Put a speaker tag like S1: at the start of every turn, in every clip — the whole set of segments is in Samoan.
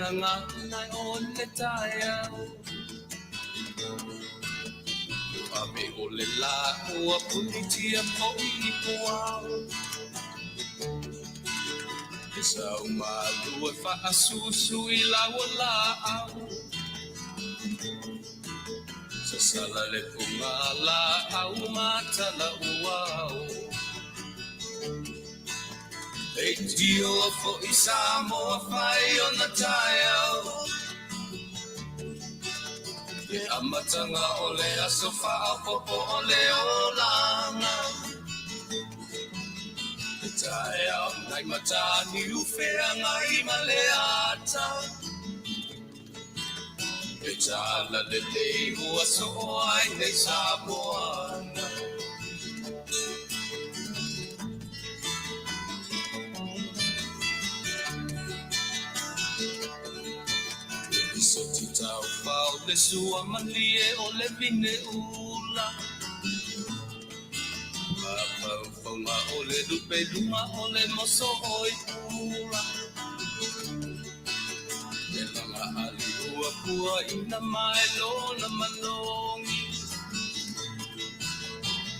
S1: gagana o le taeao. Ave o le lā ua punitia foʻi i puao. E sau malu e faasusu i lau o laau. Sasala le pugalaau ma talauao. Leitioa foʻi Samoa fai ona taeao. Le amataga o le aso faaopoopo o le olaga. Le taeao nai Mataniu Feagai ma le ata. Le talalelei ua soo ai nei Samoana. Le lisoti taufao le sua malie o le vine ula. Mafaufauga o le lupe luga o le moso oi pula. Le laga ali ua puaina mai lona malogi.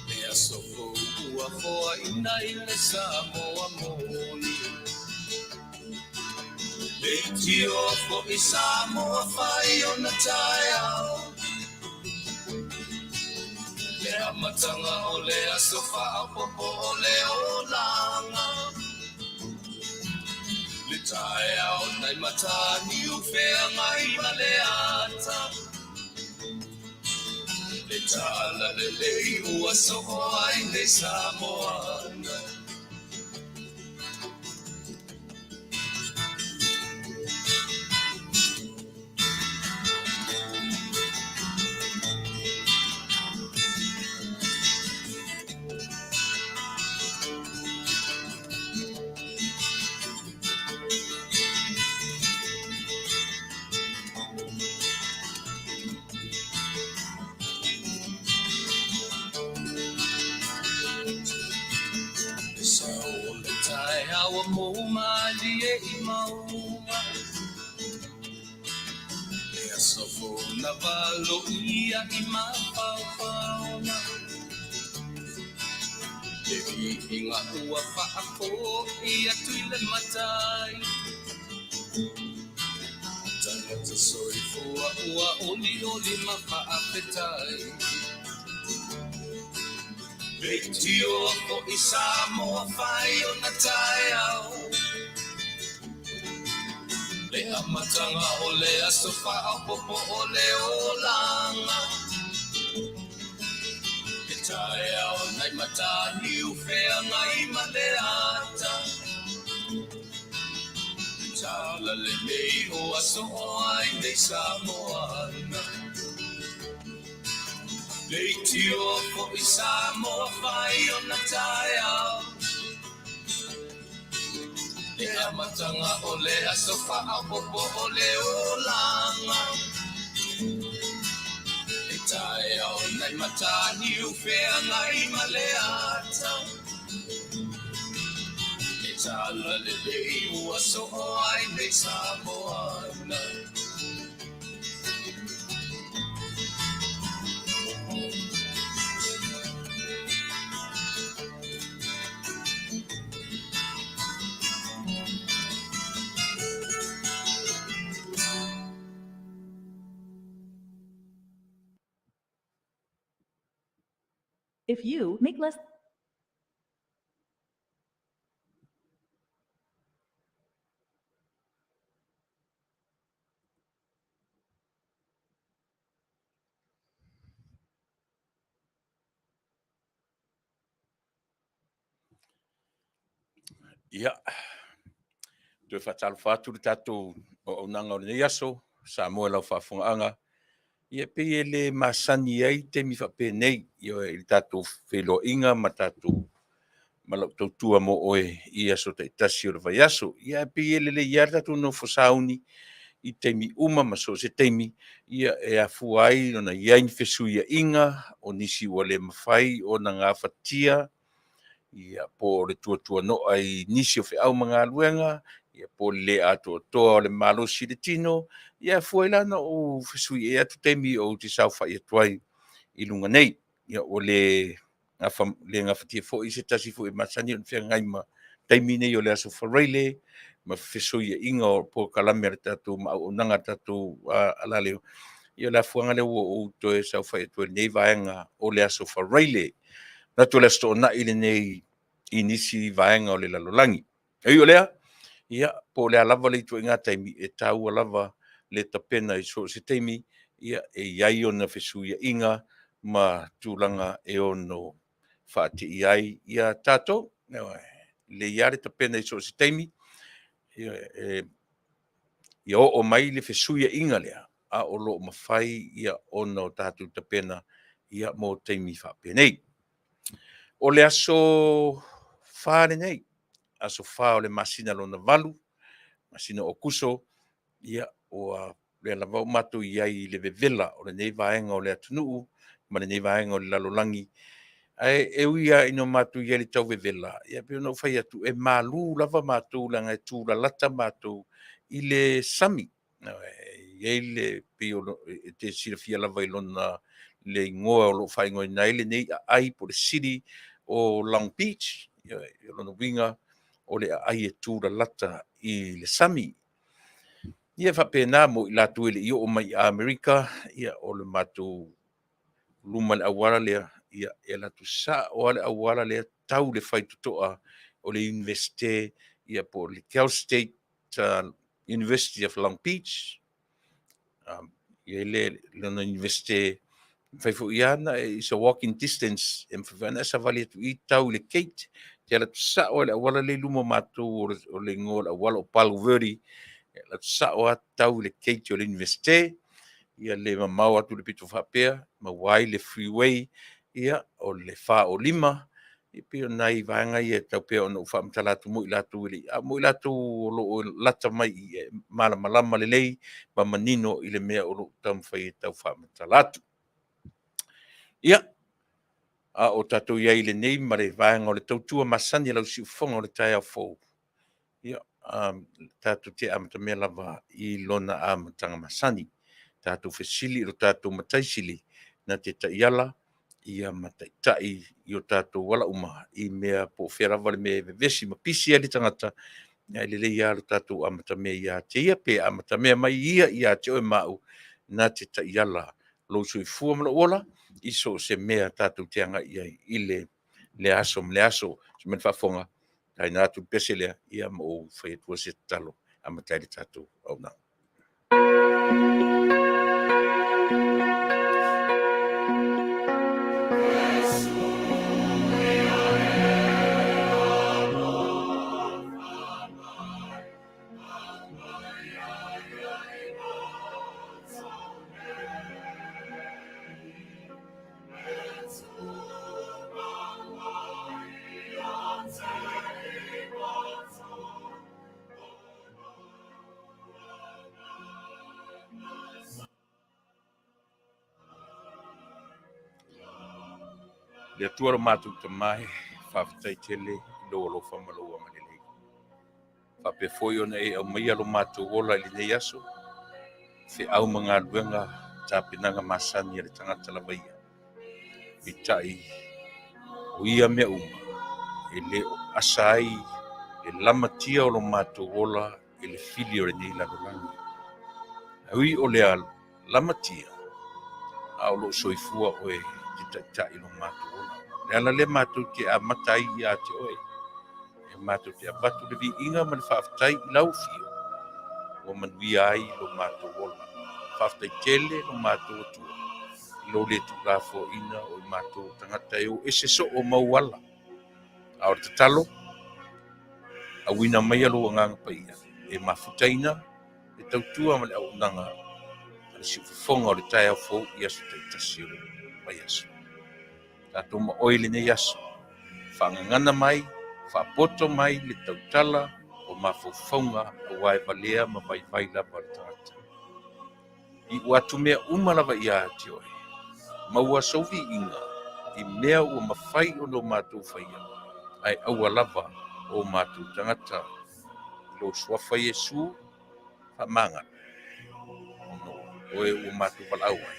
S1: Le aso fou ua foaina i le Samoa moni. Leitioa foʻi Samoa fai ona taeao. Le amataga o le aso faaopoopo o le olaga. Le taeao nai Mataniu Feagai ma le ata. Le talalelei ua soo ai nei Samoana. Le sao o le taeao ua mou malie i mauga. Le aso fou na valoia i mafaufauga. Le viiga ua faafoi atu i le Matai. Tagata soifua ua olioli ma faafetai. Leitioa foʻi Samoa fai ona taeao. Le amataga o le aso faaopoopo o le olaga. Le taeao nai Mataniu Feagai ma le ata. Le talalelei ua soo ai nei Samoana. Leitioa foʻi Samoa fai ona taeao. Le amataga o le aso faaopoopo o le olaga. Le taeao nai Mataniu Feagai ma le ata. Le talalelei ua soo ai nei Samoana.
S2: If you make less
S3: Ia, toe faatalofa atu le tatou auaunaga o lenei aso, Samoa i lau faafofogaaga. Ia, e pei e le masani ai taimi faapenei, ioe, i le tatou feiloaiga ma tatou ma lau tautua mo oe i aso taitasi o le vaiaso. Ia, ae pei e lelei lava le tatou nofo sauni i taimi uma ma so o se taimi, ia, e afua ai ona i ai ni fesuiaiga o nisi ua le mafai ona gafatia, ia, po o le tuatuano'a i nisi o feau ma galuega, Ia po o le le atoatoa o le malosi i le tino, ia e afua ai la ona ou fesuiai atu taimi ou te saofai atu ai i luga nei. Ia ua le le gafatia foi se tasi foi e masani ona feagai ma taimi nei o le Aso Faraile ma fesuiaiga o polokalame a le tatou ma auaunaga a le tatou alaleo. Ia o le afuaga lea ua ou toe saofai atu ai i lenei vaega o le Aso Faraile. Manatu o le Aso Toonai lenei i nisi vaega o le lalolagi. E ui o lea, ia po o le a lava le ituaiga taimi, e taua lava le tapena i so o se taimi, ia e i ai ona fesuiaiga ma tulaga e ono faateia ai tatou. Ioe. E lelei lava le tapena i so o se taimi, ioe, ia oo mai le fesuiaiga lea, a o lo o mafai ona tatou tapena mo taimi faapenei. O le aso 4 lenei, aso 4 o le masina lona 8, masina o Aokuso, ia o lea lava ua matou i ai i le vevela o lenei vaega o le atunuu ma lenei vaega o le lalolagi. Ae e ui lava ina matou i ai i le tau vevela, ia pei ona ou fai atu, e malu lava matou leaga e tulalata matou i le sami. E i ai le pei e te silafia lava i lona le igoa o lo o faaigoaina ai lenei aai po o le City o Long Beach. O lona uiga o le aai e tulalata i le sami. Ia e faapena mo i latou e le i oo mai i Amerika, ia o le matou luma i le auala lea, ia e alu atu sao lava le auala lea tau i le faitotoa o le Iunivesite ia po o le Cal State University of Long Beach. E i ai le lona Iunivesite, e mafai foi lava ona e, it's a walking distance, e mafai foi ona e savali atu i i tau i le gate, e te alu atu sao lava i le auala lea e i luma o matou, o le igoa o le auala o Palo Verde, e alu atu sao lava tau i le gate o le Iunivesite, ia le mamao atu i le pito faapea, maua ai le freeway, ia, o le 4 o 5, e pei o nai vaega ia e tatau pea ona ou faamatala atu mo i latou e le i, a mo i latou o lo o lata mai i i, e malamalama lelei ma manino i le mea o lo o taumafai e tau faamatala atu. Ia, a o tatou i ai i lenei ma le vaega o le tautua masani a lau siufofoga o le taeao fou, ia, tatou te amatamea lava i lona amataga masani. Tatou fesili i lo tatou Matai Sili na te taiala ma taitai i o tatou ala uma i mea po o fea lava le mea e vevesi ma pisi ai le tagata, ae lelei lava lo tatou amatamea ia te Ia, pe amatamea mai Ia ia te oe ma au, na te taiala lou soifua ma lou ola i so o se mea tatou te agai i ai i lea aso ma lea aso. Faia mai le faafofoga, taina atu le pese lea, ia ma ou fai atua se tatalo e amata ai le tatou auaunaga. Le Atua lo matou Tama e, faafetai tele i lou alofa ma lou agalelei. Faapea foi ona e aumaia lo matou ola i lenei aso, feau ma galuega, tapenaga masani a le tagata lava ia. Peitai, o ia mea uma, e le o asa ai le lamatia o lo matou ola i le fili o lenei lalolagi. Ae ui o lea lamatia, a o lo o soifua oe e te taitai lo matou ola. O le ala lea matou te amata ai ia te oe. E matou te avatu le viiga ma le faafetai i lau afio, ua manuia ai lo matou ola. Faafetai tele lo matou Atua i lou le tuulafoaiina o i matou o tagata e o ese soo ma ou ala. A o le tatalo, auina maia lou Agaga Paia e mafutaina le tautua ma le auaunaga a le siufofoga o le taeao fou i aso taitasi o le vaiaso. Tatou ma oe i lenei aso, faagagana mai, faapoto mai le tautala o mafaufauga aua e valea ma vaivai lava le tagata. Iu atu mea uma lava ia te oe, maua sou viiga i mea ua mafai ona o matou faia, ae aua lava o matou tagata. lou suafa Iesu faamagalo, ona o oe ua matou valaau ai.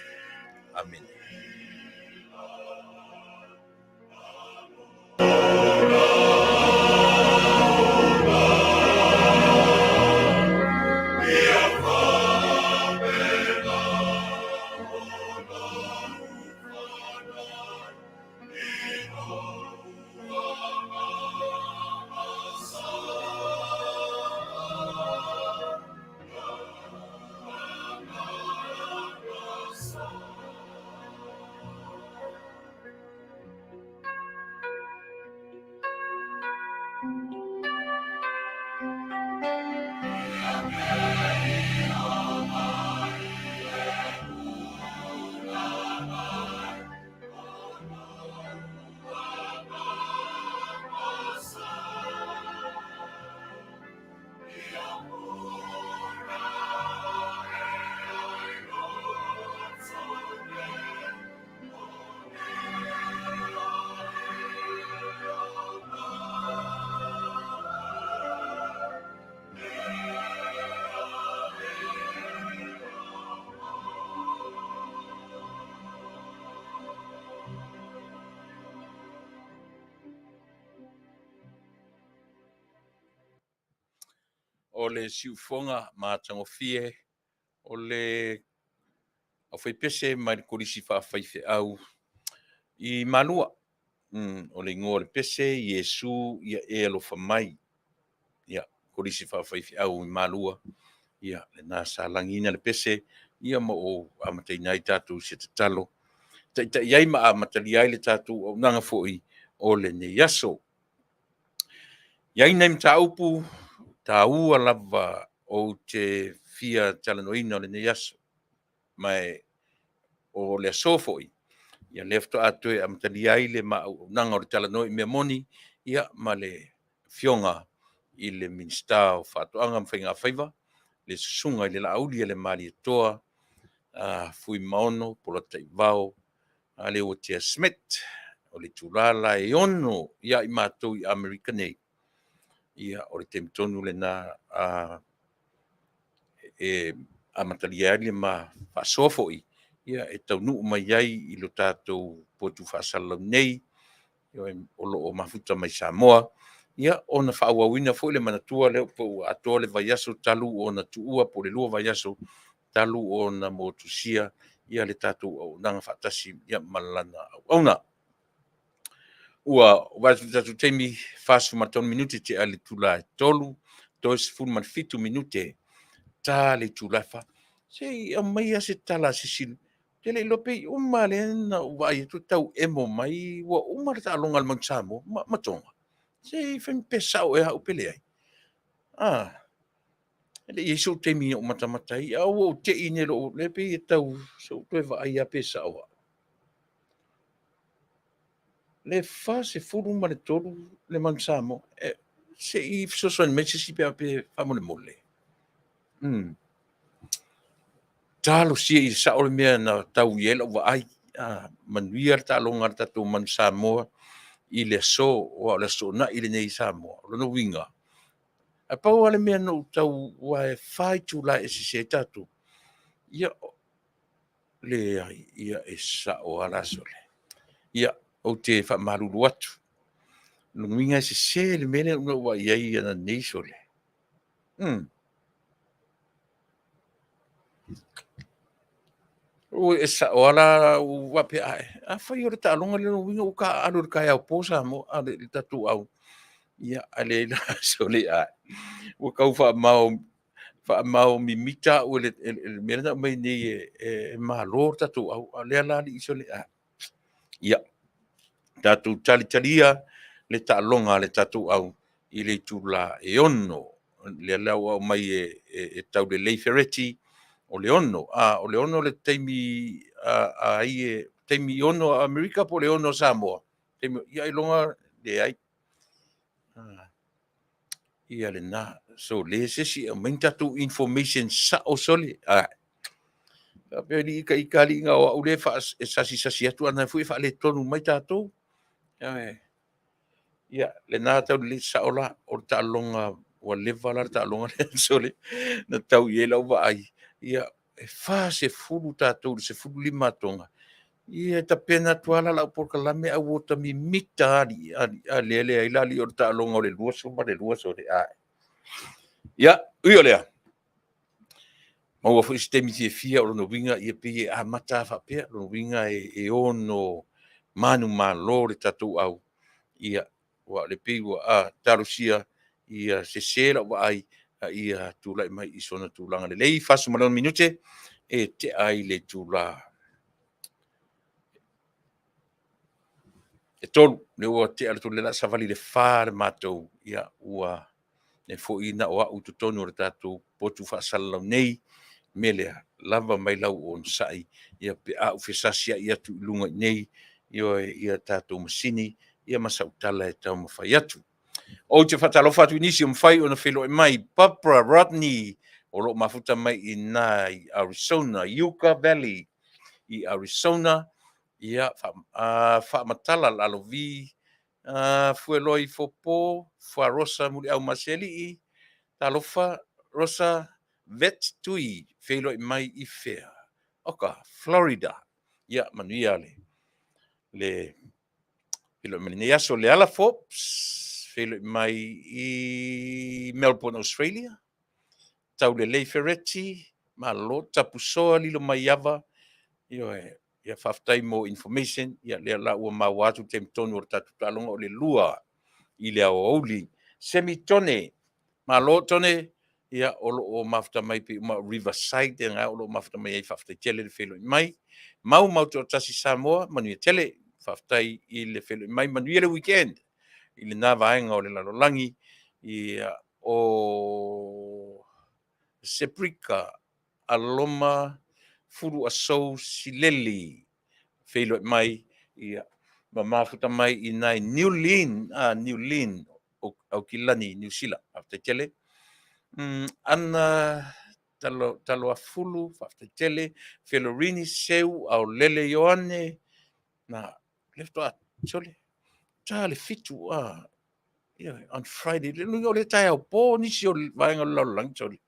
S3: Amene. O le siufofoga matagofie o le aufaipese mai le Kolisi Faafaifeau i Malua. O le igoa o le pese, Iesu ia e alofa mai. Ia, Kolisi Faafaifeau i Malua, ia lena sa lagiina le pese, ia ma ou amataina ai tatou i se tatalo, taitai ai ma amatalia ai le tatou auaunaga foi o lenei aso. E i ai nai mataupu taua lava ou te fia talanoaina o lenei aso, ma o le aso foi, ia lea faatoa toe amatalia ai le ma auaunaga o le Talanoa i Mea Moni, ia ma le Afioga i le Minisita o Faatoaga ma Faigafaiva, le Susuga i le Laaulialemalietoa Fuimaono Polataivao Leuatea Schmidt. O le itula la e 6:00 ia i matou i Amerika nei, ia o le taimi tonu lena e amatalia ai le ma faasoa foi, ia e taunuu mai ai i lo tatou potu faasalalau nei, o lo o mafuta mai Samoa, ia ona faaauauina foi le manatua lea po ua atoa le vaiaso talu ona tuua po o le 2 vaiaso talu ona motusia le tatou auaunaga faatasi ma lana auauna. Ua vaai atu i le tatou taimi, e 43 minute tea i le itula e 3:00, toe 17 minute ta le itula e 4:00. Se i aumaia se tala a se isi, ou te le iloa pe i uma lea na ou vaai atu e tau emo mai ua uma le taaloga a le Manu Samoa ma Toga. Se i fai mai pe sao ea au pe leai. E le i i ai sou taimi na ou matamata ai, ae ua ou te i nei, lea e pei e tau, se i ou toe vaai lava pe sao au. Le 43 le Manu Samoa. Se i fesoasoani mai se isi pe faamolemole. Talosia ia sao le mea na tau i ai lau vaai. Manuia le taaloga a le tatou Manu Samoa i le aso, aua o le Aso Toonai lenei i Samoa. O lona uiga, ae pau lava le mea na ou tau, aua e 4 itula e sese ai tatou. Ia, leai, ia e sao lava la sole. Ia, ou te faamalulu atu. O lona uiga e sese le mea lea na ou vaai ai ananei sole. Oi, e sao lava la, ua ou faapea, ae, afai o le taaloga lea, lona uiga ua taaalo i le taeao po Samoa, a le tatou au. Ia, ae leai la sole, ua tau faamao mimita au e le mea lea na aumai nei e malo le tatou au, a o lea la alii sole, a. Ia, tatou talitalia le taaloga a le tatou au i le itula e 6:00. Lea la ua aumai e Taulelei Fereti, o le 6:00, a o le 6:00 le taimi a ai e taimi 6 a Amerika po o le 6 a Samoa? Ia ailoga leai. Ia lena, sole se isi e aumai ni tatou information sao sole. Ae faapea alii ita ita alii na o au lea e sasisasi atu a o lena foi e faaletonu mai tatou. Ia lena Taulelei, e sao la, o le taaloga Ua leva la le taaloga lea sole na tau i ai lau vaai. Ia, e 40 tatou i le 15 atoga. Ia, e tapena atu lava la lau polokalame ae ua ota mimita alii, a lea e leai le alii o le taaloga o le 22 sole. Ae. Ia, ui o lea, maua foi se taimi fiafia, o lona uiga e pei e amata lava faapea, o lona uiga e ono manumalo le tatou au, ia, aua o lea e pei ua talosia ia sese lau vaai a ia tulai mai i sona tulaga lelei. 46 minute e tea ai le itula e 3, lea ua tea le 3, o lea o le a savali i le 4 le matou, ia ua lea foi na o au i totonu o le tatou potu faasalalau nei. O le mea lea, lava mai lau onosai ia pe a ou fesasiai atu i luga i inei, ioe, i tatou masini ia ma sau tala e taumafai atu. Ou te faatalofa atu i nisi ua mafai ona feiloai mai, Barbara Rodney, o lo o mafuta mai i ina i Arizona, Yucca Valley i Arizona, ia Faamatala Lalovi, Fueloi Fopo, Fuarosa Muliau Masealii, talofa Rosa Vet Tui, feiloai mai i fea? Oka, Florida. Ia manuia le feiloai mai lenei aso. Leala Forbes, feiloai mai i Melbourne, Australia. Taulelei Fereti, malo. Tapusoa Lilo Maiava, ioe, ia faafetai mo information. Ia lea la ua maua atu le taimi tonu o le tatou taaloga o le 2 i le aoauli. Semi Tone, malo Tone, ia o lo o mafuta mai pei uma Riverside lena o lo o mafuta mai ai, faafetai tele le feiloai mai. Mau Mau Toatasi Samoa, manuia tele, faafetai i le feiloai mai, manuia le weekend i lena vaega o le lalolagi. Ia o Seprika Aloma Fuluasou Sileli, feiloai mai, ia, ma mafuta mai i nai New Lynn, New Lynn, Aukilani, Niu Sila. Faafetai tele. Ana Taloafulu, faafetai tele. Felorini Seu, Aolele Ioane, na, lea faatoa, sole, ta le 7, yeah, on Friday. Le luga o le taeao po nisi o le vaega o le lalolagi, sole.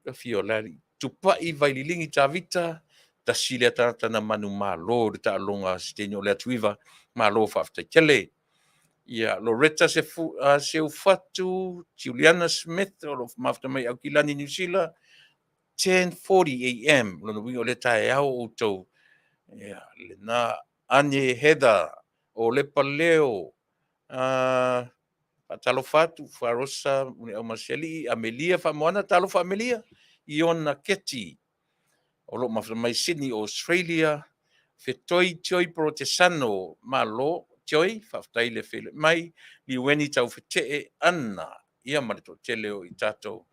S3: Ka fia o le alii. Tupai Vaililigi Tavita, tasi lea tagata na manumalo i le taaloga a Siteni o le Atu Iva, malo faafetai tele. Ia, Loretta Seufatu, Juliana Smith, o lo o mafuta mai Aukilani, Niu Sila, 10:40 a.m. Lona uiga o lea taeao outou. Ia, lena Ane Heather, o Lepa Leo, faatalofa atu, Fuarosa Muniaumasialii, Amelia Faamoana, talofa Amelia, Iona Keti, o lo o mafuta mai Sydney, Australia, Fetoi Tioi Porotesano, malo Tioi, faafetai le feiloai mai, Liueni Taufetee Anna, ia ma le toatele o i tatou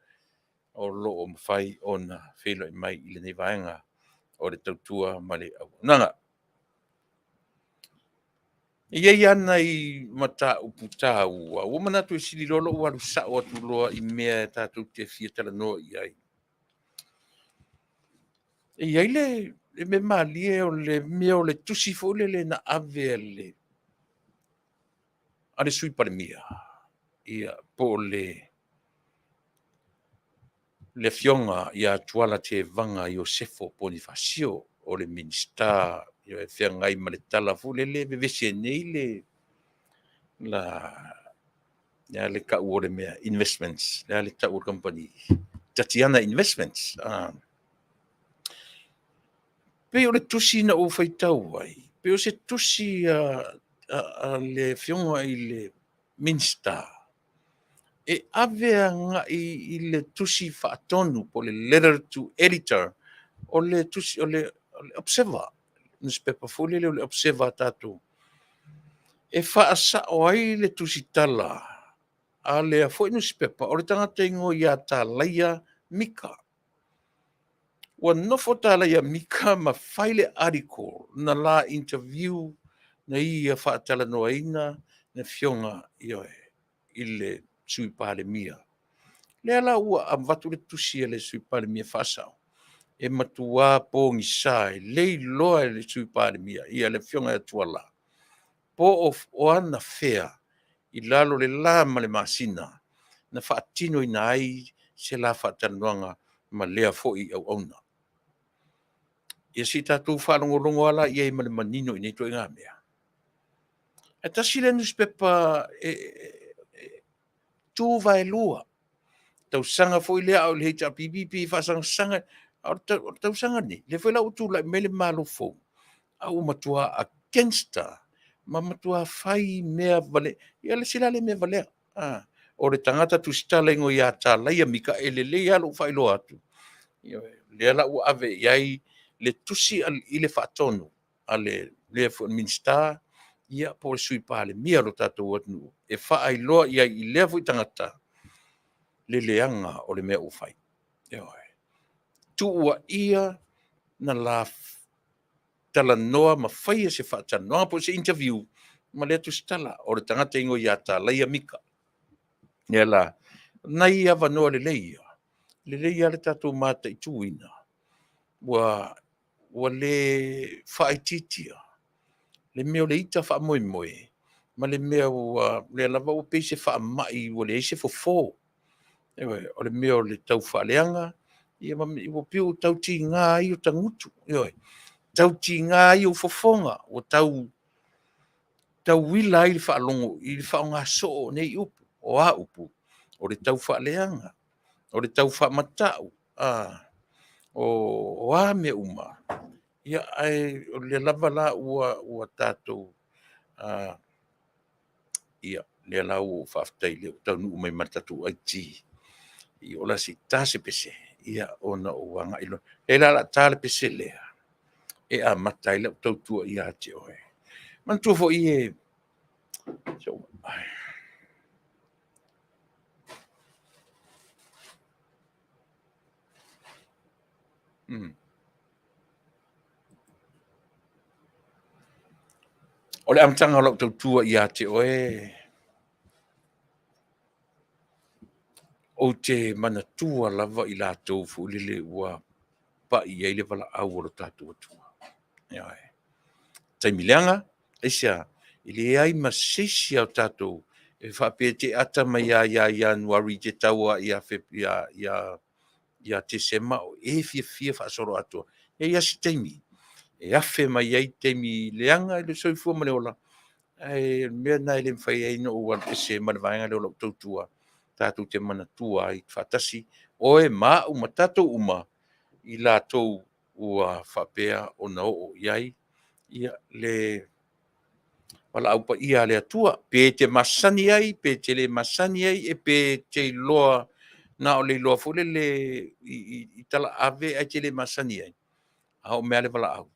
S3: o lo o mafai ona feiloai mai i lenei vaega o le tautua ma le auaunaga. E i ai lava nai mataupu taua ua manatu e sili loa lou alu sao atu loa i mea e tatou te fia talanoa i ai. E i ai le mea malie o le mea o le tusi foi lele na ave a le Sui Palemia, ia, po o le Afioga ia Tuala Tevaga Iosefo Ponifasio, o le Minisita e feagai ma le tala foi lele e vevesi ai nei le la le tau o le mea investments, le a le tau o le kamupani, Tatiana Investments. Pei o le tusi na ou faitau ai, pei o se tusi a le Afioga i le Minisita e ave agai i le tusi faatonu po o le letter to editor o le tusi o le Observer, newspaper foi lele o le Observer a tatou, e faasao ai le tusitala a lea foi newspaper o le tagata igoa ia Talaia Mika. Ua nofo Talaia Mika ma fai le article na la interview na ia faatalanoaina le afioga i le Sui Palemia. Lea la ua avatu le tusi a le Sui Palemia faasao, e matua pogisa e le iloa e le Sui Palemia ia le afioga ia Tuala po o ana fea i lalo le la ma le masina. na faatinoina ai se la faatalanoaga ma lea foi auauna. Ia se i tatou faalogologo lava la i ai ma le manino i nei ituaiga mea. Ae tasi lea nusipepa e tu vaelua, tausaga foi lea a o le HRPP e faasagasag, a o le tausaga lenei, lea foi la ua tulai mai le Malo fou, a ua matua against lava ma matua fai mea valea. Ia o le isi la lea mea valea, o le tagata tusitala e igoa ia Talaia Mika, e lelei lava lou faailoa atu, ioe, lea la ua ave i ai le tusi i le faatonu a le foi Minisita po o le Sui Palemia o le tatou atunuu e faailoa i ai i lea foi tagata le leaga o le mea ua fai. Ioe. Tuuaia na la talanoa ma faia se faatalanoaga po o se interview ma lea tusitala, o le tagata e igoa ia Talaia Mika. O lea la, o nai avanoa lelei ia, lelei lava le tatou mataituina, ua le faaitiitia le mea o le ita faamoemoe ma le mea ua, lea lava ua pei se faamai ua leai se fofo. Ioe, o le mea o le taufaaleaga, ia ua pei ua tau tiga ai ota gutu, ioe, tau tiga ai ou fofoga, ua tau tauila ai le faalogo i le faaaoga soo o nei upu. O a upu? O le taufaaleaga, o le taufaamatau, o a mea uma, ia ae o lea lava la ua tatou ia, lea la ua ou faafetai o lea ua taunuu mai ma le tatou IT, o le a se i ta se pese ona ou agai loa. O lea la o le a ta le pese lea e amata ai lau tautua ia te oe. Manatua foi e O le amataga o lau tautua ia te oe, ou te manatua lava i latou foi lele ua pai i ai le valaau a lo tatou Atua. Ioe. Taimi leaga, aisea? E leai ma se isi o tatou e faapea e te ata mai lava ia Ianuari e te tau lava ia Tesema o e fiafia faasoloatoa. E i ai lava si taimi e afe mai ai taimi leaga i le soifua ma le ola, ae o le mea lena e le mafai ai ona ou alu ese ma le vaega lea o lau tautua, tatou te manatua ai faatasi oe ma au ma tatou uma, i latou ua faapea ona oo i ai le valaau paia a le Atua. Pe te masani ai pe te le masani ai, pe te iloa na o le iloa foi lele i talaave ae te le masani ai, a oo mai lava le valaau,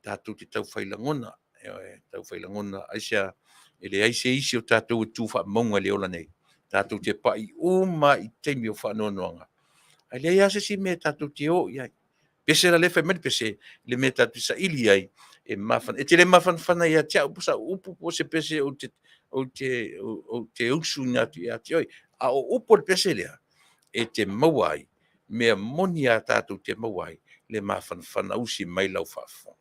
S3: tatou te taufai lagona, ioe, taufai lagona. Aisea? E leai se isi o tatou e tu faamauga i le ola nei, tatou te pai uma lava i taimi o faanoanoaga, ae leai lava se isi mea tatou te o i ai. Pese la lea fai mai le pese, le mea tatou te saili ai, e te le mafanafana ia te au po o sau upu po o se pese ou te usuina atu ia te oe. A o upu o le pese lea, e te maua ai mea moni lava tatou te maua ai le mafanafana. Usi mai lau faafofoga.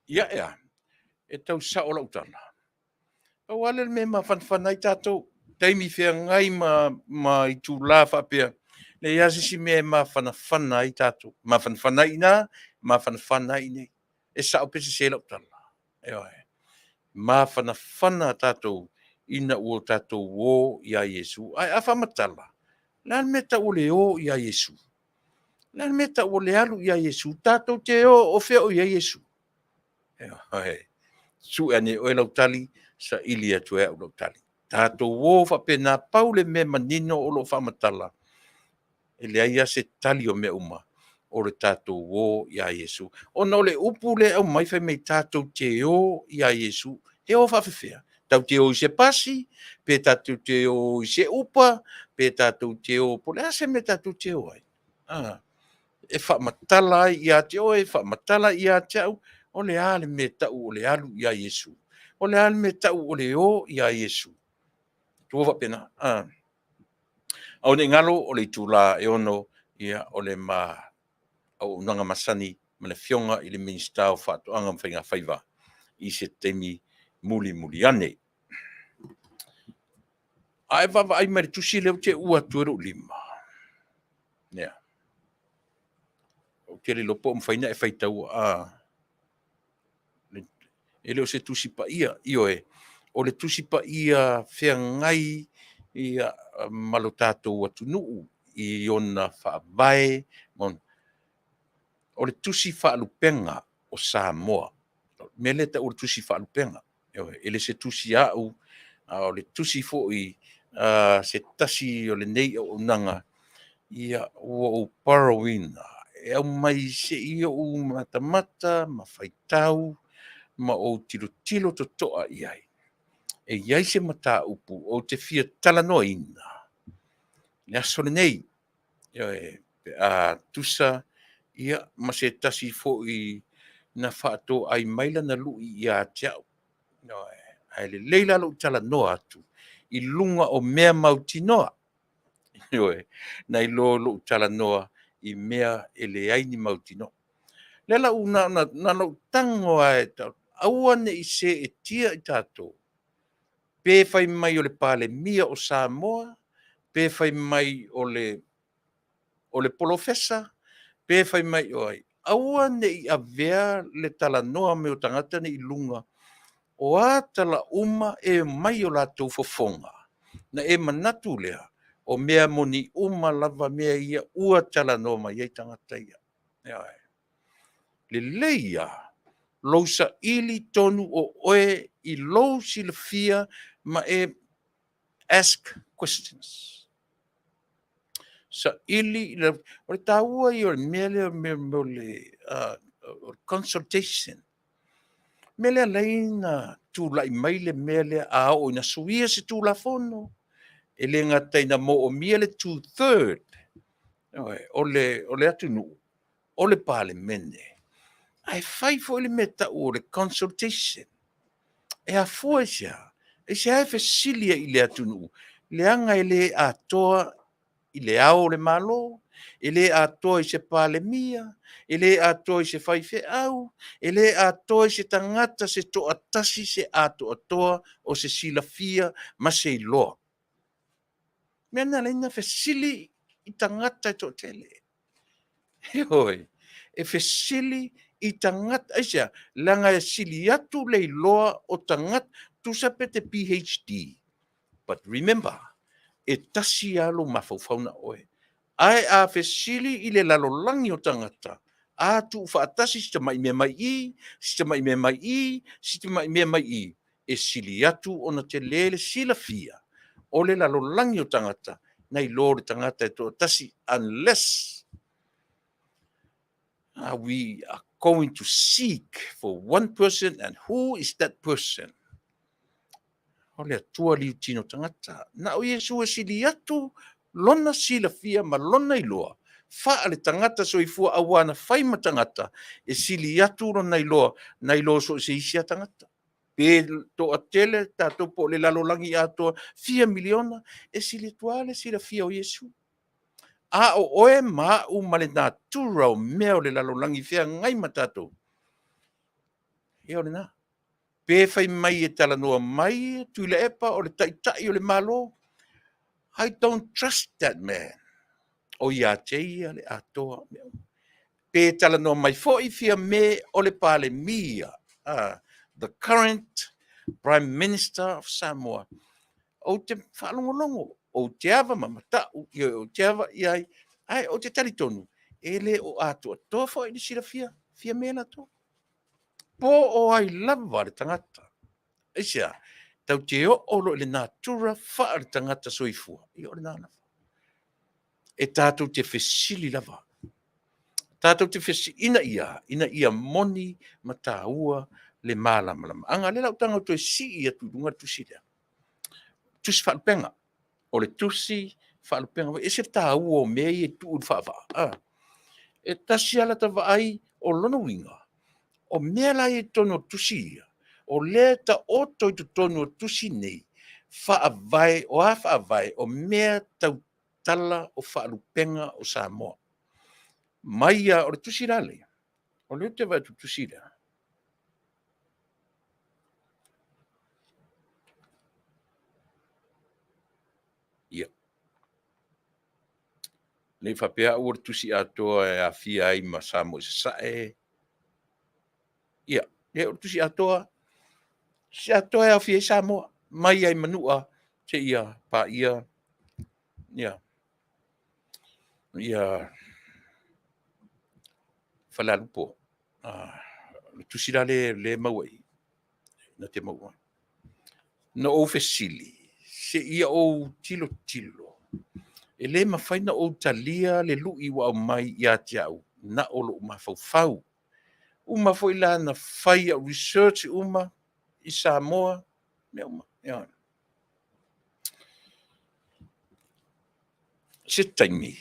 S3: Ia ea, e tau sao lau tala. Pau lava lea o le mea e mafanafana ai tatou, taimi feagai ma, ma itulā faapea, leai lava se isi mea e mafanafana ai tatou. Mafanafana ai i ina, mafanafana ai i inei. E sao pe sese lau tala? Ioe. Mafanafana tatou ina ua tatou o iā Iesu. Ae a faamatala, o le a le mea e tau o le o iā Iesu? O le a le mea e tau o le alu iā Iesu? Tatou te o, o fea o i ai Iesu? Ioe. Sue ane e oe lau tali, saili atu e au lau tali. Tatou o faapena, pau le mea manino o lo o faamatala, e leai lava se tali o mea uma, o le tatou o iā Iesu. Ona o le upu lea e aumai fai mai tatou te o iā Iesu, e o faapefea? Tatou te o i se pasi, pe tatou te o i se upa, pe tatou te o po o le a se mea tatou te o ai? A, e faamatala ai ia te oe, faamatala ia te au, o le a le mea e tau o le alu iā Iesu? O le a le mea e tau o le o iā Iesu? Ua faapena. A. Aua ne i galo o le itula e 6, ia, o le ma auaunaga masani ma le Afioga i le Minisita o Faatoaga ma Faiga Faiva i se taimi mulimuli ane. A e vaavaai mai i le tusi lea ou te uua atu ai lou lima, ia, ou te le iloa po o mafai ona e faitaua, e le o se Tusi Paia, ioe, o le Tusi Paia feagai ia ma lo tatou atunuu i ona faavae, o le Tusi Faalupega o Samoa. O le mea lea e tau o le Tusi Faalupega, ioe, e le o se tusi a au, a o le tusi foi a se tasi o lenei auaunaga, ia, ua ou borrow ina, e aumai se i ou matamata ma faitau ma ou tilotilo totoa i ai. E i ai se mataupu ou te fia talanoaina i le aso lenei, ioe, pe a tusa ia ma se tasi foi na faatoai mai lana lui ia te au. Ioe. Ae lelei la lou talanoa atu i luga o mea mautinoa, ioe, nai lo lou talanoa i mea e leai ni mautinoa. O lea la na ona ou tago lava e tau, aua ne i seetia i tatou, pe fai mai o le Palemia o Samoa, pe fai mai o le polofesa, pe fai mai o ai, aua ne i avea le talanoa mai o tagata nei i luga o a tala uma e aumai o latou fofoga, ona e manatu lea, O mea moni uma lava mea ia ua talanoa mai ai tagata ia. Ioe. Lelei lava lou saili tonu o oe i lou silafia ma e ask questions. Saili, o le taua ia o le mea lea o le consultation. O le mea lea e ala ai ona tulai mai le mea lea, a oo ina suia se Tulafono, e le gata ina moomia le 2/3 o le atunuu, o le Palemene, ae fai foi le mea e tau o le consultation. E afua i se a? I se a e fesili ai i le atunuu, leaga e le atoa i le Ao o le Malo, e le atoa i se Palemia, e le atoa i se faifeau, e le atoa i se tagata se toatasi se atoatoa o se silafia ma se iloa. O le mea lena e ala ai ona fesili i tagata e toatele. Ioe, e fesili i tagata. Aisea? Leaga e sili atu le iloa o tagata, tusa pe te PhD. But remember, e tasi lava lou mafaufau na o oe. Ae a fesili i le lalolagi o tagata, a tuufaatasi si tamai mea mai i, si tamai mea mai i, si tamai mea mai i, e sili atu ona tele le silafia o le lalolagi o tagata nai lo le tagata e toatasi, unless we are going to seek for one person, and who is that person? O le Atua liutino tagata. Na o Iesu e sili atu lona silafia ma lona iloa faa le tagata soifua auā na fai ma tagata, e sili atu lona iloa nai lo so o se isi lava tagata. Pe toatele tatou po o le lalolagi atoa fia miliona, e sili atu lava le silafia o Iesu. A o oe ma au ma le natura o mea o le lalolagi feagai ma tatou, ia o lena. Pe fai mai e talanoa mai Tuilaepa o le taitai o le Malo, I don't trust that man. O ia te ia le atoa. Pe talanoa mai foi Fiame o le Palemia, the current Prime Minister of Samoa, ou te faalogologo, ou te ava ma matau, ou te ava i ai, ae ou te talitonu, e le o atoatoa foi le silafia Fiame latou. Po o ai lava le tagata. Aisea? Tatou te oo loa i le natura faaletagata soifua, ia o lena lava. E tatou te fesili lava. Tatou te fesili ina ia, ina ia moni ma taua le malamalamaaga. Lea la ou tago toe sii atu i luga le tusi lea. Tusi faalupega. O le tusi faalupega. E ese le taua o mea ia e tuu i le faavaa. E tasi lava lata vaai, o lona uiga, o mea la ia i totonu o tusi ia, o lea e taoto i totonu o tusi nei, faavae, o a faavae, o mea tautala o faalupega o Samoa. Mai lava, o le tusi la lea, o lea ou te vaai atu i le tusi lea, ia, ne i faapea au o le tusi atoa e aafia ai ma Samoa i Sasae. Ia, o le tusi atoa, tusi atoa e aofia ai Samoa, mai lava i Manua seia paia ia Falealupo. O le tusi la lea e maua i i, na te maua. Na ou fesili, seia ou tilotilo, e le mafai ona ou talia le lui ua aumai ia te au, na o lou mafaufau. Uma foi la ona fai au research uma i Samoa, mea uma. Ioe. Se taimi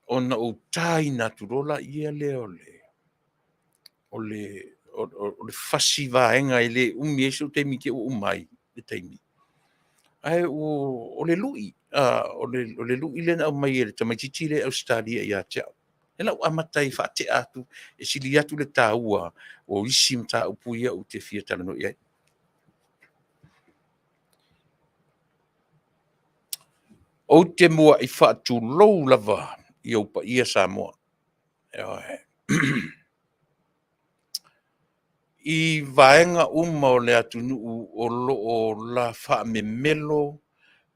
S3: ona ou taina atu loa lea o le fasi vaega e le umi ai sou taimi i te i ua uma ai le taimi. Ae o le lui, o le lui lea na aumai e le tamaitiiti lea i Ausetalia ia te au. O lea o le a ou amata ai e faatea atu, e sili atu le taua o isi mataupu ia ou te fia talanoa i ai. Ou te muai faatulou lava i ou paia Samoa. Ioe. I vaega uma o le atunuu o lo o la faamemelo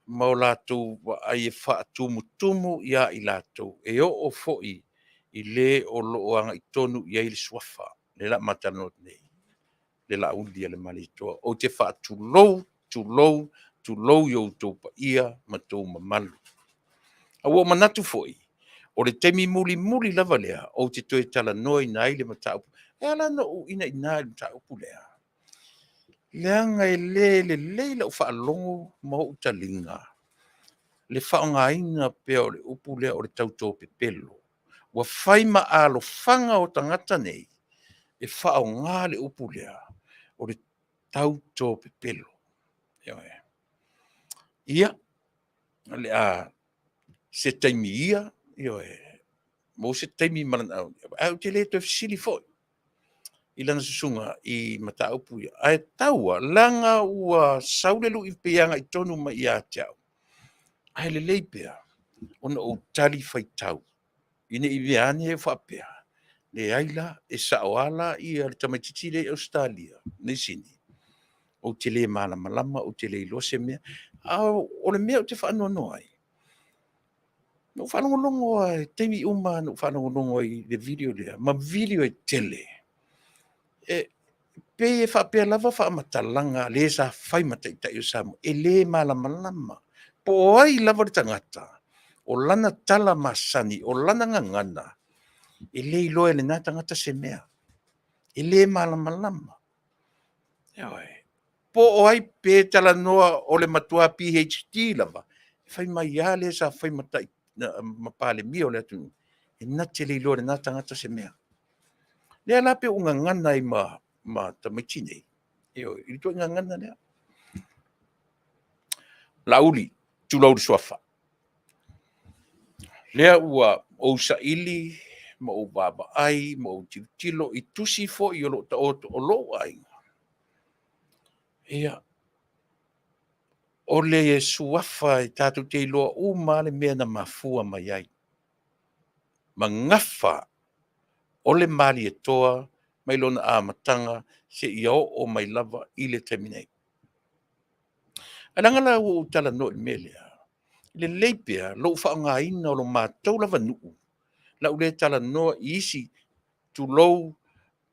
S3: ma o latou vaai e faatumutumu iā i latou e oo foi i le o lo o agai tonu i ai le suafa. Lea o le a ma talanoa atu nei, le Laauli a le Malietoa. Ou te faatulou, tulou, tulou i outou paia ma outou mamalu. A ua ou manatu foi, o le taimi mulimuli lava lea ou te toe talanoaina ai le mataupu. E ala ona ou inaina i le mataupu lea, leaga e le lelei lau faalogo ma ou taliga le faaaogaina pea o le upu lea o le tauto pepelo. Ua fai ma alofaga o tagata nei e faaaoga le upu lea o le tauto pepelo. Ioe. Ia, o le a se taimi ia, ioe, maua se taimi ma lana, ae ou te le toe fesili foi i lana susuga i mataupu ia. Ae tau lava, leaga ua sau le lui pei e agai tonu mai ia te au, ae lelei pea ona ou tali faitau ina ne i mea ane faapea, leai la, e sao lava la le tamaitiiti lea i Ausetalia, Niu Sini, ou te le malamalama, ou te le iloa se mea. A o le mea ou te faanoanoa ai, na ou faalogologo lava i taimi uma na ou faalogologo ai i le video lea, ma video e tele, e pei e faapea lava faamatalaga a le sa fai ma taitai o Samoa, e le malamalama. Po o ai lava le tagata, o lana tala masani, o lana gagana, e le iloa e lena tagata se mea. E le malamalama. Ioe. Po o ai pe talanoa o le matua PhD lava, fai mai lava le sa fai ma Palemia o le atunuu, e na te le iloa e lena tagata se mea. Lea la pei ua gagana ai ma tamaiti nei, ioe, i le ituaiga gagana lea. Laauli, tulou le suafa. Lea ua ou saili ma ou vaavaai ma ou tilotilo i tusi foi o lo o taoto o lou aiga, ia, o le suafa e tatou te iloa uma lava le mea na mafua mai ai. Magafa o le Malietoa mai lona amataga seia oo mai lava i le taimi nei. Ae leaga la ua ou talanoa i le mea lea, lelei pea lou faaaogaina o lo matou lava nuu, o le a ou le talanoa i isi, tulou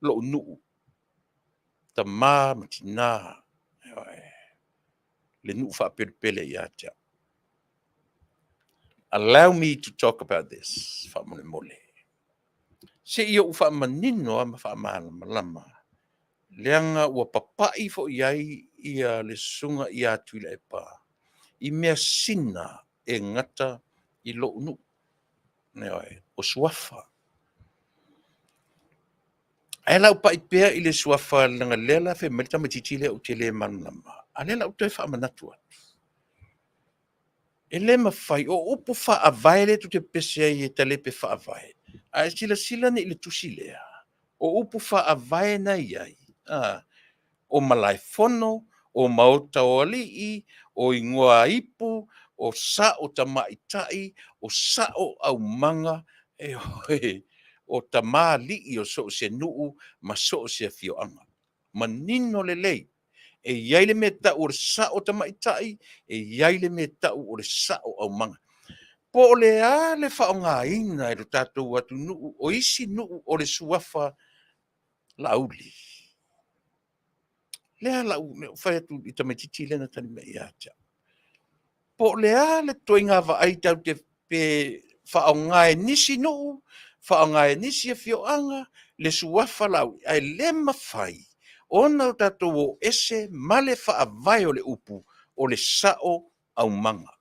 S3: lou nuu, tama ma tina, ioe, le nuu faapelepele ia te au. Allow me to talk about this faamolemole. Se i ou faamanino lava ma faamalamalama, leaga ua papai foi i ai ia le susuga ia Tuilaepa i measina e gata i lou nuu, ioe, o suafa. Ae o le a ou pai pea i le suafa, leaga o lea la e fai mai le tamaitiiti lea ou te le malamalama, a o lea o le a ou toe faamanatu atu. E le mafai, o upu faavae lea tou te pepese ai e talepe faavae, a e silasila nei i le tusi lea, o upu faavae na e i ai, o malaefono, o maota o alii, o igoa ipu, o sao tamaitai, o sao aumaga, ioe, o tamalii o so o se nuu ma so o se afioaga. Manino lelei, e i ai le mea e tau o le sao tamaitai, e i ai le mea e tau o le sao aumaga. Po o le a le faaaogaina e lo tatou atunuu o isi nuu o le suafa Laauli, lea la ou fai atu i le tamaitiiti lea na tali mai ia te au, po o le a le ituaiga vaai tatou te pe faaaoga e nisi nuu, faaaoga e nisi afioaga le suafa Laauli, ae le mafai ona tatou o ese ma le faavae o le upu o le sao aumaga.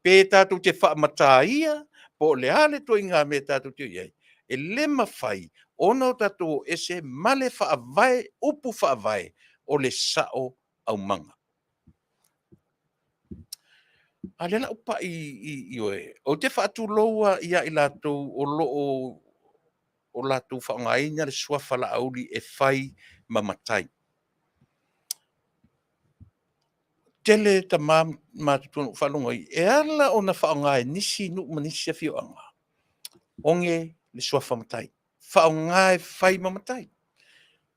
S3: Pe tatou te faamataia po o le a le ituaiga mea tatou te i ai, e le mafai ona tatou o ese ma le faavae, upu faavae o le sao aumaga. A o lea o le a ou pai ioe, ou te faatulou lava ia i latou o lo o latou faaaogaina le suafa Laauli e fai ma matai. Tele tama matutua na ou faalogo ai, e ala ona faaaoga e nisi nuu ma nisi afioaga, oge le suafa matai, faaaoga e fai ma matai.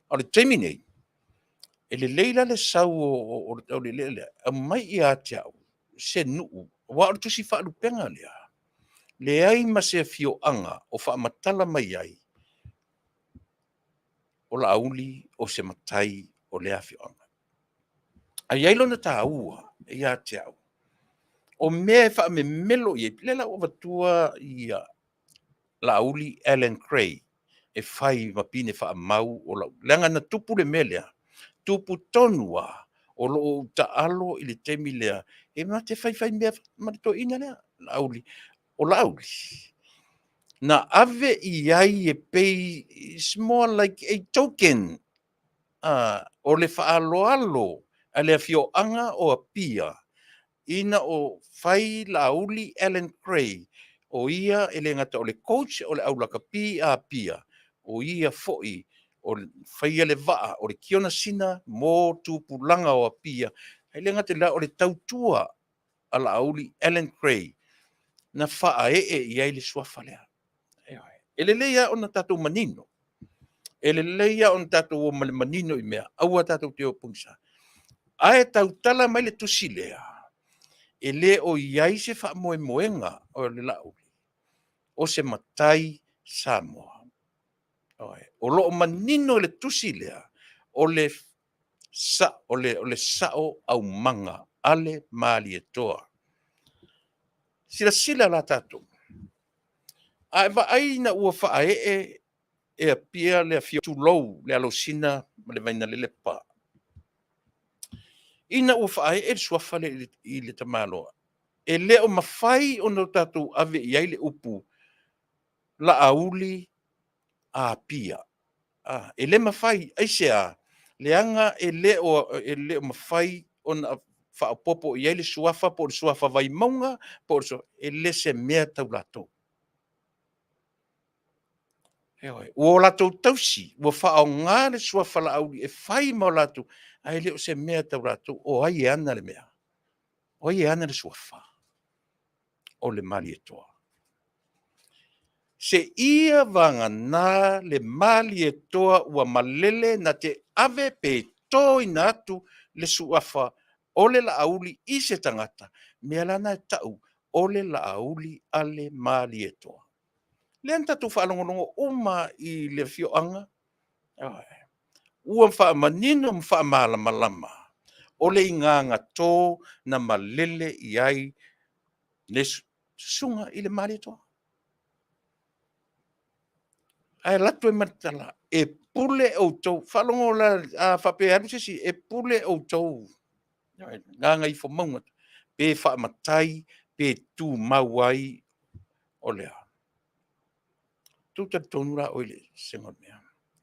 S3: A o le taimi nei, e lelei la le sau o le taulealea lea, aumai ia te au. se nuu, aua o le tusi faalupega lea, leai ma se afioaga o faamatala mai ai o Laauli o se matai o lea afioaga. Ae i ai lona taua ia te au, o mea e faamemelo i ai, lea la ua avatua ia Laauli Allan Gray e fai ma pine faamau o lau, leaga na tupu le mea lea, tupu tonu lava o lo o ou taalo i le taimi lea, e ma te faifai mea ma le toeaina lea, Laauli. O Laauli, na ave i ai e pei, it's more like a token, o le faaaloalo a le afioaga o Apia ina o fai Laauli Allan Gray, o ia e le gata o le coach o le au lakapi a Apia, o ia foi o faia le vaa o le Kiona Sina mo tupulaga o Apia. E le gata i le la, o le tautua a Laauli Allan Gray na faaee i ai le suafa lea. E lelei lava ona tatou manino, e lelei lava ona tatou o ma le manino i mea, aua tatou te o pogisa. Ae tautala mai le tusi lea, e le o i ai se faamoemoega o le Laauli, o se matai Samoa. O lo o manino i le tusi lea, o le sao aumaga a le Malietoa. Silasila la tatou, a e vaai ina ua faaee e Apia le afio, tulou le Alosina ma le Vainalelepa, ina ua faaee le suafa lea i le tamaloa, e le o mafai ona tatou ave i ai le upu Laauli Apia. E le mafai, aisea? Leaga e le o mafai ona faaopoopo i ai le suafa po o le suafa Vaimauga, po o le suafa, e le se mea tau latou. Ioe, ua o latou tausi, ua faaaoga le suafa Laauli e fai ma o latou, ae le o se mea tau latou. O ai e ana le mea? O ai e ana le suafa? O le Malietoa. Seia vagana le Malietoa ua malele na te ave pe toina atu le suafa o le Laauli i se tagata, mea la na e tau o le Laauli a le Malietoa. Lea na tatou faalogologo uma i le afioaga, ua faamanino ma faamalamalama, o le igagatō na malele i ai le susuga i le Malietoa. Ae alu atu ai ma le tala, e pule outou, faalogo la, a faapea e alu se isi, e pule outou Gagaifomauga pe faamatai pe tumau ai o le a? Tou talitonu la oe i le eseesega o le mea.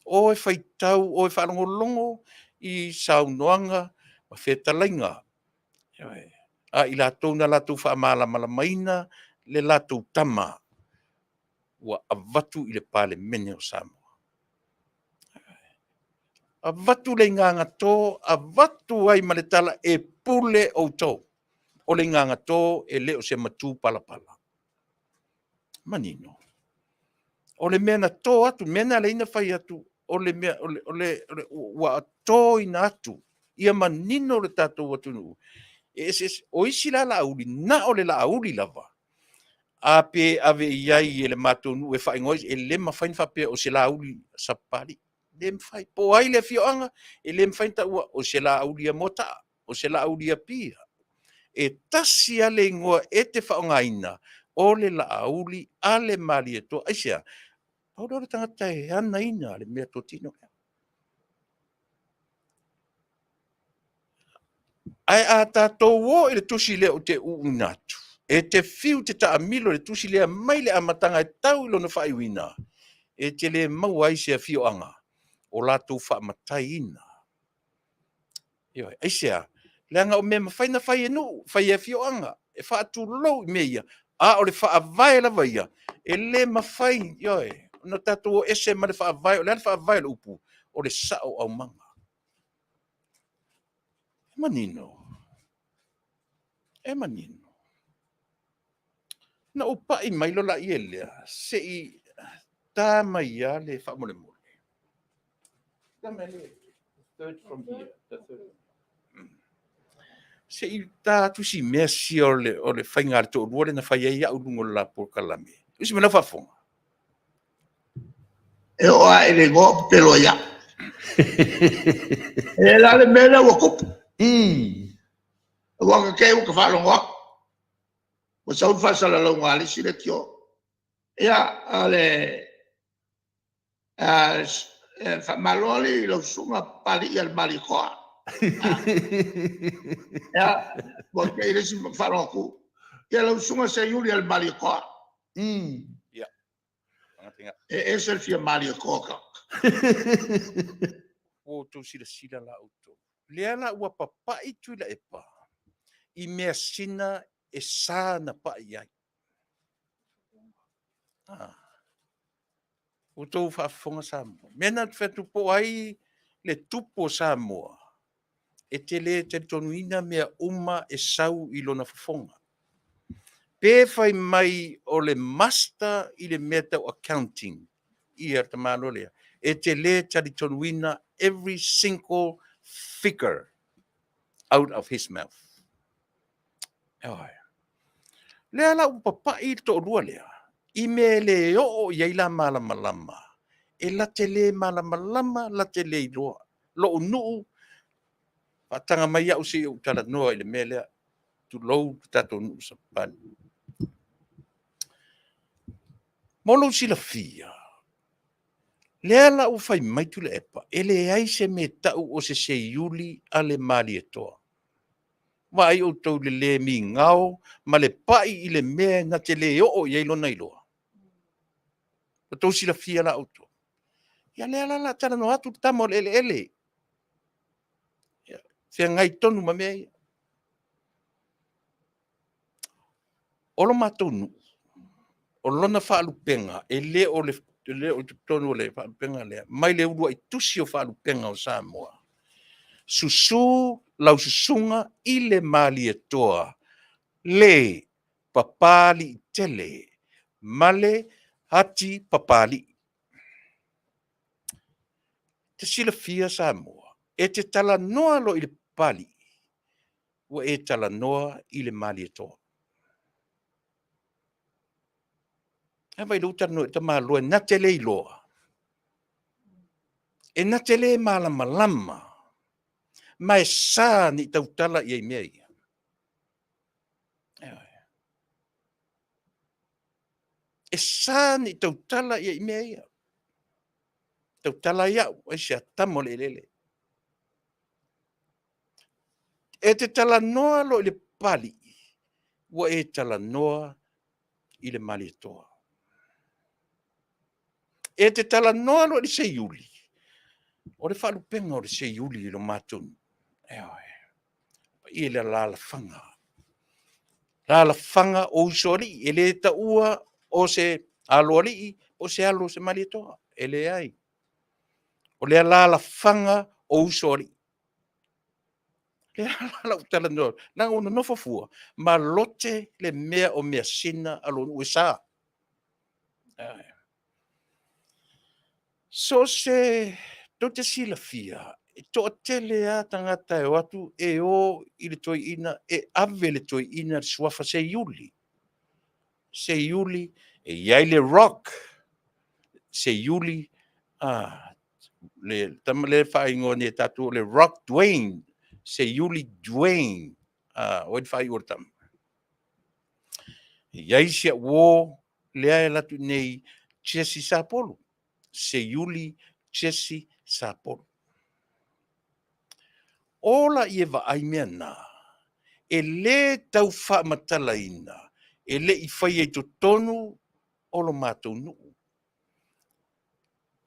S3: O e faitau, o e faalogologo i saunoaga ma fetalaiga a i latou na latou faamalamalamaina le latou tama ua avatu i le Palemene o Samoa. Avatu le igagatō, avatu ai ma le tala, e pule outou. O le igagatō e le o se matupalapala. Manino. O le mea na to atu, mea na ala ai ona fai atu, o le mea ua toina atu ia manino le tatou atunuu. E eseese, o isi la Laauli, na o le Laauli lava, a pe ave i ai e le matou nuu e faaigoa, e le mafai ona faapea o se Laauli Sapapalii. E le mafai. Po o ai le afioaga, e le mafai ona taua o se Laauli Moataa, o se Laauli Apia. E tasi lava le igoa e te faaaogaina, o le Laauli a le Malietoa. Aisea? Pau lea o le tagata e anaina le meatotino lea. Ae a tatou o i le tusi lea ou te uuina atu, e te fiu e te taamilo i le tusi lea mai le amataga e tau i lona faaiuina, e te le maua ai se afioaga o latou faamataiina. Ioe. Aisea? Leaga o mea e mafai ona fai e nuu, fai e afioaga, e faatulou i mea ia, a o le faavae lava ia, e le mafai, ioe, ona tatou o ese ma le faavae. O le a le faavae o le upu? O le sao aumaga. E manino, e manino. Na ou pai mai loa lea, se i ta mai lava le faamolemole. Ta mai le third from here, the third. Se i ta atu si mea sia o le faiga a le toalua lea na fai ai au i luga o le la polokalame. Usi mai lau faafofoga.
S4: E oo lava i le igoa o pepelo ai au. E la le mea lea ua tupu. Aua na te i ua ta faalogo atu, ua sau le faasalalauga a le isi leitio. Ia, o le faamalo alii i lau Susuga Papalii Malietoa. Ia, ua te i le isi faalogo atu, ia lau Susuga Seiuli a le Malietoa.
S3: Ia.
S4: E ese le fia Malietoa o tagata.
S3: Ua outou silasila la outou. Lea la ua papai Tuilaepa i measina e sa ona pai i ai. Ua outou faafofoga Samoa? O le mea lena ou te fai atu po o ai le tupu o Samoa, e te le talitonuina mea uma e sau i lona fofoga. Pe fai mai o le Master i le mea tau accounting ia le tamaloa lea, e te le talitonuina every single figure out of his mouth. Ioe. Lea la ua papai le toalua lea i mea e le oo i ai la malamalama, e la te le malamalama, la te le iloa. Lou nuu, faataga mai au se i ou talanoa i le mea lea. Tulou le tatou nuu Sapani. Mo lou silafia, lea la ua fai mai Tuilaepa, e leai se mea e tau o se seiuli a le Malietoa. Vaai outou i le le migao ma le pai i le mea na te le oo i ai lona iloa. Ua outou silafia la outou. Ia lea la o le a talanoa atu le tama o le eleele, feagai tonu ma mea ia. O lo matou nuu, o lona faalupega, e le o i totonu o le faalupega lea, mai le uluai tusi o faalupega o Samoa, susu lau susuga i le Malietoa, le Papaliitele ma le Ati Papalii. E te silafia Samoa, e te talanoa loa i le Papalii, ua e talanoa i le Malietoa. Ae vaai o lea ua talanoa i le tamaloa na te le iloa, e na te le malamalama, ma e sa ona tautala i ai i mea ia. Ioe. E sa ona tautala i ai i mea ia. Tautala ai au, aisea? Tama o le eleele. E te talanoa loa i le Papalii, ua e talanoa i le Malietoa. E te talanoa loa i le seiuli, o le faalupega o le seiuli i lo matou nuu, ioe, le paia i le alaalafaga, alaalafaga o usoalii, e le taua o se aloalii po o se alo o se Malietoa, e leai. O le alaalafaga o usoalii. O lea la o le a ou talanoa atu, leaga ua nonofo fua ma lote le mea o measina a lou nuu, e sa. So o se, tou te silafia, e toatele lava tagata e o atu e o i le toeaina, e ave e le toeaina le suafa Seiuli. Seiuli, e i ai le Rock, Seiuli, le tama lea e faaigoa nei e tatou o le Rock Dwayne, Seiuli Dwayne, o ai le faaiu o le tama? E i ai si au uo lea e alu atu nei, Jesse Sapolu, Seiuli Jesse Sapolu. O laia e vaai mea na, e le tau faamatalaina, e le i faia i totonu o lo matou nuu.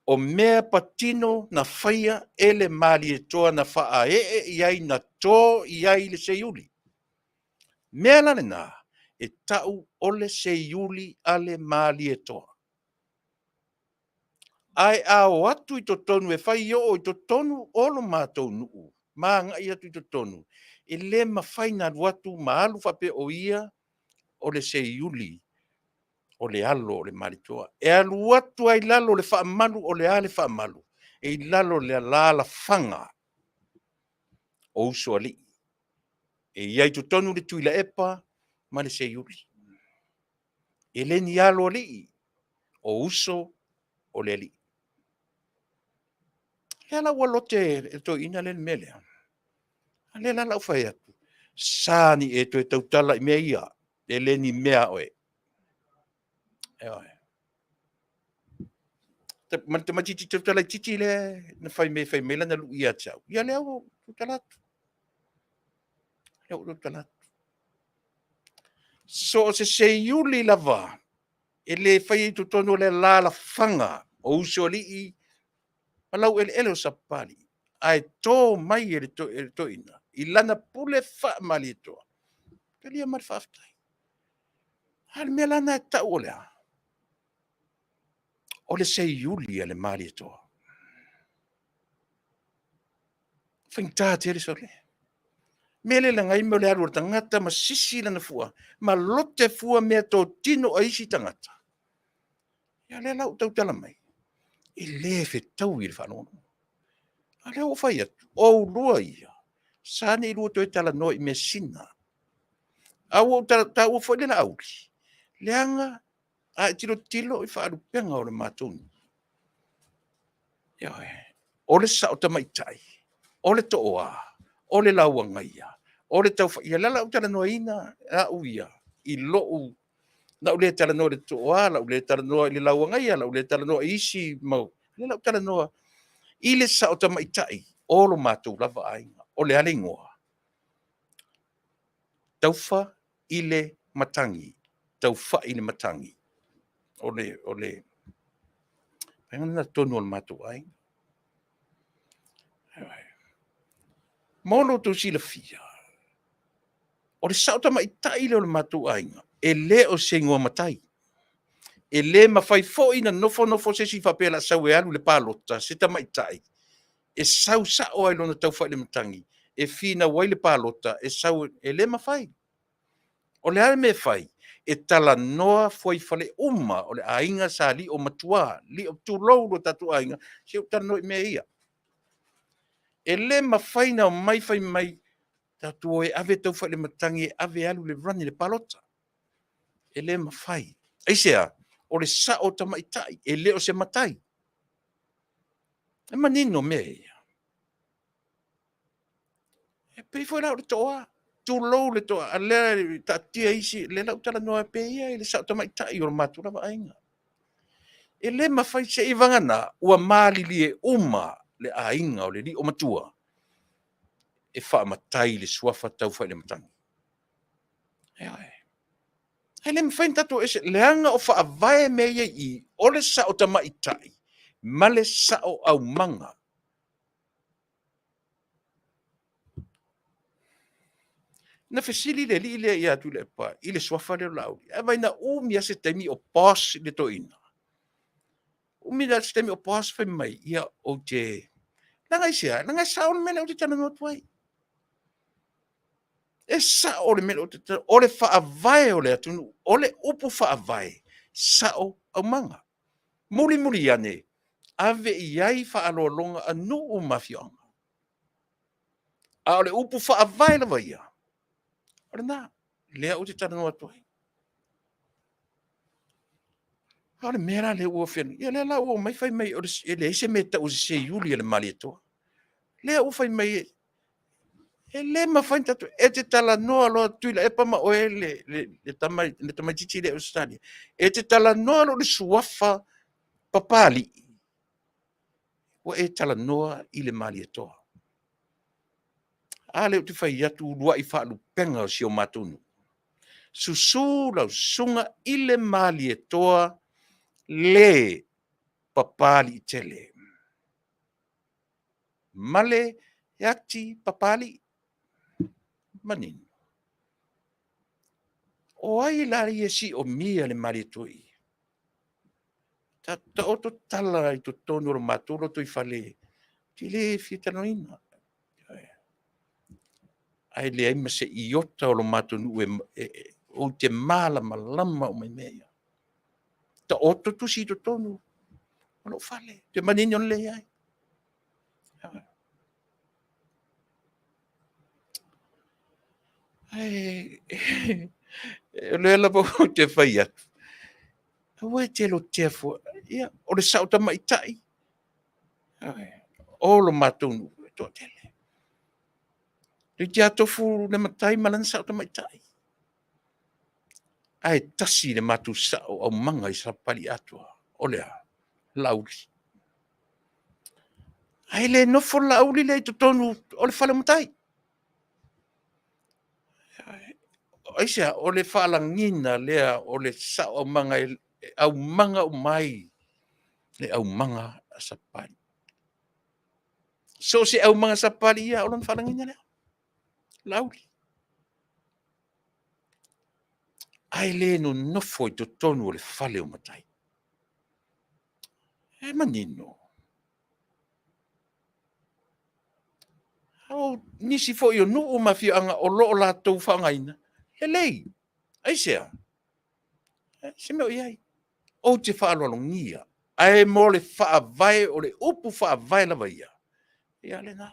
S3: O mea patino na faia e le Malietoa na faaee i ai, na to i ai le seiuli. Mea la lena, e tau o le seiuli a le Malietoa. Ae a o atu i totonu e fai oo i totonu o lo matou nuu ma agai atu i totonu, e le mafai ona alu atu ma alu faapea o ia o le seiuli o le alo o le Malietoa. E alu atu lava i lalo o le faamalu. O le a le faamalu? E i lalo o le alaalafaga o usoalii. E i ai totonu le Tuilaepa ma le Seiuli. E le ni alo alii, o uso o le alii. Lea la ua lote le toeaina lea le mea lea. A lea la o le a ou fai atu, sa ni e toe tautala i mea ia, e le ni mea a oe. Ioe. Ma le tamaitiiti tautala laitiiti lea na fai mai lana lui ia te au, ia lea ua ou tautala atu. Lea ua ou tautala atu. So o se seiuli lava e le faia i totonu o le alaalafaga o usoalii ma laueleele o Sapapalii, ae to mai e le toeaina i lana pule faamalietoa, talia ma le faafetai. A o le mea la lena e tau o le a? O le seiuli a le Malietoa. E faigata tele sole. O le mea lea e leaga ai le alu a le tagata ma sisi lana fua ma lote fua meatotino a isi tagata. Ia o lea la ua ou tautala mai, e le fetaui le faalogologo. A o lea ua ou fai atu, o oulua ia, sa ne i oulua toe talanoa i measina. Ae ua ou taua foi le Laauli, leaga a e tilotilo i faalupega o le matou nuu, ioe, o le sao tamaitai, o le Tooa, o le Lauagaia, o le Taufaia. O lea la ua ou talanoaina au ia i lou... o le a ou le talanoa i le Tooa, o le a ou le talanoa i le Lauagaia, o le a ou le talanoa i isi mau... O lea o le a ou talanoa i le sao tamaitai o lo matou lava aiga. O le a le igoa? Taufa i le Matagi, Taufai i le Matagi. O le vaega lena tonu o le matou aiga. Mo lo outou silafia, o le sao tamaitai lea o le matou aiga, e le o se igoa matai. E le mafai foi ona nofo nofo se isi faapea o le a sau e alu i le palota se tamaitai, e sau sao lava i lona Taufaiilematagi e finau ai le palota, e sau e le mafai. O le a le mea e fai? E talanoa fuaifale uma o le aiga sa lio matua, tulou lo tatou aiga, se i ou talanoa i mea ia. E le mafai ona omai fai mai, tatou o e ave Taufaiilematagi e ave e alu e run i le palota. E le mafai. Aisea? O le sao tamaitai, e le o se matai. E manino mea ia? E pei foi la o le Tooa, tulou le Toa, a o lea taatia isi, o lea o le a ou talanoa pea ia i le sao tamaitai o le matou lava aiga. E le mafai seiavagana ua malilie uma le aiga o le liomatua e faamatai le suafa Taufaiilematagi. Ioe. Ae le mafai ona tatou o ese, leaga o faavae mea ia i i, o le sao tamaitai ma le sao aumaga. Na fesili le alii lea ia Tuilaepa i le suafa lea o Laauli, ae vaai na umi lava se taimi o boss le toeaina. Umi la se taimi o boss fai mai, ia ou te... Leaga aisea? Leaga e sao le mea lea ou te talanoa atu ai. E sao le mea lea ou te talanoa O le faavae o le atunuu, o le upu faavae, sao aumaga. Mulimuli ane, ave i ai faaaloaloga a nuu ma afioaga. A o le upu faavae lava ia, o lena, lea ou te talanoa atu ai. A o le mea la lea ua feagai, ia lea la ua omai fai mai e leai se mea e tau o se seiuli a le Malietoa. Lea ua fai mai e le mafai ona tatou... E te talanoa loa Tuilaepa ma oe le tamaitiiti lea i Ausetalia, e te talanoa loa i le suafa Papalii, ua e talanoa i le Malietoa. A lea ou te fai atu, uluai faalupega o si o matou nuu, susu lau Susuga i le Malietoa le Papaliitele ma le ati Papalii. Manino. O ai la ia e siomia le Malietoa i i? Taoto tala i totonu o le matou lotoifale, ou te le fia talanoaina. Ae leai ma se iota o le matou nuu ou te malamalama uma i mea ia. Taoto tusi i totonu o lou fale, ou te manino lelei ai. Ae, o lea lava ou te fai atu, aua e te lotea fua, ia, o le sao tamaitai, o lo matou nuu e toatele. Toeitiiti lava tofu le matai ma lana sao tamaitai. Ae tasi le matou sao aumaga i Sapapalii atoa, o le a? Laauli. Ae le nofo le Laauli lea i totonu o le fale o matai. Aisea? O le faalagiga lea o le sao aumaga e aumaga uma ai le aumaga a Sapapalii. So o se aumaga a Sapapalii ia, o lona faalagiga lea, Laauli. Ae le nonofo i totonu o le fale o matai. E manino. O nisi foi o nuu ma afioaga o lo o latou faaaogaina, lelei. Aisea? Se mea o i ai. Ou te faaaloalogia, ae mo le faavae, o le upu faavae lava ia, ia lena.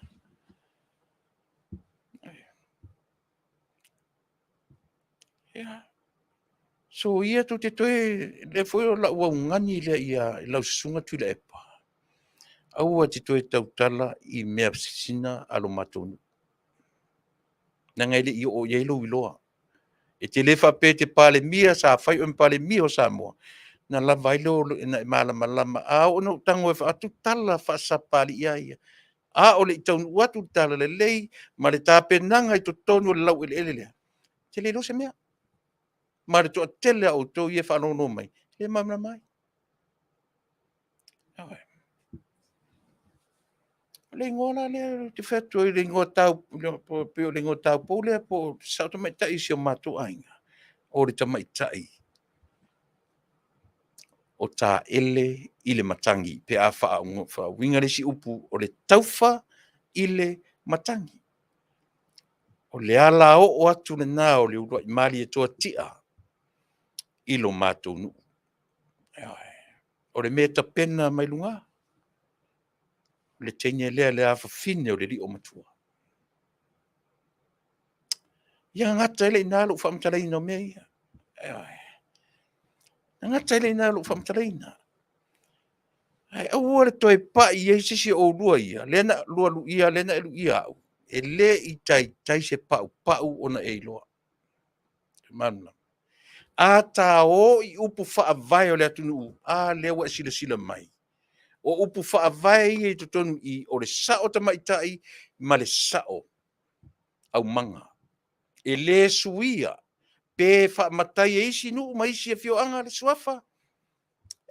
S3: Ia, soia tou te toe, lea foi o lau augani lea i lau Susuga Tuilaepa, aua e te toe tautala i mea sisina a lo matou nuu, leaga e le i oo i ai lou iloa. E te le faapea e te Palemia, sa fai oe ma Palemia o Samoa, ona lava ai lea ona e malamalama. A oo ina ou tago e avatu tala faa-Sapapalii lava ia, a o le i taunuu atu le talalelei ma le tapenaga i totonu o le laueleele lea, e te le iloa se mea. Ma le toatele lava o outou ia e faalogologo mai, e le malamalama ai. O le igoa la lea ou te fai atu ai, pei o le igoa taupou lea po o le sao tamaitai o si o matou aiga, o le tamaitai o taele i le matagi, pe a faauiga le isi upu, o le taufa i le matagi. O le alaoo atu lena o le uluai Malietoa Tia i lo matou nuu. Ioe. O le mea e tapena mai luga, o le teine lea le afafine o le liomatua. Ia gata ai lea i ina lou faamatalaina o mea ia. Ioe. Gata ai lea i ina lou faamatalaina. Ae aua le toe pai i ai se isi o oulua ia, lea na lua luia, lea na e luia au, e le i taitai se paupau ona e iloa. A ta o i upu faavae o le atunuu, a lea ua e silasila mai, o upu faavae ia i totonu i i, o le sao tamaitai ma le sao aumaga. E le suia pe faamatai e isi nuu ma isi afioaga le suafa,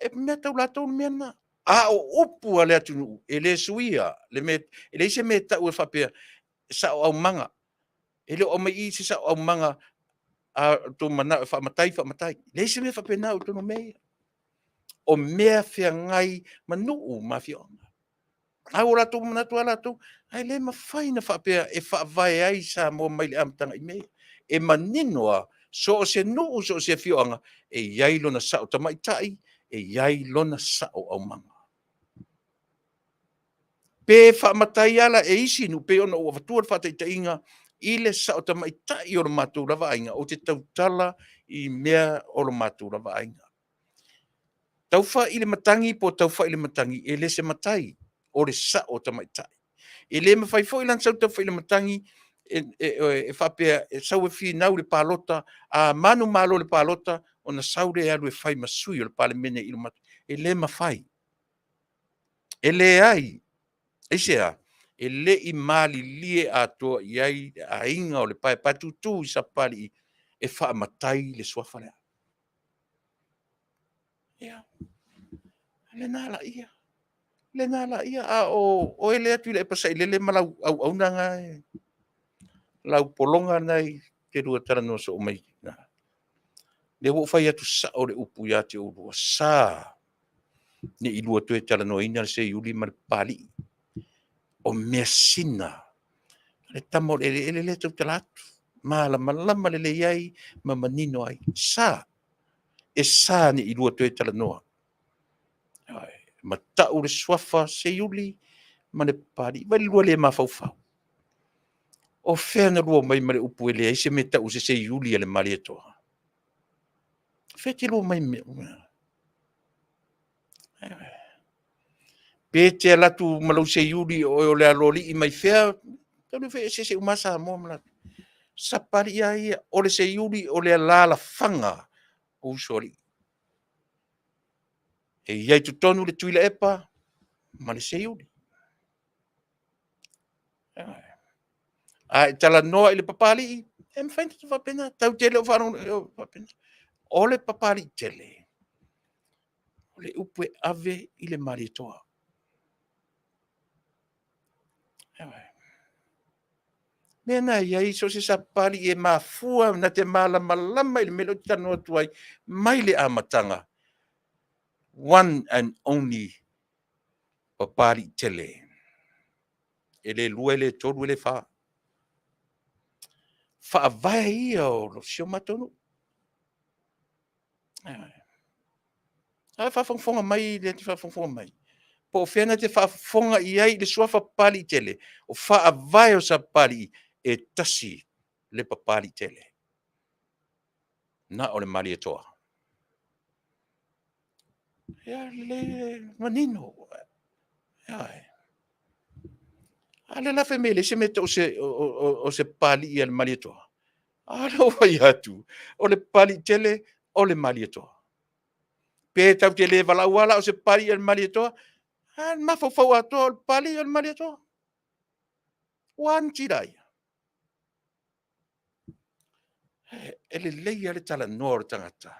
S3: e mea tau latou le mea lena. A o upu a le atunuu, e le suia, e leai se mea e tau e faapea, sao aumaga. E le o aumai i i se sao aumaga a outou manao e faamatai, faamatai. E leai se mea faapena o i totonu o mea ia. O mea feagai ma nuu ma afioaga. A ua latou manatu lava latou, ae le mafai ona faapea e faavae ai Samoa mai le amataga i mea ia. E manino lava, so o se nuu so o se afioaga, e i ai lona sao tamaitai, e i ai lona sao aumaga. Pe faamatai lava la e isi nuu, pei ona ou avatua le faataitaiga i le sao tamaitai o le matou lava aiga, ou te tautala i mea o lo matou lava aiga. Taufa i le matagi po o taufa i le matagi, e le o se matai, o le sao tamaitai. E le mafai foi la ona sau taufa i le matagi e faapea e sau e finau i le palota, a manumalo i le palota ona sau lea e alu e fai ma sui o le Palemene i le E le mafai. E leai. Aisea? E le i malilie atoa i ai le aiga o le Paepaetutu i Sapapalii e faamatai le suafa lea. Ia, lena laia, lena laia, a o oe lea Tuilaepa Sailele ma lau auauna lena, lau pologa lena e te lua talanoa soo mai ai, lea ua ou fai atu sao le upu ia te oulua, sa ne i lua toe talanoaina le Seiuli ma le Papalii. O measina a le tama o le eleele lea e tautala atu, malamalama lelei ai ma manino ai. Sa, e sa ne i lua toe talanoa. Matau le suafa Seiuli ma le Papalii, vaai i le lua le mafaufau. O fea na lua mai ma le upu e leai se mea tau o se seiuli a le Malietoa? O fea e te lua mai ma mea uma ia? Pe te alu atu ma lou seiuli o oe o le aloalii mai fea, talu e fai eseese uma lava Samoa ma latou. Sapalii lava ia, o le seiuli o le alaalafaga o usoalii. E i ai i totonu le Tuilaepa ma le seiuli. A e talanoa i le Papalii, e mafai ona faapena, tatou te le o faalogologo, e faapena. O le Papalii tele, o le upu e ave i le Malietoa. O mea na e i ai, so o se Sapalii e mafua na te malamalama i le mea lea ou te talanoa atu ai mai le amataga, one and only Papaliitele. E le lua, e le tolu, e le fa. Faavae ia o si o matou nuu. A o faafogafoga mai le faafogafoga mai? Po o fea na te faafofoga i ai i le suafa Papaliitele? O faavae o Sapalii, e tasi le Papaliitele, na o le Malietoa. Ia lelei e manino. Ioe. A lea la e fai mai e leai se mea e tau o se Papalii a le Malietoa. A lea ua ou fai atu, o le Papaliitele o le Malietoa. Pe tatou te le valaau lava la o se Papalii o le Malietoa, a mafaufau atoa o le Papalii o le Malietoa. Ua a ni tilaia? E lelei lava le talanoa o le tagata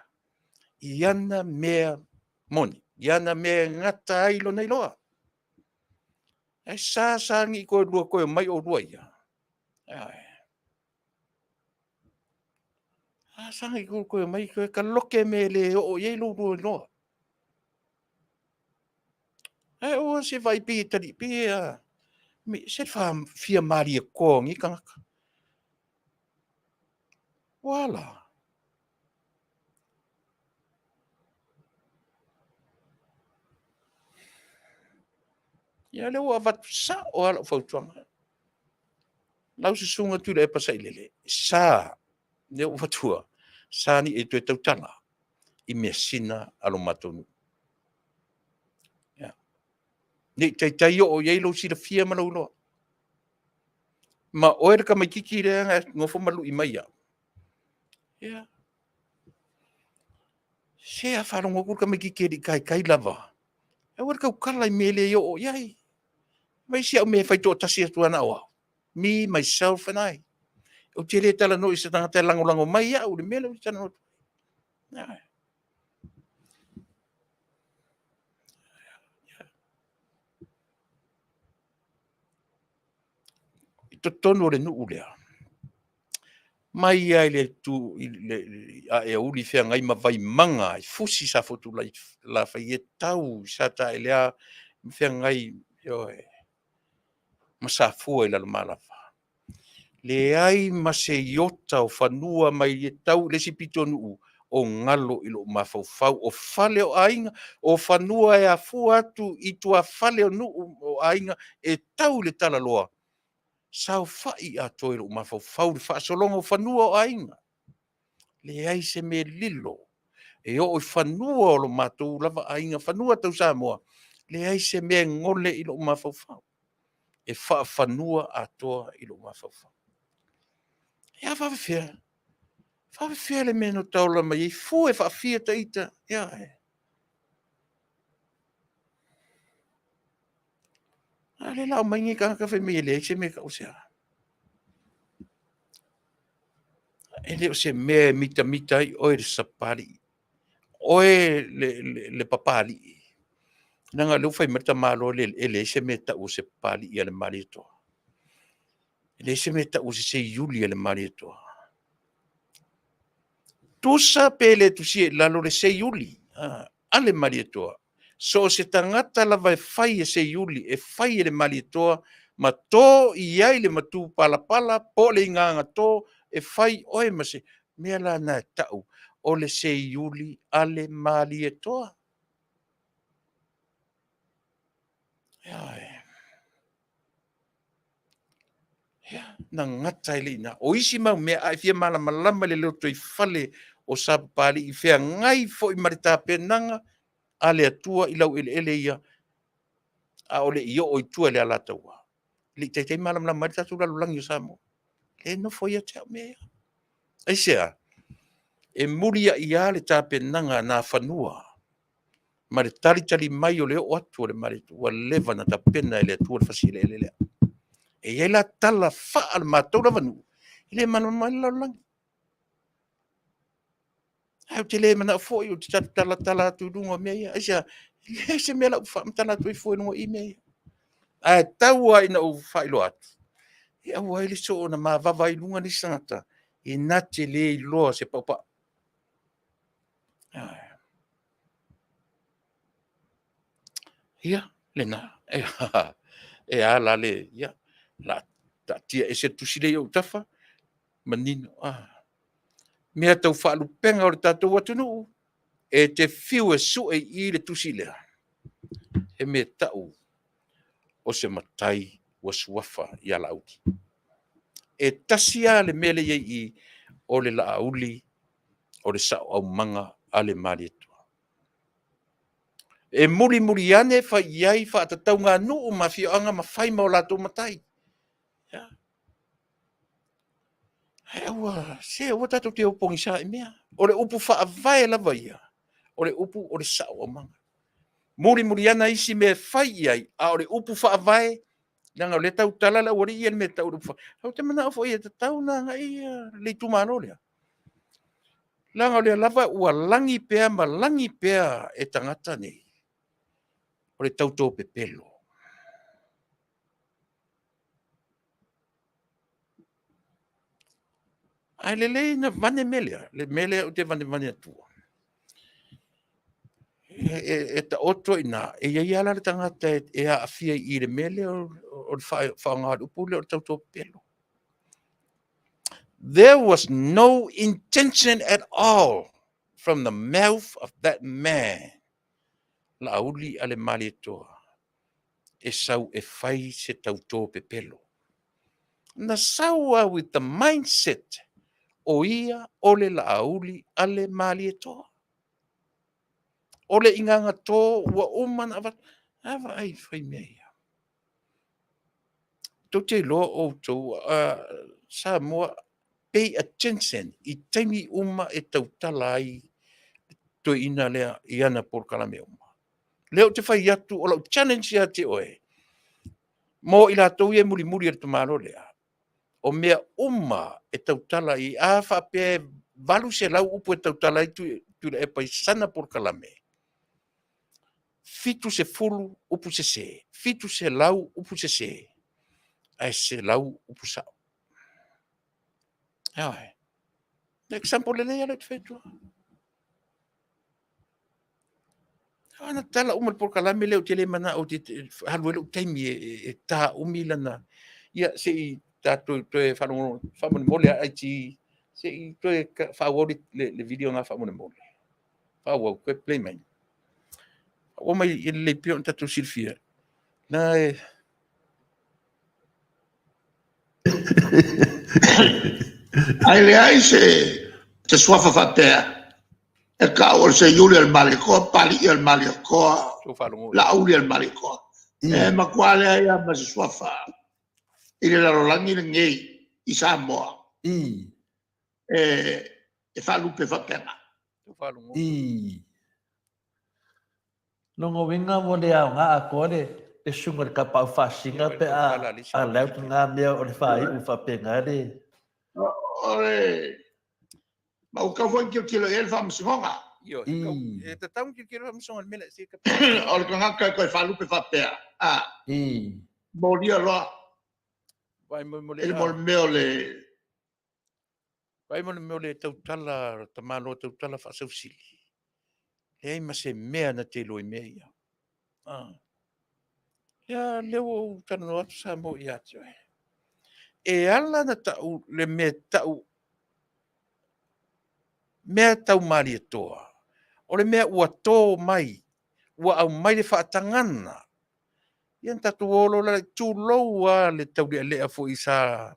S3: i ana mea moni, i ana mea e gata ai lona iloa. Ae sa sa ni lua toe omai oulua ia. A saga toe omai toe taloke mea e le oo i ai lo oulua iloa. Ae aua se vaai pei e ese le fia Malietoa o nei tagata. Ua a la? Ia o lea ua avatu sao lava lau fautuaga. Lau Susuga Tuilaepa Sailele, e sa, lea ua ou avatua, sa ia e toe tautala i measina a lo matou nuu. Ne i taitai oo i ai lou silafia ma lou iloa. Ma oe le tamaitiiti lea na e nofo ma lui mai au, ia, se a faalogo atu le tamaitiiti e le i taitai lava, aua le tautala i mea e le oo i ai. Fai si au mea e fai toatasi atu lava na o au, me, myself and I. Ou te le talanoa i se tagata e lagolago mai au i le mea lea ou te talanoa atu ai. I totonu o le nuu lea, mai lava i le Aeauli feagai ma Vaimaga i Fusi Safotulafai e tau i Sataelea ma feagai, ioe, ma Safua i Lalomalava. Leai ma se iota o fanua mai e tau i le isi pitonuu o galo i lou mafaufau. O fale o aiga, o fanua e afua atu i tuafale o nuu o aiga e tau i le talaloa, saofai atoa i lou mafaufau le faasologa o fanua o aiga. Leai se mea e lilo e oo i fanua o lo matou lava aiga, fanua tau Samoa, leai se mea e gole i lou mafaufau. E faafanua atoa i lou mafaufau. Ia a faapefea? Faapefea le mea na ota ola mai ai? Fua e faafia ita? Ioe. A lea o le a omai nei tagata fai mai e leai se mea e tau o se a? E le o se mea e mitamita ai oe le Sapalii, oe le Papalii, leaga o lea ua fai mai le tamaloa e leai se mea e tau o se Papalii a le Malietoa. E leai se mea e tau o se seiuli a le Malietoa. Tusa pe le tusia i lalo le seiuli a le Malietoa, so o se tagata lava e fai e seiuli, e fai e le Malietoa ma to i ai le matupalapala po o le igagato e fai oe ma se mea la lena e tau o le seiuli a le Malietoa. Ioe. Ia, na gata ai le i ina. O isi mau mea, a e fia malamalama i le lotoifale o Sapapalii, feagai foi ma le tapenaga a le Atua i laueleele ia, a o le i oo i tua i le Alataua, e le i taitai malamalama ai le tatou lalolagi o Samoa. E nofo ia te au mea ia. Aisea? E muliai lava le tapenaga a Nafanua ma le talitali mai o le oo atu o le Malietoa, ua leva ona tapena e le Atua le fasi eleele lea. E i ai la tala faa le matou lava nuu, e le malamalama ai le lalolagi. Ae ou te le manao foi ou te talatala atu i luga o mea ia. Aisea? E leai se mea o le a ou faamatala atu ai fua i luga o i mea ia. Ae tau lava ina ou faailoa atu, e aua ai le soona mavava ai i luga nisi tagata e na te le iloa se paupau. Ia, lena. E a la le... ia, o le a taatia ese le tusi lea i ou tafa, manino. Mea tau faalupega o le tatou atunuu, e te fiu e sue i i le tusi lea, e mea tau o se matai ua suafa ia Laauli. E tasi lava le mea lea e i ai i i, o le Laauli o le sao aumaga a le Malietoa. E mulimuli ane fai i ai faatatauga a nuu ma afioaga ma fai ma o latou matai. Ae aua, se aua tatou te o pogisa i mea. O le upu faavae lava ia, o le upu o le sao aumaga. Mulimuli ane isi mea e fai i ai, a o le upu faavae, leaga o lea e tautala le aualii ia i le mea e tau o le upu faavae. Ou te manao foi e tatau ona agai le itumalo lea, leaga o lea lava ua lagi pea ma lagi pea e tagata nei, o le tauto pepelo. Ae lelei ona vane le mea lea, le mea lea ou te vanevane atua, e taoto i ina, e i ai lava la le tagata e aafia i le mea lea o le faaaoga o le upu lea o le tauto pepelo. There was no intention at all from the mouth of that man, Laauli a le Malietoa, e sau e fai se tauto pepelo. Na sau lava with the mindset o ia o le Laauli a le Malietoa. O le igagato ua uma ona avatu. A vaai i fai mea ia. Tou te iloa outou, Samoa, pay attention i taimi uma e tautala ai toeaina lea i ana polokalame uma. Lea ou te fai atu, o lau challenge ia te oe, mo i latou ia e mulimuli e le tamaloa lea, o mea uma e tautala i ai, a faapea e 800 upu e tautala ai Tuilaepa i sana polokalame, 70 upu sese, 700 upu sese, ae 100 upu sao. Ioe. Example lelei lava lea ou te fai atua. Ana tala uma le polokalame lea ou te le manao ou te alu ai lou taimi e ta umi lana. Ia, se i tatou toe faalogologo faamolemole a IT, se i toe faaauau le video lena faamolemole. Faaauau, toe play mai. Faaauau mai e lelei pea ona tatou silafia. Na e
S4: Ae leai se suafa faapea e tau o le Seiuli a le Malietoa, Papalii o le Malietoa, Laauli a le Malietoa. E matua leai lava ma se suafa i le lalolagi lenei i Samoa e faalupe faapena.
S5: Lona uiga ua le aoga atoa le susuga i le Tapaau Faasisina pe a allowed lena mea o le faaiu faapena le...
S4: O le... Ma ua tatau foi ona tilotilo i ai le Faamasinoga.
S3: E tatau ona tilotilo le Faamasinoga i le mea lea.
S4: O le tagata e toe faalupe faapea, a, molia loa i le mea o le...
S3: Vaai mo le mea o le tautala, tamaloa tautala faasausili, leai ma se mea na te iloa i mea ia. Ia, lea ua ou talanoa atu Samoa ia te oe. E ala ona tau le mea e tau mea tau Malietoa, o le mea ua to mai, ua aumai le faatagaga. Ia na tatou o loa la, tulou lava le taulealea foi sa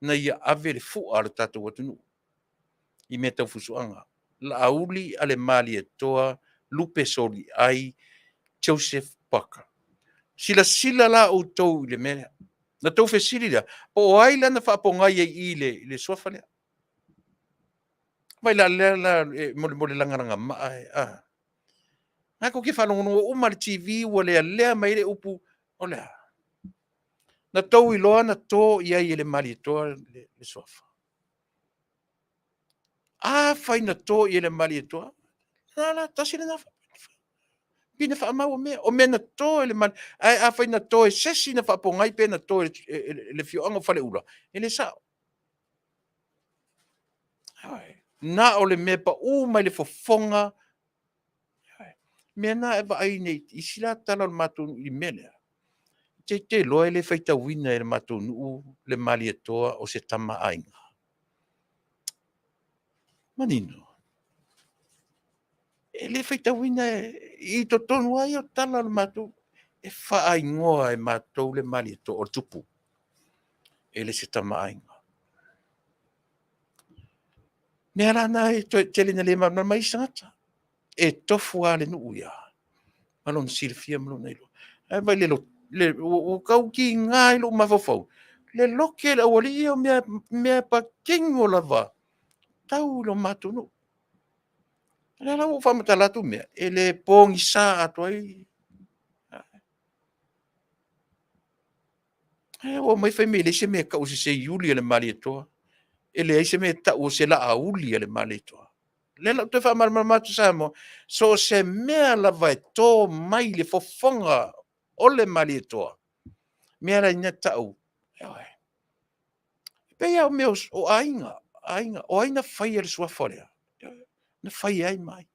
S3: na ia ave le fua a le tatou atunuu i mea tau fusuaga. Laauli a le Malietoa Lupe Soliai Joseph Parker. Silasila la outou i le mea lea. Na tou fesili lea, po o ai la na faapogai ai i i le suafa lea. Vai la lea la e molemole lagalaga maa e, a. Na tou te faalogologo uma i le TV ua lealea mai ai le upu, o le a? Na tou iloa na to i ai e le Malietoa le suafa. Afai na to i ai e le Malietoa, na la tasi lena pina faamau o mea, o mea na to e le Malietoa. Ae afai na to e se isi na faapogai pe na to e le afioaga o Faleula, e le sao. Na o le mea e pau mai le fofoga, mea na e vaai nei i isi la tala o le matou nuu i le mea lea, e te iloa e le faitauina e le matou nuu le Malietoa o se Tama a Aiga. Manino. E le faitauina i totonu lava ia o tala o le matou, e faaigoa e matou le Malietoa o le Tupu, e le o se Tama a Aiga. O mea la na e tele ina le malamalama ai isi tagata. E tofu lava le nuu ia ma lona silafia ma lona iloa. Ae vaai ua tau tiga ai lou mafaufau, le lote o le aualii ia o mea patino lava tau i lo matou nuu. O lea la ua ou faamatala atu mea, e le pogisa atoa ai. Ae ua omai fai mai e leai se mea e tau o se seiuli a le Malietoa, e leai se mea e tau o se Laauli a le Malietoa. O lea la ou te toe faamalamalama atu Samoa, so o se mea lava e to mai le fofoga o le Malietoa, mea la ina e tau, ioe, e pei lava o mea o aiga, aiga, o ai na faia le suafa lea? Na faia e ai ma ai?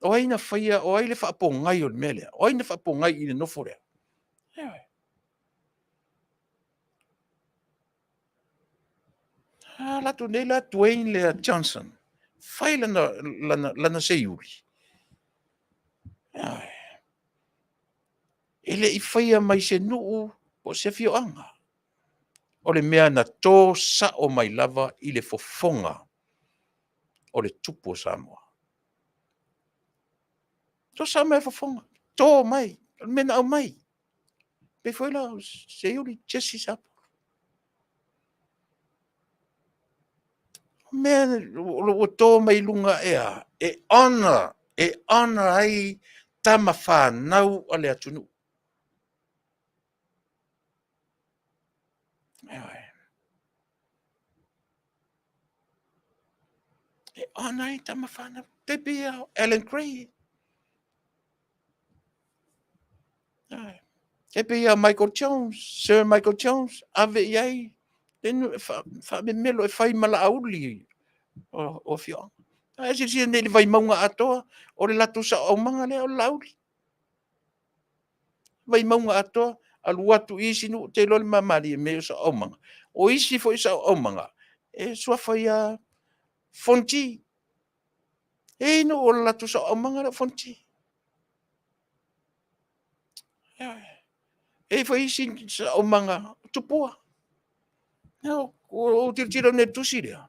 S3: O ai na faia, o ai le faapogai o le mea lea? O ai na faapogai i le nofo lea? Ioe. A alu atu nei la Dwayne lea Johnson, fai lana seiuli, ioe, e le i faia mai se nuu po o se afioaga. O le mea na to sao mai lava i le fofoga o le Tupu o Samoa. To sao mai le fofoga, to mai, o le mea na aumai. E pei foi la o Seiuli Jesse Sapolu. O mea ua to mai luga e a? E honor, e honor ai tama fanau a le atunuu. Ioe. E honor ai tama fanau. Tai pei a Alan Gray. Ioe. E pei a Michael Jones, Sir Michael Jones, ave i ai faamemelo e fai ma laauli o afioaga. Ae silasila nei i le Vaimauga atoa, o le latou sauaumaga lea o le Laauli. Vaimauga atoa, alu atu i isi nuu, ou te iloa le ma mea o sauaumaga. O isi foi sauaumaga, e suafa ia Fonoti. E i ai nuu o le latou sauaumaga lea o Fonoti. E i ai foi isi sauaumaga o Tupua. Ua ou tilotilo nei i le tusi lea,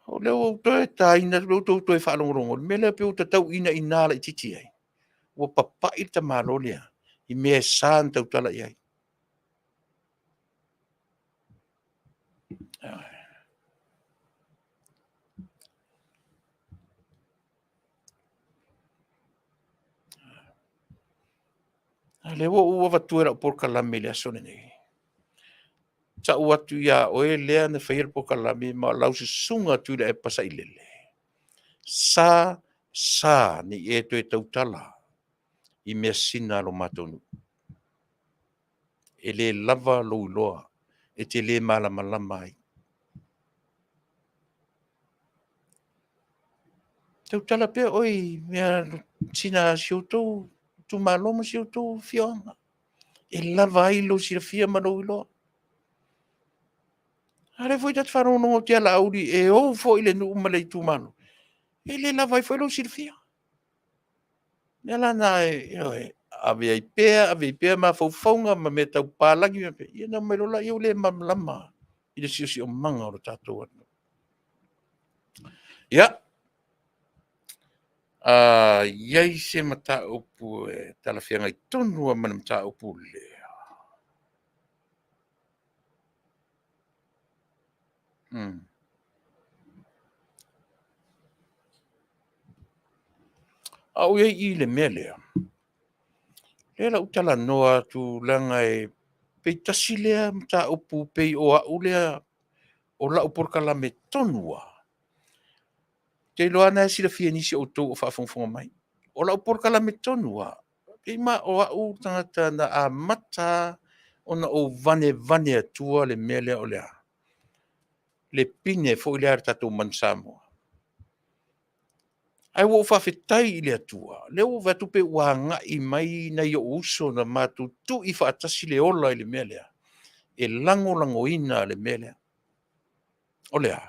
S3: O lea ua ou toe taina, ua outou toe faalogologo, le mea lea pei ua ta tau inaina laitiiti ai, ua papai le tamaloa lea i mea e sa ona tautala i ai. A o lea ua ou avatua i lau polokalame i le aso lenei, tau atu ia oe lea na faia le polokalame ma lau susuga Tuilaepa Sailele, sa, sa, ne i e toe tautala i measina a lo matou nuu. E le lava lou iloa, e te le malamalama ai. Tautala pea oe i measina a si outou itumalo ma si outou afioaga, e lava ai lou silafia ma lou iloa. A lea foi ta te faalogologo atu ia Laauli e ou foi le nuu ma le itumalo, e le lava ai foi lou silafia. O le mea la lena, ioe, ave ai pea, ave ai pea mafaufauga ma mea tau papalagi, ia ona omai loa lea ua le malamalama i le siosiomaga o le tatou atunuu. Ia, a i ai se mataupu e talafeagai tonu lava ma le mataupu lea? A ou i ai i i le mea lea, lea o le a ou talanoa atu leaga e pei tasi lea mataupu pei o au lea, o lau polokalame tonu lava. Ou te iloa o lena e silafia e nisi o outou o faafogafoga mai. O lau polokalame tonu lava, o au le tagata na amata ona ou vanevane atua le mea lea o le a? Le pine foi lea a le tatou Manu Samoa. Ae ua ou faafetai i le Atua, o lea ua ou vaai atu pei ua agai mai nai ou uso na matou tui faatasi le ola i le mea lea, e lagolagoina le mea lea. O le a?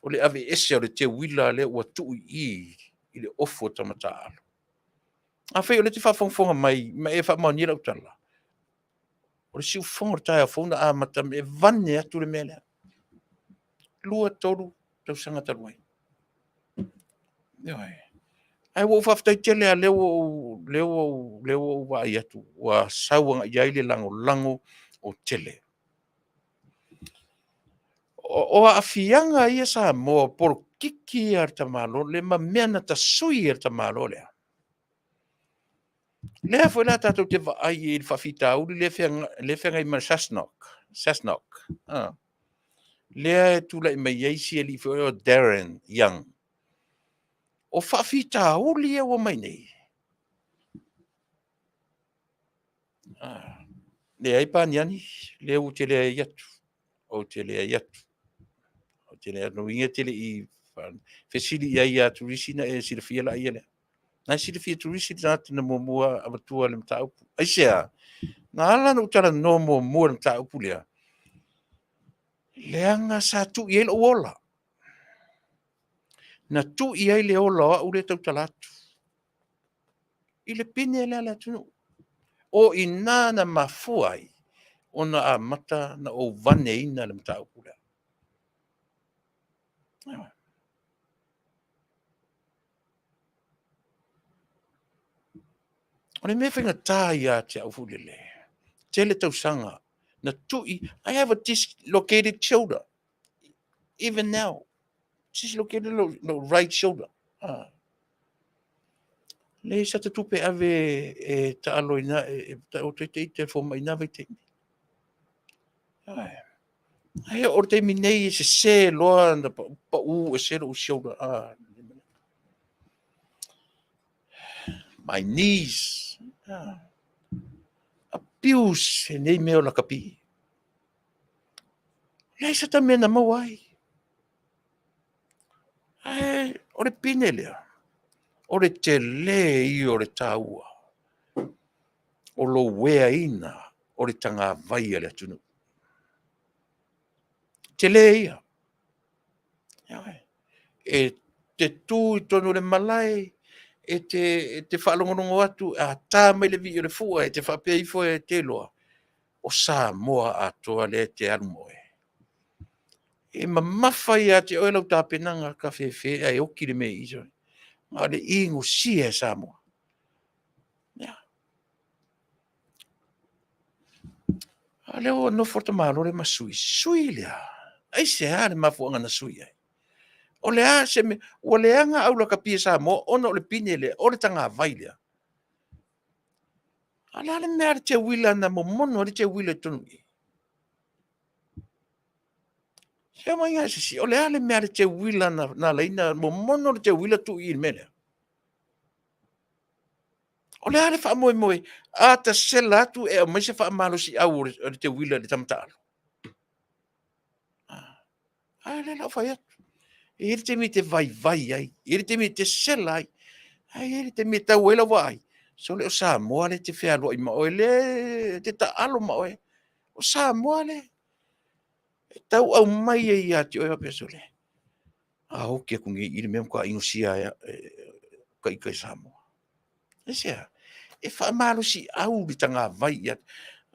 S3: O le aveese o le teuila lea ua tuu i i, i le ofu a tama taaalo. Afai o lea e te faafogafoga mai ma e faamaonia lau tala, o le siufofoga o le taeao fou na amata e vane atu le mea lea. 2, 3 tausaga talu ai. Ioe. Ae ua ou faafetai tele lava o lea ua ou vaai atu ua sau agai i ai le lagolago o tele. O aafiaga ia Samoa o polokiki ia a le tamaloa lea ma mea na tasui e le tamaloa lea, lea foi la tatou te vaai i le faafitauli lea e feagai ma le SASNOC, lea e tulai mai ai si alii foi lea o Darren Young. O faafitauli ia ua aumai nei, leai Paniani, o lea ou te leai atu, ou te leai atu. Ou te leai atu, lona uiga e te le i fesili i ai ia Turisi ona e silafia lea. O lena e silafia e Turisi le tagata na muamua avatua le mataupu. Aisea? Na ala ona ou talanoa muamua i le mataupu lea, leaga sa tuu i ai lou ola. Na tuu i ai le ola o au lea e tautala atu i le pine lea a le atunuu. O i ina na mafua ai ona amata ona ou vaneina le mataupu lea. O le mea faigata ia te au foi lele, tele tausaga na tui, I have a dislocated shoulder even now. Dislocated lou right shoulder. Leai sata tupe e ave e taalo i na, e taoto ai ita i le fomai i na vaitaimi. Ae oo i le taimi nei e sese loa ona pau ese lou shoulder. My knees. Abuse nei mea o lakapi. Leai sata mea na maua ai. Ae o le pine lea, o le tele ia o le taua o lou ueaina o le tagavai a le atunuu. Tele ia. E te tu i totonu o le malae, e te faalogologo atu, a ta mai le vii o le fua, e te faapea ifo e te iloa, o Samoa atoa lea e te alu ma oe. E mamafa ia te oe lau tapenaga kafefe ae oti le mea i i. A o le inosia e Samoa. A lea ua nofo le tamaloa lea ma sui. Sui le a? Aisea le mafuaaga na sui ai? O le a se mea? Ua leaga au lakapi a Samoa ona o le pine lea, o le tagavai lea. A o le a le mea a le teuila na momono ai le teuila i totonu i i? Se aumai se o le a le mea a le teuila na ala ai ona momono le teuila tuu i i le mea lea? O le a le faamoemoe? A ta sela atu e aumai se faamalosiau o le teuila i le tama taalo. A lea la ua fai atu. E i ai le taimi e te vaivai ai, e i ai le taimi e te sela ai, ae i ai le taimi e tau ai lau vaai, sole o Samoa lea e te fealuai ma oe, lea e te taalo ma oe. O Samoa lea. E tau aumai ai ia te oe faapea sole. A oki aku nei i le mea matua inosia e ka ika i Samoa. Aisea? E faamalosi au le tagavai ia.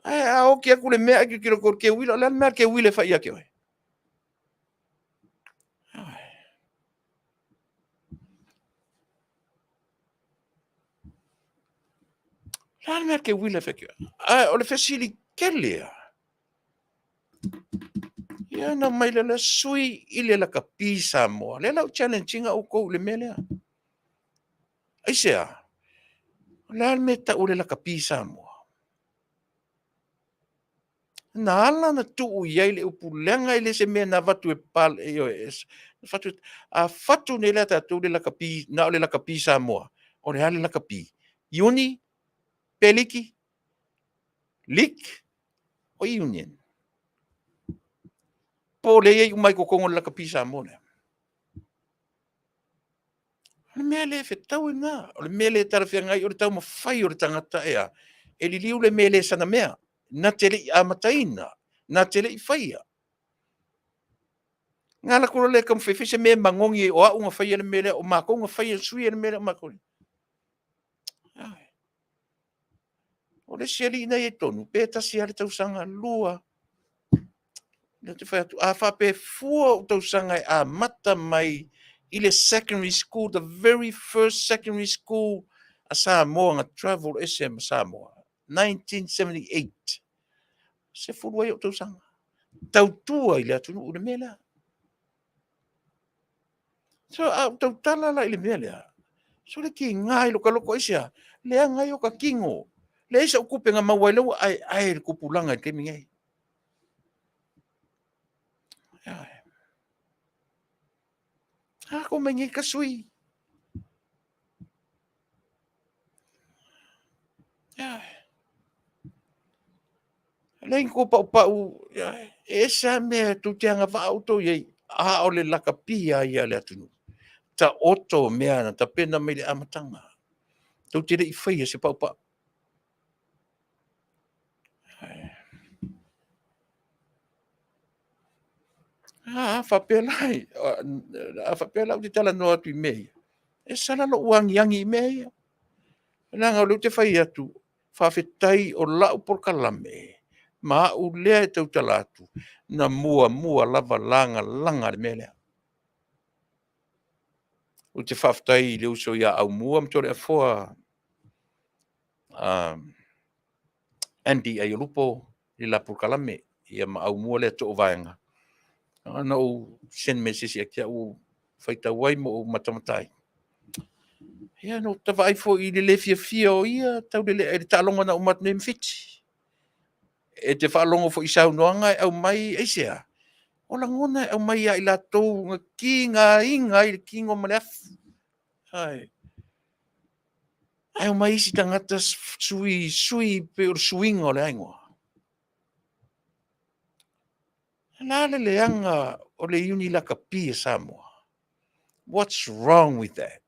S3: Ae a oki aku le mea ai tilotilo ko ke uila, o le a le mea ke uila e fai ia te oe? O le a le mea ke uila e fai ia te oe? Ae o le fesili tele lava, Ia na mai le le sui i le lakapi Samoa. Lea la ou challenge ina outou i le mea lea. Aisea? O le a le mea e tau o le lakapi Samoa? Na ala na tuu i ai le upu leaga e le se mea na avatu e pale, ioe, fatu, a fatu nei la tatou le lakapi, na o le lakapi Samoa, o le a le lakapi? Iuni? Peliki? League? O Union? Po o lea e i ai uma i totonu o le lakapi Samoa lea? O le mea le fetaui lena. O le mea le talafeagai o le taumafai o le tagata e a? E liliu le mea e le sana mea. Na te le i amataina, na te le i faia. Na ala atu loa lea e taumafai e fai se mea e manogi ai o au na faia le mea lea, o matou na faia, suia le mea lea o matou. O le isi alii na i ai tonu, pe tasi lava le tausaga, lua. Lea ou te fai atu, a faapea e fua ou tausaga e amata mai i le secondary school, the very first secondary school a Samoa na travel ese ma Samoa, 1978, 10 ai ou tausaga. Tautua i le atunuu i le mea lea. So, a ou tautala la i le mea lea, so le tiga i lota loto, aisea? Leaga ai ota tino. Leai sau tupe na maua ai, lea ua aeae le tupulaga i le taimi nei. A ko mai nei ka sui. Leai ni tou paupau, e ese lava mea tou te agavaa outou i ai, a o le lakapi lava ia a le atunuu. Taoto mea na tapena mai le amataga. Tou te le i faia se paupau. A faapea la, a faapea la ou te talanoa atu i mea ia, e sala lou agiagi i mea ia. Leaga o lea ou te fai atu, faafetai o lau polokalame ma au lea e tautala atu, na muamua lava lagalaga le mea lea. Ou te faafetai i le uso ia Aumua ma Toleafoa, Andy Aiolupo i le la polokalame, ia ma Aumua lea toovaega. Na ou send message ia te au, faitau ai ma ou matamata ai. Ia na ou vaai foi i le le fiafia o ia taulelea i le taaloga na uma atu nei ma Fiti. E te faalogo foi i saunoaga e aumai, aisea? O lagona e aumai ia i latou na tigaina ai le tino ma le afu. Ai. Ae omai isi tagata sui, sui pei o le suiga o le a igoa. O le a le leaga o le Iuni Lakapi a Samoa? What's wrong with that?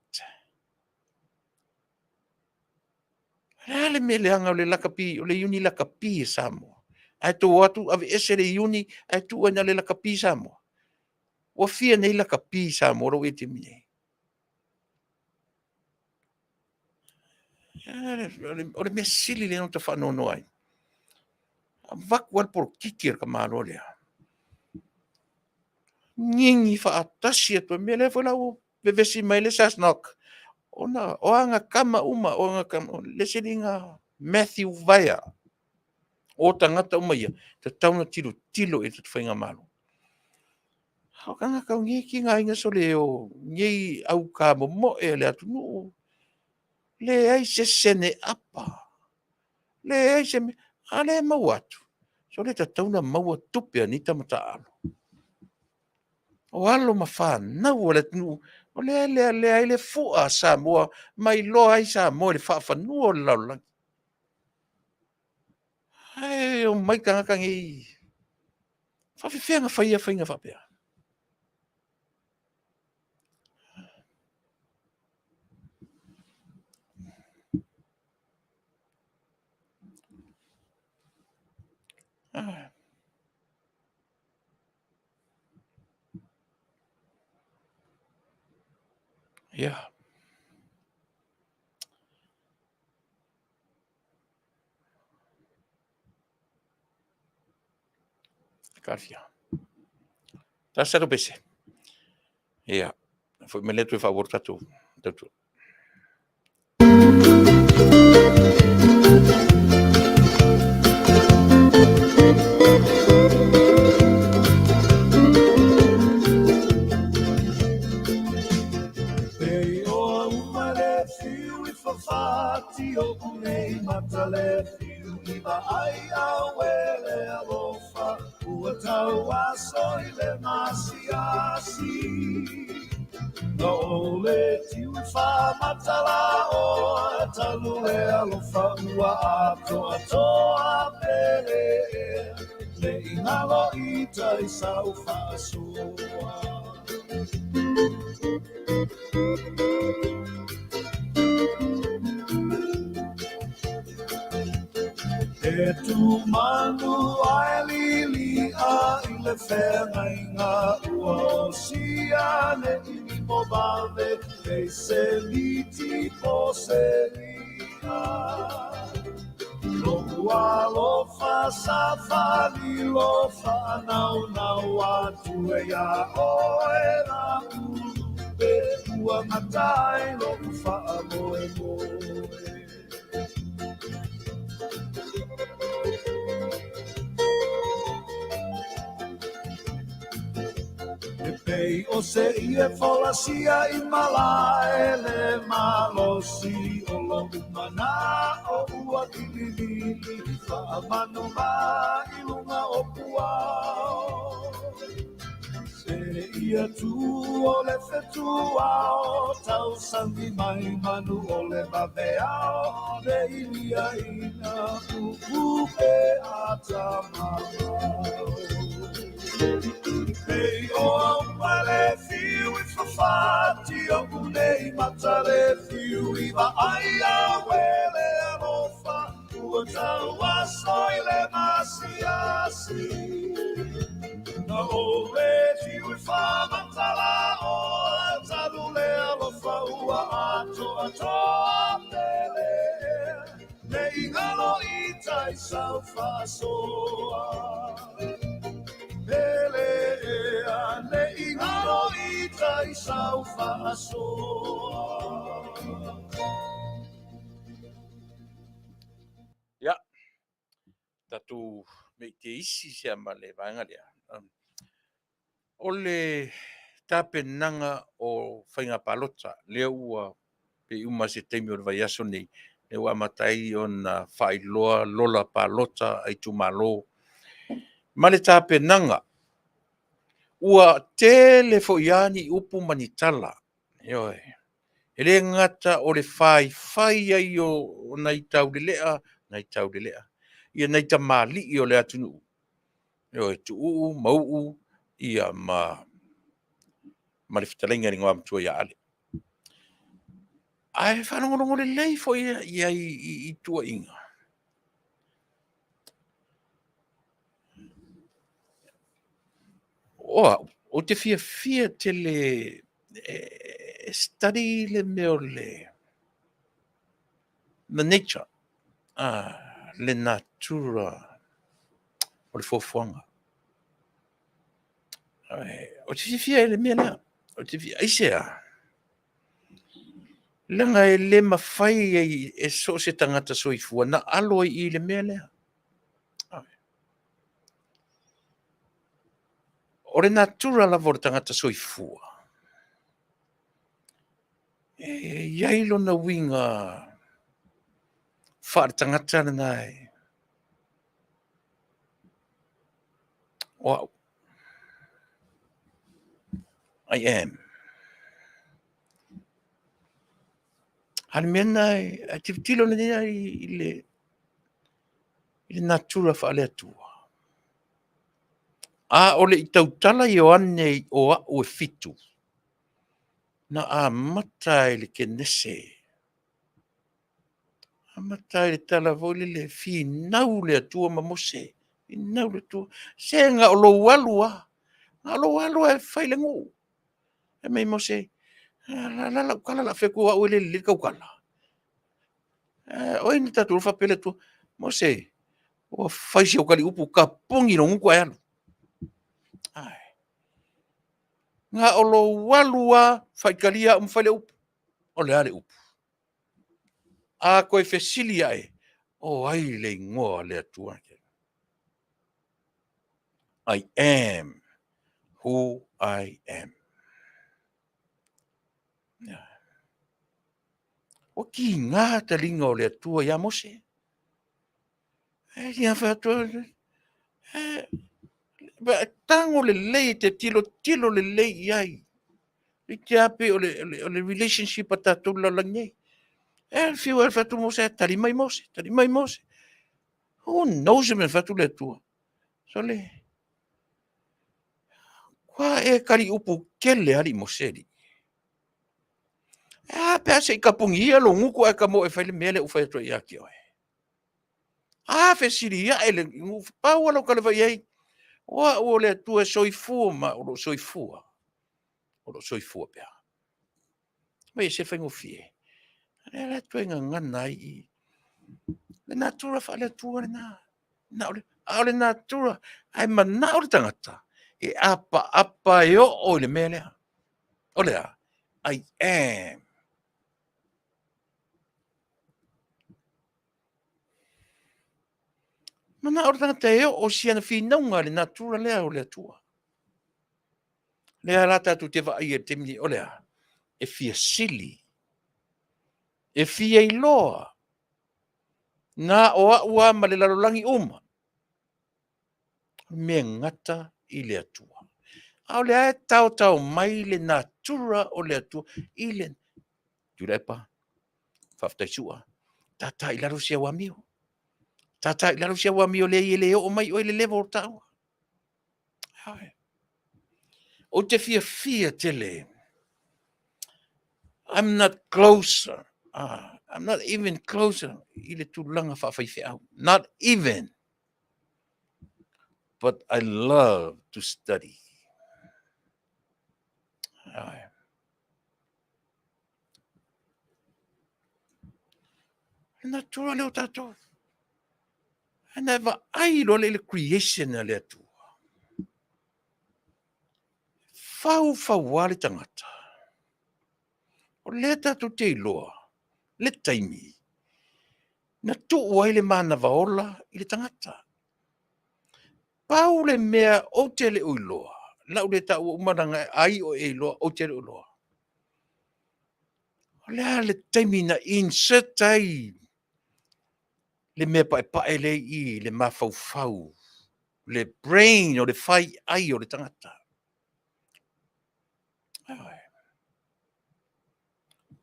S3: O le a le mea leaga o le lakapi, o le Iuni Lakapi a Samoa? Ae tou o atu aveese le Iuni ae tuu ai na le Lakapi Samoa. Ua fia nei lakapi Samoa lea ua i ai i le taimi nei? O le mea sili lea na ou faanoanoa ai, avatu lava le polokiki a le tamaloa lea, gigi faatasi atu ai. Mea lea foi la ua vevesi mai ai le SASNOC, ona o ana tama uma, o ana tama, le isi alii Matthew Vaea, o tagata uma ia, tatau ona tilotilo i le tatou faigamalo. O tagata o nei tigaina sole o nei au kamomoe a le atunuu, leai se sene apa, leai se mea, a lea e maua atu, sole e tatau ona maua tupe a nei tama taaalo. O alo ma fanau a le atunuu, o lea e lealea ai le fua a Samoa ma iloa ai Samoa i le faafanua o le lalolagi. Ae omai tagata nei, faapefea ona fai ia faiga faapea? Ia. Kafia. Tasi tatou pese. Ia. Foi mai le atu e faaauau le tatou tautua. Ia, tatou mei te isi sea ma le vaega lea. O le tapenaga o faiga palota, lea ua pei uma se taimi o le vaiaso nei, lea ua amata ai ona faailoa lola palota a itumalo. Ma le tapenaga, ua tele foi lava ni upu ma ni tala, ioe. E le gata o le faifai ai o nai taulelea, nai taulelea, ia nai tamalii o le atunuu, ioe, Tuuu, Mauu, ia ma le fetalaiga i le Igoamatua ia Ale. Ae faalogologo lelei foi i ai i tuuaiga. O au, ou te fiafia tele e study le mea o le the nature, le natura o le fuafuaga. Ou te fiafia i le mea lea. Ou te fiafia, aisea? Leaga e le mafai ai e so o se tagata soifua na alo ai i i le mea lea. O le natura lava o le tagata soifua, e i ai lona uiga faale-tagata lena e o au. I am. A o le mea lena e tilotilo lelei lava i le natura faale-Atua. A o le i tautala Ioane o au e fitu, na amata i le Kenese, amata i le tala foi lele, finau le Atua ma Mose, finau le Atua. Se na o lou alu lava, na o lou alu lava e fai le nuu. Fai mai Mose, La la lau kala la feku au e le le kau kala. O ai na tatou faapea le Atua, Mose, ua fai si au kali upu ka pogi lou gutu ae alu. Ai. Na o lou alu a faitalia au ma fai le upu. O le a le upu? A toe fesili ae, o ai le igoa o le Atua? I am who I am. Yeah. Ua kiga taliga o le Atua iā Mose. E ia fai atu, e, tago lelei e te tilotilo lelei i ai. I te ape o le, o le, o le relationship a tatou le lalolagi nei. E fiu e fai atu Mose, tali mai Mose, tali mai Mose. Who knows me fai atu le Atua. Sole, kua e kali upu kele ali Mose li. E a pe a se i kapungi ia lo nguku ae ka mo e fai le mea le u fai atu ia ki oe. A fesili ae le pau ala o ka le vai ai. O au o le Atua e soifua ma o lo soifua. O lo soifua pea. Mai e se faigofie. Le le Atua e gagana ai i le natura faale-Atua lena. Na o le, a o le natura, ae manao le tagata e apaapa e oo i le mea lea. O le a? I am. Manao le tagata e oo siana finauga le natura lea o le Atua. Lea la tatou te vaai i le taimi nei, o le a? E fia sili, e fia iloa, na o au lava ma le lalolagi uma, mea gata i le Atua. A o lea e taotao mai le natura o le Atua i le Tuilaepa, faafetai Sua, tātā i lalo si au amio. Tātā i lalo si au amio lea e le oo mai oe i le level o taua. Ou te fiafia tele. I'm not closer. I'm not even closer i le tulaga faafaifeau. Not even. But I love to study. Ai. Le natura lea o tatou. Ana e vaai loa le i le creation a le Atua. Faufauā le tagata. O lea tatou te iloa le taimi na tuu ai le manava ola i le tagata. Pau le mea ou te le o iloa, lau le taua uma leaga ai o e iloa, ou te le o iloa. O le a le taimi na insert ai le mea paepae lea i i le mafaufau, le brain o le fai ai o le tagata.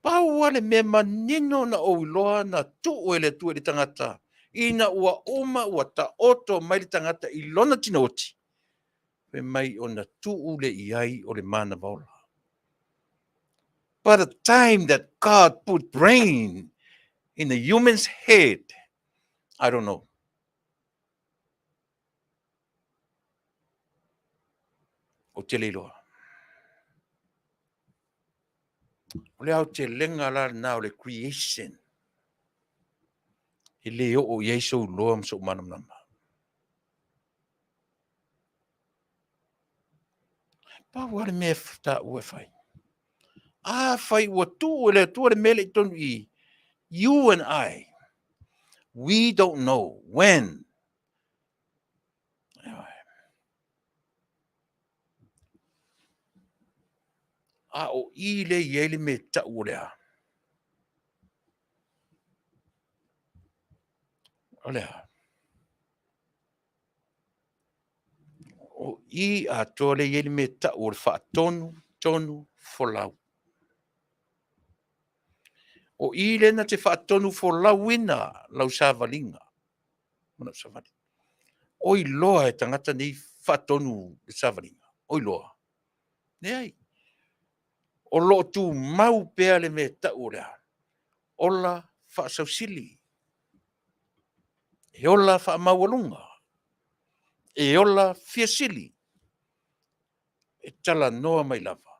S3: Pau lava le mea manino na ou iloa na tuu e le Atua i le tagata, ina ua uma ua taoto mai le tagata i lona tinooti, fai mai ona tuu lea i ai o le manava ola. By the time that God put brain in the human's head, I don't know. Ou te le iloa. O le aotelega la lena o le creation. E le oo i ai sou iloa ma sou malamalama. Pau lava le mea e taua e fai. Afai ua tuu e le Atua le mea lea i totonu i i, you and I, we don't know when. A o i lea i ai le mea e tau o le a? O le a? O i atoa lea e i ai le mea e tau o le faatonu tonu folau. O i lea na te faatonu folauina lau savaliga ma lau savali. Oi loa e tagata nei faatonu le savaliga. Oi loa. Leai. O lo o tumau pea le mea e tau o le a? Ola faasausili. E ola faamaualuga. E ola fiasili. E talanoa mai lava.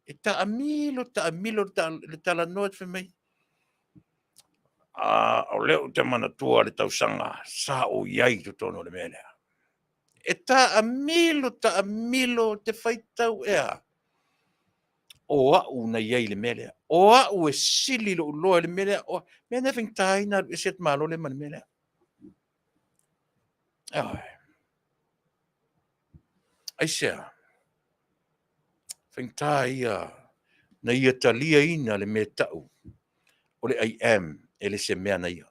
S3: E taamilo, taamilo le talanoa fai mai. A, o lea ou te manatua le tausaga sa ou i ai i totonu o le mea lea. E taamilo, taamilo te faitau ea. O au na i ai i le mea lea. O au e sili lou iloa i le mea lea. O mea na e faigata ai ona alu ese le tamaloa lea ma le mea lea. Ioe. Aisea? Faigata ia na ia taliaina le mea tau o le I am e le se mea na ia.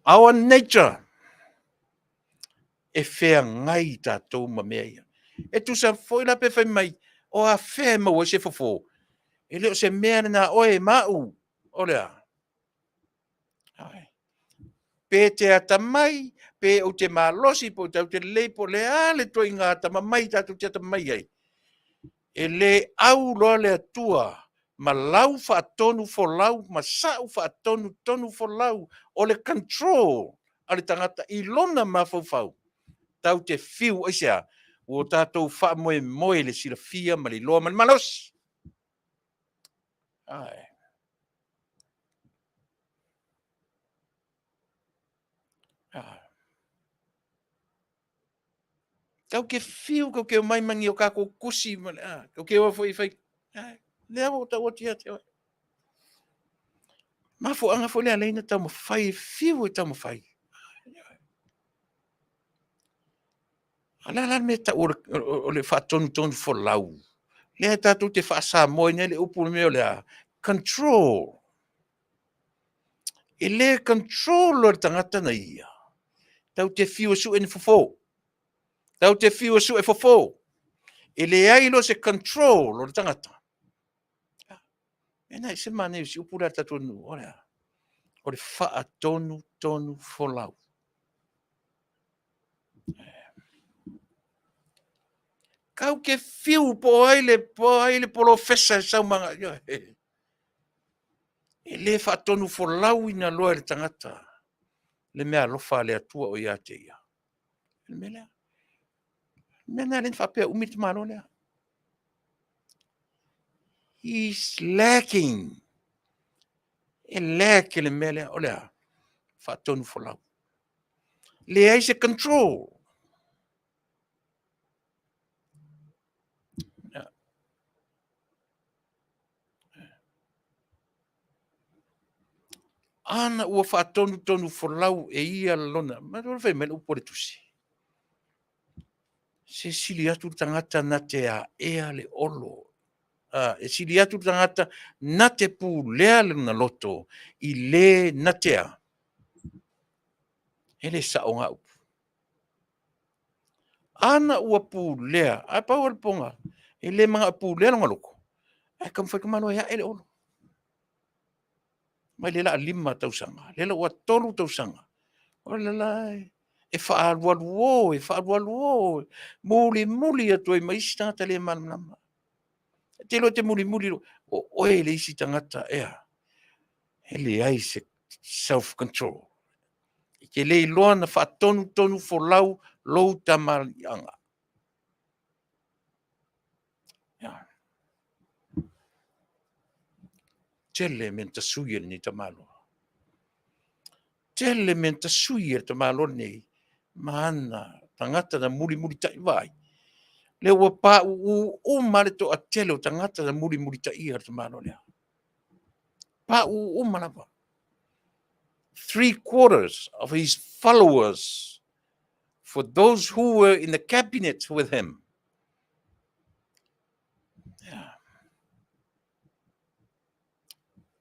S3: Our nature e feagai tatou ma mea ia. E tusa foi la pe fai mai, o afea e maua ai se fofo? E le o se mea lena a oe ma au, o le a? Pe te atamai, pe ou te malosi, pe ou te lelei, po o le a le ituaiga atamamai tatou te atamamai ai, e le au loa le Atua ma lau faatonu folau ma sa'u faatonutonu folau o le control a le tagata i lona mafaufau. Tatou te fiu aisea? Ua tatou faamoemoe i le silafia ma le iloa ma le malosi. Ae. Tau te fiu, tau te omai ma ni o tatou tusi, ma le, tau te o foi e fai, lea ua ou tau atu ia te oe. Mafuaaga foi lea alai na taumafai, e fiu e taumafai. A o le a la le mea e tau o le faatonutonu folau? Lea tatou te faa-Samoa ina le upu le mea o le a? Control. E le control loa le tagata na ia. Tau te fiu e sue ni fofo. Tau te fiu e sue fofo. E leai loa se control o le tagata. E na se manaia o si upu lea a le tatou nuu, o le a? O le faatonutonu folau. Kau te fiu po o ai le, po o ai le polofesa e sau ma E le faatonu folauina loa e le tagata le mea alofa a le Atua o ia te ia. Le mea lea. Le mea lena lea na faapea umi le tamaloa lea. He's lacking. E lack le mea lea. O le a? Faatonu folau. Leai se control. Ana ua faatonutonu folau e ia lona, ma fai mai le upu a le tusi, se sili atu le tagata na te aea le olo, e sili atu le tagata na te pulea lona loto i le na te a. E le sao ngā upu. Ana ua pulea, ae pau o le poga, e le manao e pulea lona loto, ae taumafai tamaloa e ae le olo. Mai le la 5 tausaga, le la ua 3 tausaga, o le la e faalualu o, e faalualu o, muli muli atu ai ma isi tagata le malamalama. E te iloa e te mulimuli, o oe le isi tagata ea, e leai se self-control. E te le iloa na faatonutonu folau lou tamaliiaga. Tele mea na tasui e lenei tamaloa. Tele mea na tasui e le tamaloa lenei ma ana tagata na mulimulitai vaai. Lea ua pauu uma le toatele o tagata na mulimulitaia le tamaloa lea. Pauu uma lava. 3/4 of his followers, for those who were in the cabinet with him. Yeah.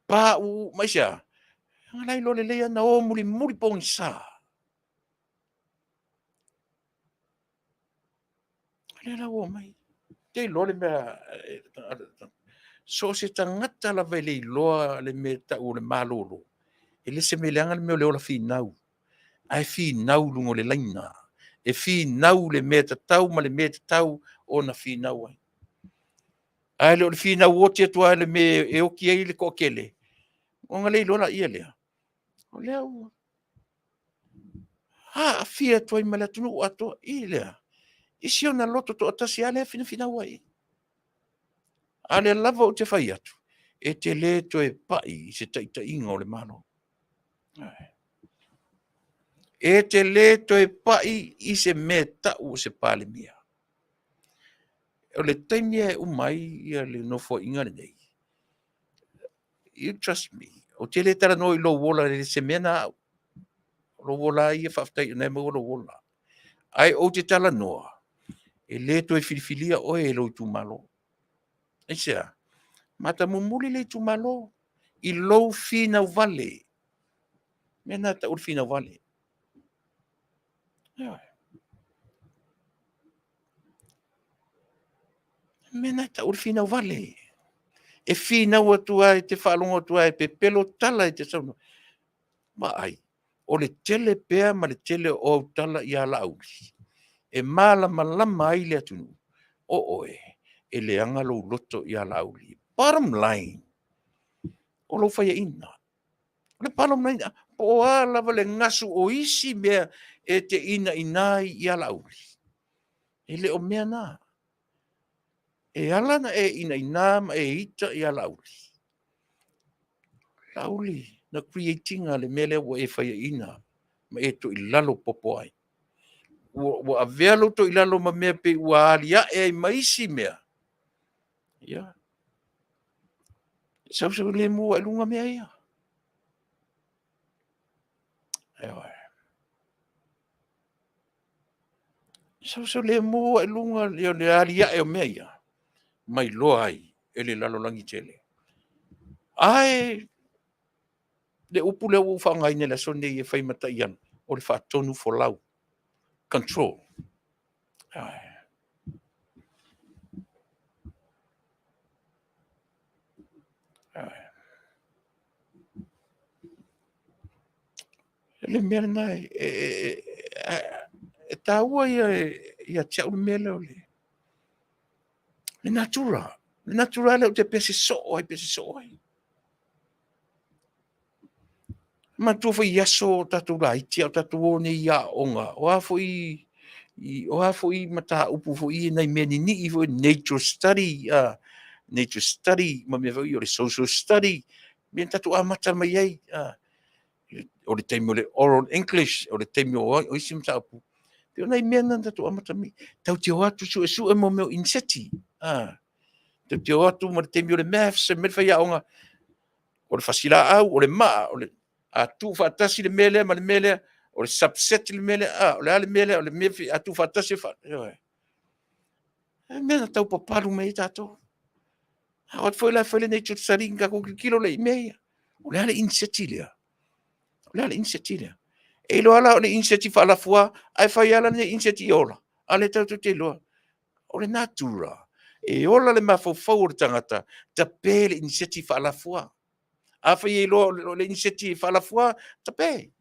S3: Pauu mai sea. Nga lai lo lelei ana o mulimuli pogisa. Lea la ua omai. Te iloa le mea, so o se tagata lava e le iloa le mea tau o le malolo. E le se mea leaga le mea o le ola finau. Ae finau i luga o le laina. E finau le mea tatau ma le mea tatau ona finau ai. Ae le o le finau oti atu lava le mea e oti ai le toatele. Ona le iloa laia lea. O lea ua aafia atu ai ma le atunuu atoa i lea. I si ona loto toatasi lava lea e finafinau ai. A lea lava ou te fai atu, e te le toe pai i se taitaiga o le Malo. E te le toe pai i se mea tau o se Palemia. O le taimi e uma ai ia le nofoaiga lenei, you trust me, ou te le talanoa i lou ola i se mea na au. O lou ola ia faafetai o na e maua lou ola. Ae ou te talanoa, e le toe filifilia oe e lou itumalo. Aisea? Matamumuli le itumalo i lou finau vale. Mea na tau le finau vale. Mea na tau le finau vale. E finau atu ai, te faalogo atu ai, pepelo tala e te saunoa. Vaai, o le tele pea ma le tele o au tala ia Laauli, e malamalama ai le atunuu, o oe, e leaga lou loto ia Laauli. Bottom line, o lou faiaina. O le bottom line, po o a lava le gasu o isi mea e te inaina ai ia Laauli, e le o mea na. E ala ona e inaina ma e ita ia Laauli, Laauli, na create ina le mea lea ua e faiaina ma e toilalo popo ai. Ua avea lou toilalo ma mea pei ua aliae ai ma isi mea. Ia. Sau le mua i luga mea ia. Ioe. Sau le mua i luga le aliae o mea ia, ma iloa ai e le lalolagi tele. Ae le upu lea ua ou faaaogaina i le aso lenei e fai ma taiala, o le faatonu folau, control. Le mea lena e taua ia ia te au le mea lea o le natura. Le natura lea ou te pese soo ai, pese soo ai. Manatua foi i aso o tatou laiti a o tatou o nei i aoga, o a foi o a foi mataupu foi ia nai mea ninii foi, nature study, nature study ma mea foi o le social study, mea na tatou amata mai ai. O le taimi o le oral English, o le taimi o isi mataupu. Pei o nai mea na tatou amata mai. Tatou te o atu suesue mo mea o iniseti. Tatou te o atu ma le taimi o le maths, e mea le faiaoga, o le fasilaau, o le maa, o le a tuufaatasi le mea lea ma le mea lea, o le subset le mea lea, o le a le mea lea, o le mea a tuufaatasi, e mea na tau papalu mai ai tatou. A o atu foi la e fai le nature study, tatou tilotilo lea i mea ia. O le a le iniseti lea? O le a le iniseti lea? E iloa la o le iniseti faalafua, ae fai lava la lenei iniseti e ola. A lea tatou te iloa. O le natura, e ola le mafaufau o le tagata, tape le iniseti faalafua. Afai e iloa o le iniseti faalafua, tape.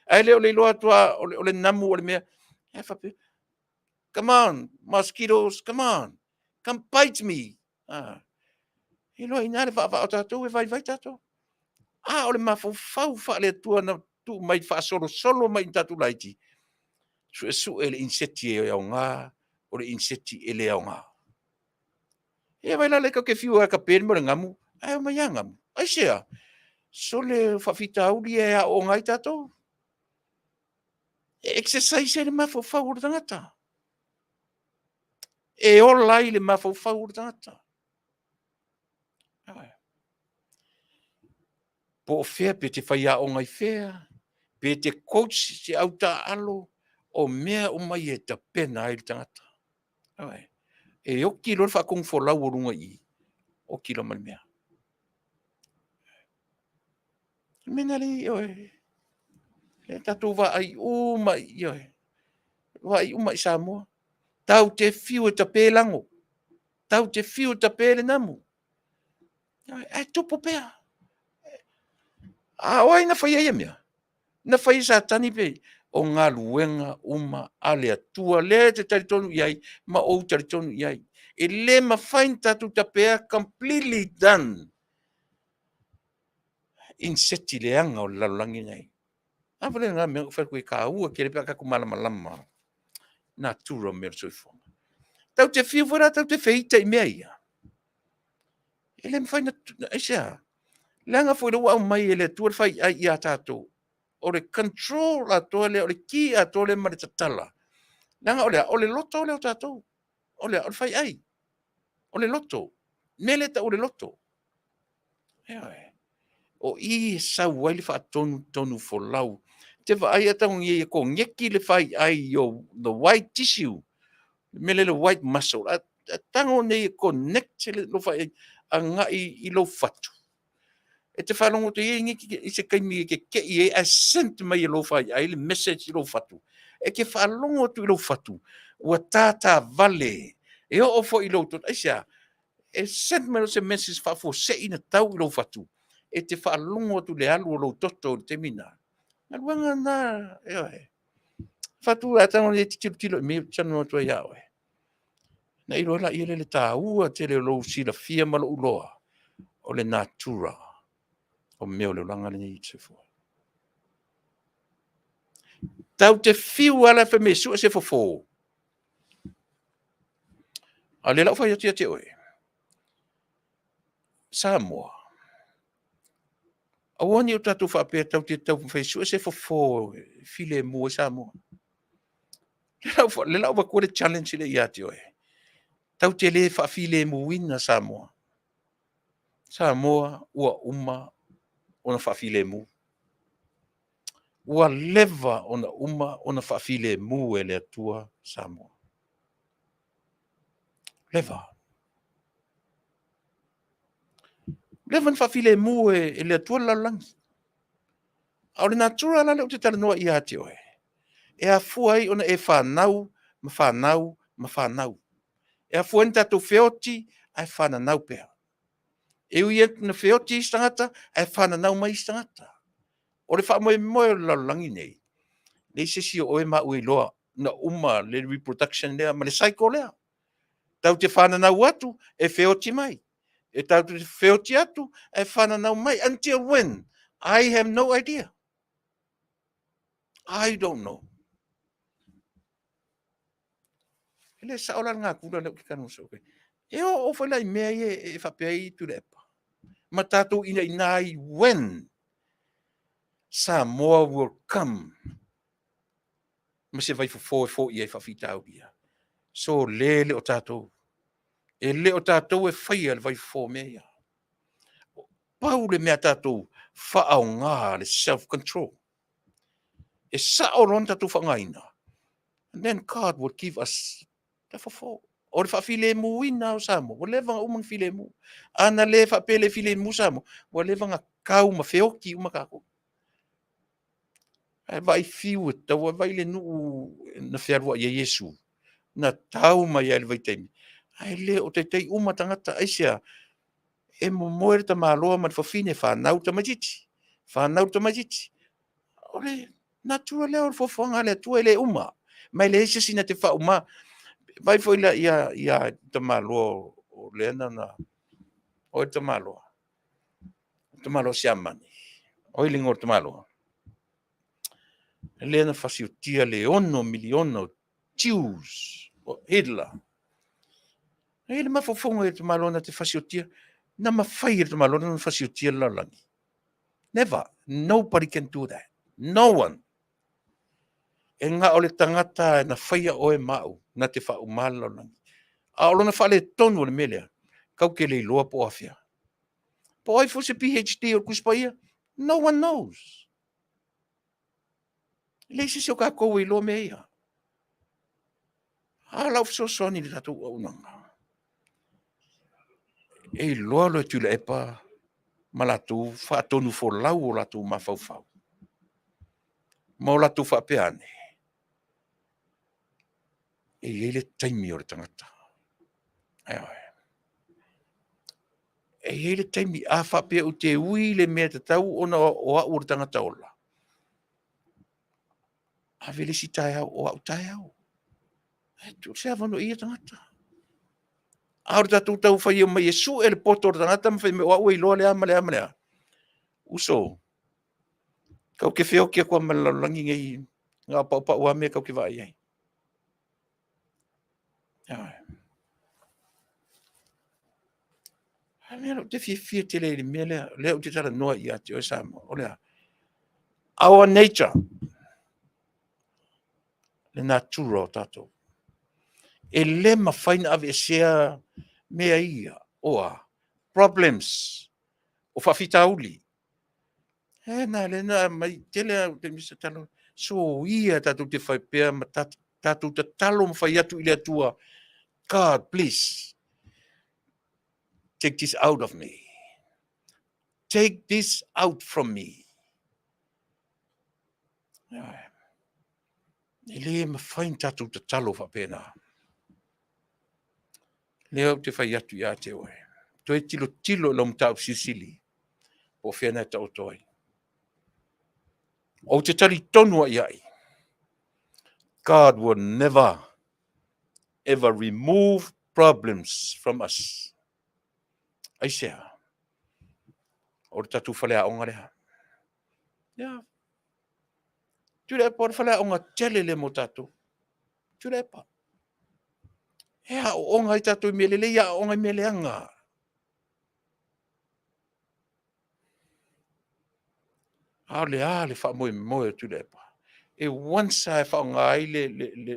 S3: Ae le o le iloa atu lava o le namu o le mea. E faapea, come on, mosquitoes, come on, come bite me. E iloa i ina le vaavaa o tatou e vaivai tatou. A o le mafaufau faale-Atua na tuu mai faasolosolo mai i tatou laiti, suesue le iniseti e aoga, o le iniseti e le aoga. E vai la le tatou te fiu e tape le mea o le namu, ae omai lava namu. Aisea? Sole faafitauli e aooga ai tatou. E exercise ai le mafaufau o le tagata. E ola ai le mafaufau o le tagata. Po o fea, pe te faiaoga i fea, pe te coach se au taaalo, o mea uma ia e tapena ai le tagata. E oti loa le faatonufolau o luga i i, oti loa ma le mea. Le mea na le, oe, le tatou vaai uma i, oe, vaai uma i Samoa. Tau te fiu e tape lago, tau te fiu e tape le namu. Ae tupu pea. A o ai na faia ia mea? Na fai e Satani pe o galuega uma a le Atua lea e te talitonu i ai ma ou talitonu i ai. E le mafai ona tatou tapea completely done iniseti leaga o le lalolagi lenei. A foi lena mea na ou fai atu ai, e taua tele pe a tatou malamalama natura o mea o le soifuaga. Tau te fiu foi la tau te feita i mea ia. E le mafai na, aisea? Leaga foi lea ua aumai e le Atua le faiai ia tatou. O le control atoa lea, o le ki atoa lea ma le tatala. Leaga o le a? O le loto lea o tatou. O le a? O le faiai. O le loto. Mea lea e tau o le loto. Ioe. O i e sau ai le faatonutonu folau. Te vaai a tagogia ia koneki le faiai i the white tissue, le mea lea le white muscle. A tago nei e connect le lou faiai agai i lou fatu, e te faalogo atu ai i se taimi e keke'i ai ae send mai e lou faiai le message i lou fatu. E te faalogo atu i lou fatu ua tatavale e oo foi i lou toto. Aisea? E send mai loa se message faafuasei na tau i lou fatu, e te faalogo atu i le alu o lou toto i le taimi lena. Galuega lena, ioe. Fatu a tago nei e te tilotilo i mea ou te talanoa atu ai ia oe. Na iloa laia lea le taua tele o lou silafia ma lou iloa o le natura o mea o le olaga lenei i le soifua. Tau te fiu lava la fai mai e sue se fofo. A o lea la ua fai atu ia te oe, Samoa, aua ne i o tatou faapea tatou te taumafai e sue se fofo e filemu ai Samoa. O lea la ua avatua le challenge lea ia te oe. Tatou te le faafilemuina Samoa. Samoa ua uma ona faafilemu. Ua leva ona uma ona faafilemu e le Atua Samoa. Leva. Leva ona faafilemu e le Atua le lalolagi. A o le natura la lea ou te talanoa ia te oe, e afua ai ona e fanau ma fanau ma fanau. E afua ai ona tatou feoti ae fananau pea. E ui ina feoti isi tagata ae fananau mai isi tagata. O le faamoemoe o le lalolagi nei, e leai se isi o oe ma au e iloa na uma le reproduction lea ma le cycle lea. Tatou te fananau atu, e feoti mai. E tatou te feoti atu, e fananau mai. Until when? I have no idea. I don't know. E le sao la le natura lea ou te talanoa soo. E oo foi la i mea ia e faapea ai Tuilaepa. Ma tatou inaina ai when Samoa will come ma se vaifofo e foia ai faafitauli ia. So le le o tatou. E le o tatou e faia le vaifofo o mea ia. Pau le mea tatou faaaoga le self control. E sao loa ona tatou faaaogaina. And then God will give us the fofo. O le faafilemuina o Samoa, ua leva ona uma ona filemu. A na le faapea le filemu Samoa, ua leva ona tau ma feoti uma tatou. Ae vaai fiu e tau, vaai le nuu na fealuai ai Iesu, na tau mai ai le vaitaimi, ae le o taitai uma tagata. Aisea? E momoe le tamaloa ma le fafine, fanau le tamaitiiti, fanau le tamaitiiti. O le natura lea o le foafoaga a le Atua e le uma, ma e leai se isi na te faauma. Vaai foi la ia, ia tamaloa o lea na, na o le tamaloa, tamaloa Siamani, o ai le igoa o le tamaloa? Lea na fasiotia le 6 miliona o Jews, o Hitler. E i ai le mafaufauga i le tamaloa na te fasiotia, na mafai e le tamaloa na fasiotia le lalolagi. Never. Nobody can do that. No one. E na o le tagata na faia oe ma au na te faauma le lalolagi. A o lona faaletonu o le mea lea, kau te le iloa po o afea. Po o ai foi se PhD o le Tusi Paia? No one knows. E leai se isi o tatou e iloa mea ia. A o lau fesoasoani i le tatou auaunaga, e iloa loa e Tuilaepa ma latou faatonufolau o latou mafaufau ma o latou faapea ane, e i ai le taimi o le tagata. Ioe. E i ai le taimi, a faapea ou te ui i le mea e tatau ona o au o le tagata ola, ave le isi taeao o au taeao. Ae tuu se avanoa i ia tagata. A o le tatou tau fai mai e sue le poto o le tagata ma fai mai o au e iloa le a ma le a ma le a. Uso, kau te feoti atu lava ma le lalolagi nei, na o paupau lava mea kau te vaai ai. Ioe. A mea ou te fiafia tele i le mea lea, lea ou te talanoa ia te oe Samoa, o le a? Our nature, le natura o tatou. E le mafai na aveesea mea ia, o a? Problems, o faafitauli. E na lea na aumai, tele lava o taimi sa talanoa, soia tatou te faipea ma tatou tatalo ma fai atu i le Atua, God please, take this out of me. Take this out from me. E le mafai na tatou tatalo faapena. Lea ou te fai atu ia te oe, toe tilotilo i lau mataupu silisili, po o fea na e taoto ai. Ou te talitonu ai ai, God will never ever remove problems from us. Aisea? O le tatou faleaoga lea. Ia. Tuilaepa, o le faleaoga tele lea mo tatou. Tuilaepa. E aooga ai tatou i mea lelei, aooga i mea leaga. A o le a le faamoemoe o Tuilaepa? E once lava e faaaoga ai le, le, le,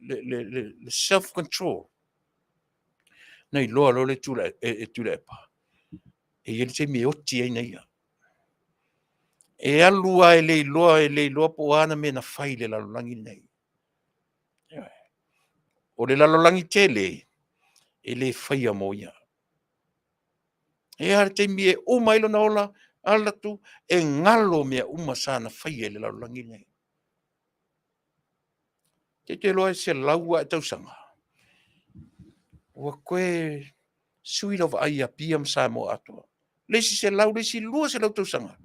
S3: le, le, le, le self-control, na iloa loa le e, e Tuilaepa, e i ai le taimi e oti ai na ia. E alu lava e le iloa, e le iloa po o a ana mea na fai i le lalolagi lenei. O le lalolagi tele, e le faia mo ia. E a le taimi e uma ai lona ola, alu atu, e galo mea uma sa na faia i le lalolagi lenei. Te te loa e 100 ae tausaga, ua toe sui lau vaai ia Apia ma Samoa atoa. Le isi 100, le isi 200 tausaga.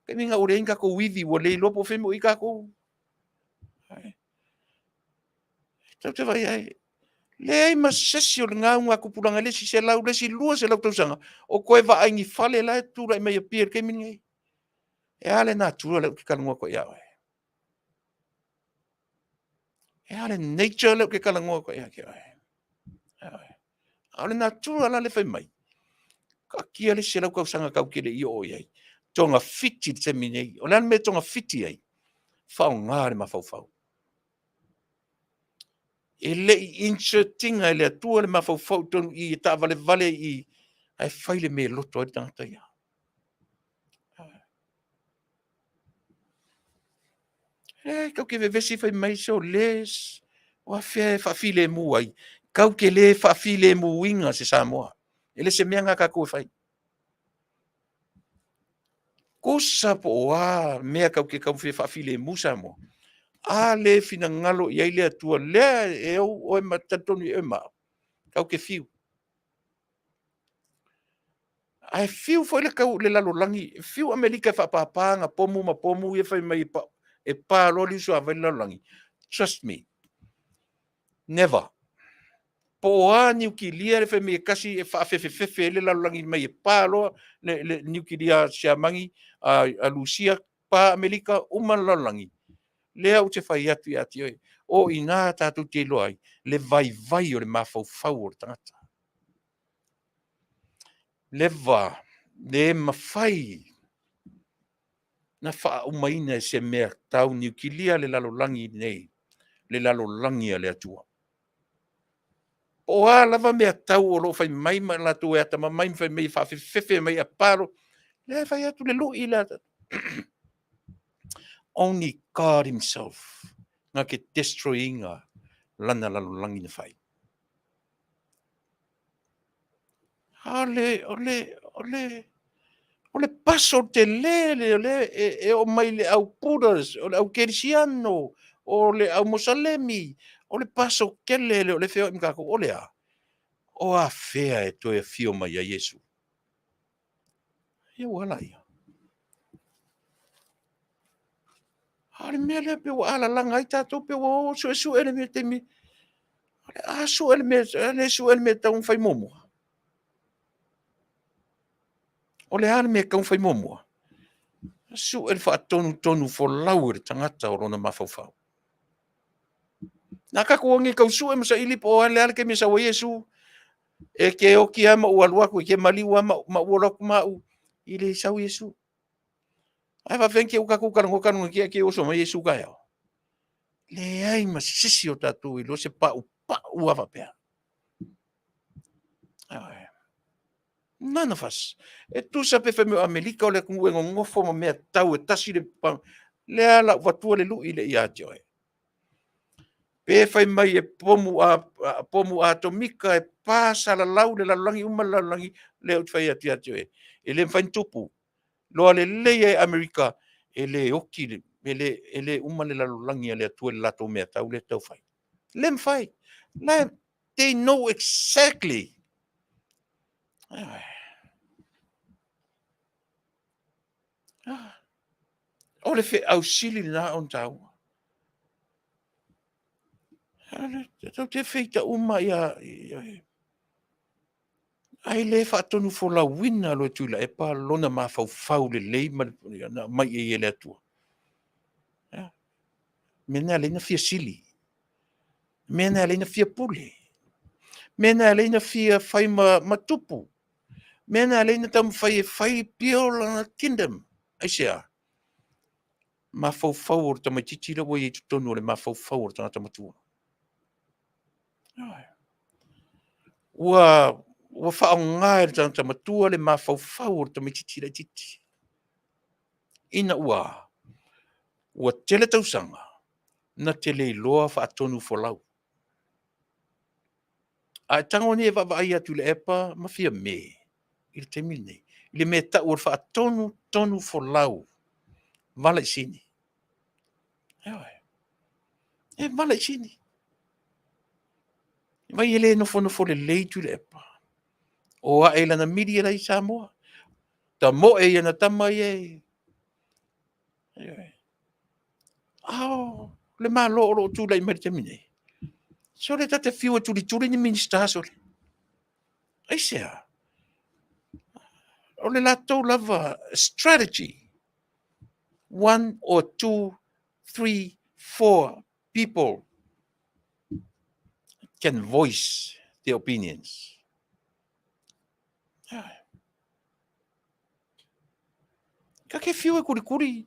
S3: Taimi na ua leai ni tatou ivi, ua le iloa po o fea mea o i ai tatou. Tatou te vaai ai, leai ma se isi o le augatupulaga i le isi 100, le isi 200 tausaga, o toe vaai ni fale la e tulai mai Apia i le taimi lenei. E a le natura lea ou te talanoa atu ai ia oe? E a le nature lea ou te talanoa atu ai ia te oe? A o le natura la le fai mai, taatia le isi 100 tausaga tatou te le i oo i ai. Togafiti le taimi nei. O le a le mea e togafiti ai? Faaaoga le mafaufau. E le i insertinga e le Atua le mafaufau i totonu i i e taavalevale i i, ae fai le mea e loto ai le tagata ia. E tau te vevesi fai mai so le o afea e faafilemu ai. Tau te le faafilemuina se Samoa. E le se mea na tatou e fai. Tusa po o a mea tau te taumafai e faafilemu Samoa, a le finagalo i ai le Atua lea e ou oe ma talitonu i oe ma au, tau te fiu. Ae fiu foi le tau le lalolagi, fiu Amerika e faapāpā ana pomu ma pomu ia fai mai e pa, e pa loa le usuavai le lalolagi. Trust me, never. Po o a niukilia le fai mai e kasi e faafefefefe ai le lalolagi mai e pa loa le, le niukilia a Siamani, a, a Lusia, pa Amerika, uma le lalolagi. Lea ou te fai atu ia te oe, o i ina tatou te iloa ai le vaivai o le mafaufau o le tagata. Leva, le mafai na faaaumaina e se mea tau niukilia le lalolagi nei, le lalolagi a le Atua. Po o a lava mea tau o lo o fai mai ma latou e atamamai ma fai mai e faafefefe mai a palo, lea e fai atu le lui le Only God himself na ke destroyinga lana lalolagi na fai. A le, o le, o le, o le paso tele le, o le, e, e oo mai le au Buddhas, o le au Kerisiano, o le au Mosalemi, o le paso tele le o le feoai ma tatou, o le a? O afea e toe afio mai ai Iesu? Ia ua ala ia. A o le mea lea pe ua alalaga ai tatou, pe ua o suesue le mea taimi. O le a sue le mea, le sue le mea tau fai muamua. O le a le mea tau fai muamua? Sue le faatonutonu folau e le tagata o lona mafaufau. Na tatou o nei tau sue ma saili po o a le a le taimi e sau ai Iesu. E ke oki lava ma ou alu atu, e ke maliu lava ma ou ola atu ma au, e le sau Iesu. Ae faafefea ke u tatou talanoa talanoa tia ke oso mai Iesu taeao? Leai ma se isi o tatou e iloa se paupau lava faapea. None of us. E tusa pe fai mai o Amerika o le atunuu e nonofo ma mea tau e tasi le lea la avatua le lui le ia te oe. Pe fai mai e pomu, a, pomu atomika e pasalalau le lalolagi uma le lalolagi, lea ou te fai atu ia te oe. E le mafai ona tupu. Loa lelei ai Amerika, e le oti le, e le, e le uma le lalolagi a le Atua i le latou meatau lea e tau fai. Le mafai. La, they know exactly. O le feau sili lena ona taua. Tatou te feita uma ia, ae le faatonufolauina loe Tuilaepa lona mafaufau lelei ma na aumai i ai e le Atua. Mea na e ala ai ona fia sili, mea na e ala ai ona fia pule, mea na e ala ai ona fia fai ma, ma tupu, mea na e ala ai ona taumafai e fai build lana kingdom. Aisea? Mafaufau o le tamaitiiti lea ua i ai i totonu o le mafaufau o le tagata matua. Ua, ua faaaoga e le tagata matua le mafaufau o le tamaitiiti laitiiti. Ina ua, ua tele tausaga na te le iloa faatonu folau. A e tago nei e vaavaai atu i le epa ma Fiame i le taimi lenei, i le mea e tau o le faatonu tonu folau, vala i sini. Ioe. E vala i sini. Vai e le nofonofo lelei Tuilaepa. O ae i lana mili e la i Samoa. Tamoe i ana tama ia e. Ioe. A o le Malo o lo o tulai mai i le taimi nei, sole ta te fiu e tulituli ni Minista sole. Aisea? O le latou lava strategy. One or two, three, four people can voice their opinions. Ka ke whiu e kurikuri.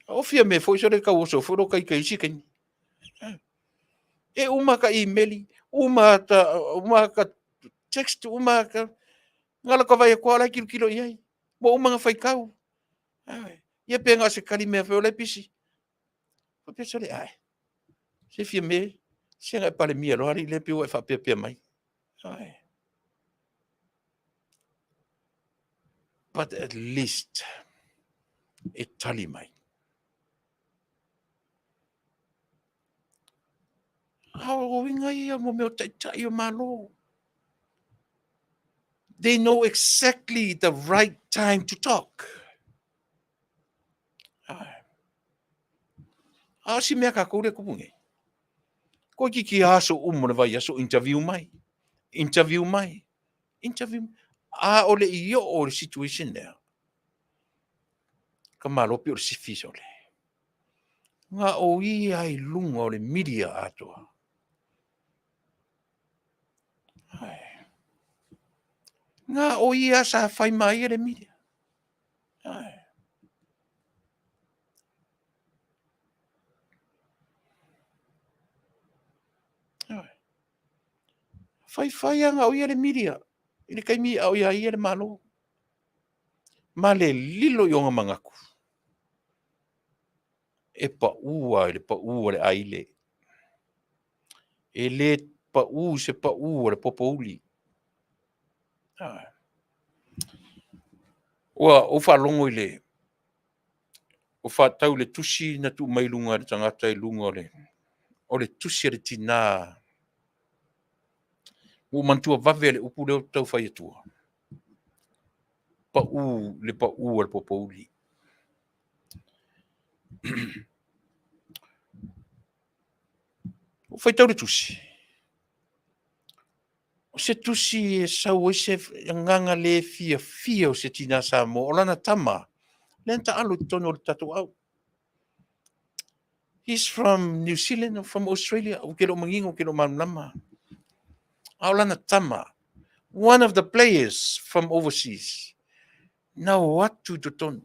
S3: O fia me foi sore kau oso foi ro kai kai isi kai. E uma ka email, uma ta uma ka text, uma ka ngala ka vai ko ala kilo kilo iai. Mo uma nga fai kau. Ia pe nga se kali mea foi o le pisi. Faapea sole ae. Se fia me, se nga e pale mia loa le pe ua e faapea mai. Ai. But at least e tali mai. A o uiga ia mo mea o taitai o Malo. They know exactly the right time to talk. A o si mea kākou le kupu nei. Koe ki ki aso umu le vai aso interview mai. Interview mai. Interview. A o le i o le situation lea. Ka malo pi o le sifi sole. Ngā o ia i lunga o le media atoa. Ai. Ngā o ia sa whai mai e le media. Ai. Ai. Whaiwhai anga o ia le media. I le kaimi a o ia ia le malo. Ma le lilo i onga mangaku. E paʻū a i le paʻū a le aile. E le paʻū se paʻū a le popouli. Ah. Ua ou faalogo i le o faatau le tusi na tuu mai luga le tagata i luga o le o le tusi a le tinā. Ua ou manatua vave le upu lea ou te tau fai atua. Paʻū le paʻū a le popouli. Ua faitau le tusi. O se tusi e sau ai se agaga le fiafia o se tinā Samoa, o lana tama, lea na taalo i totonu o le tatou au. He's from New Zealand or from Australia, ou te le o manino, ou te le o malamalama. A o lana tama, One of the players from overseas na o atu i totonu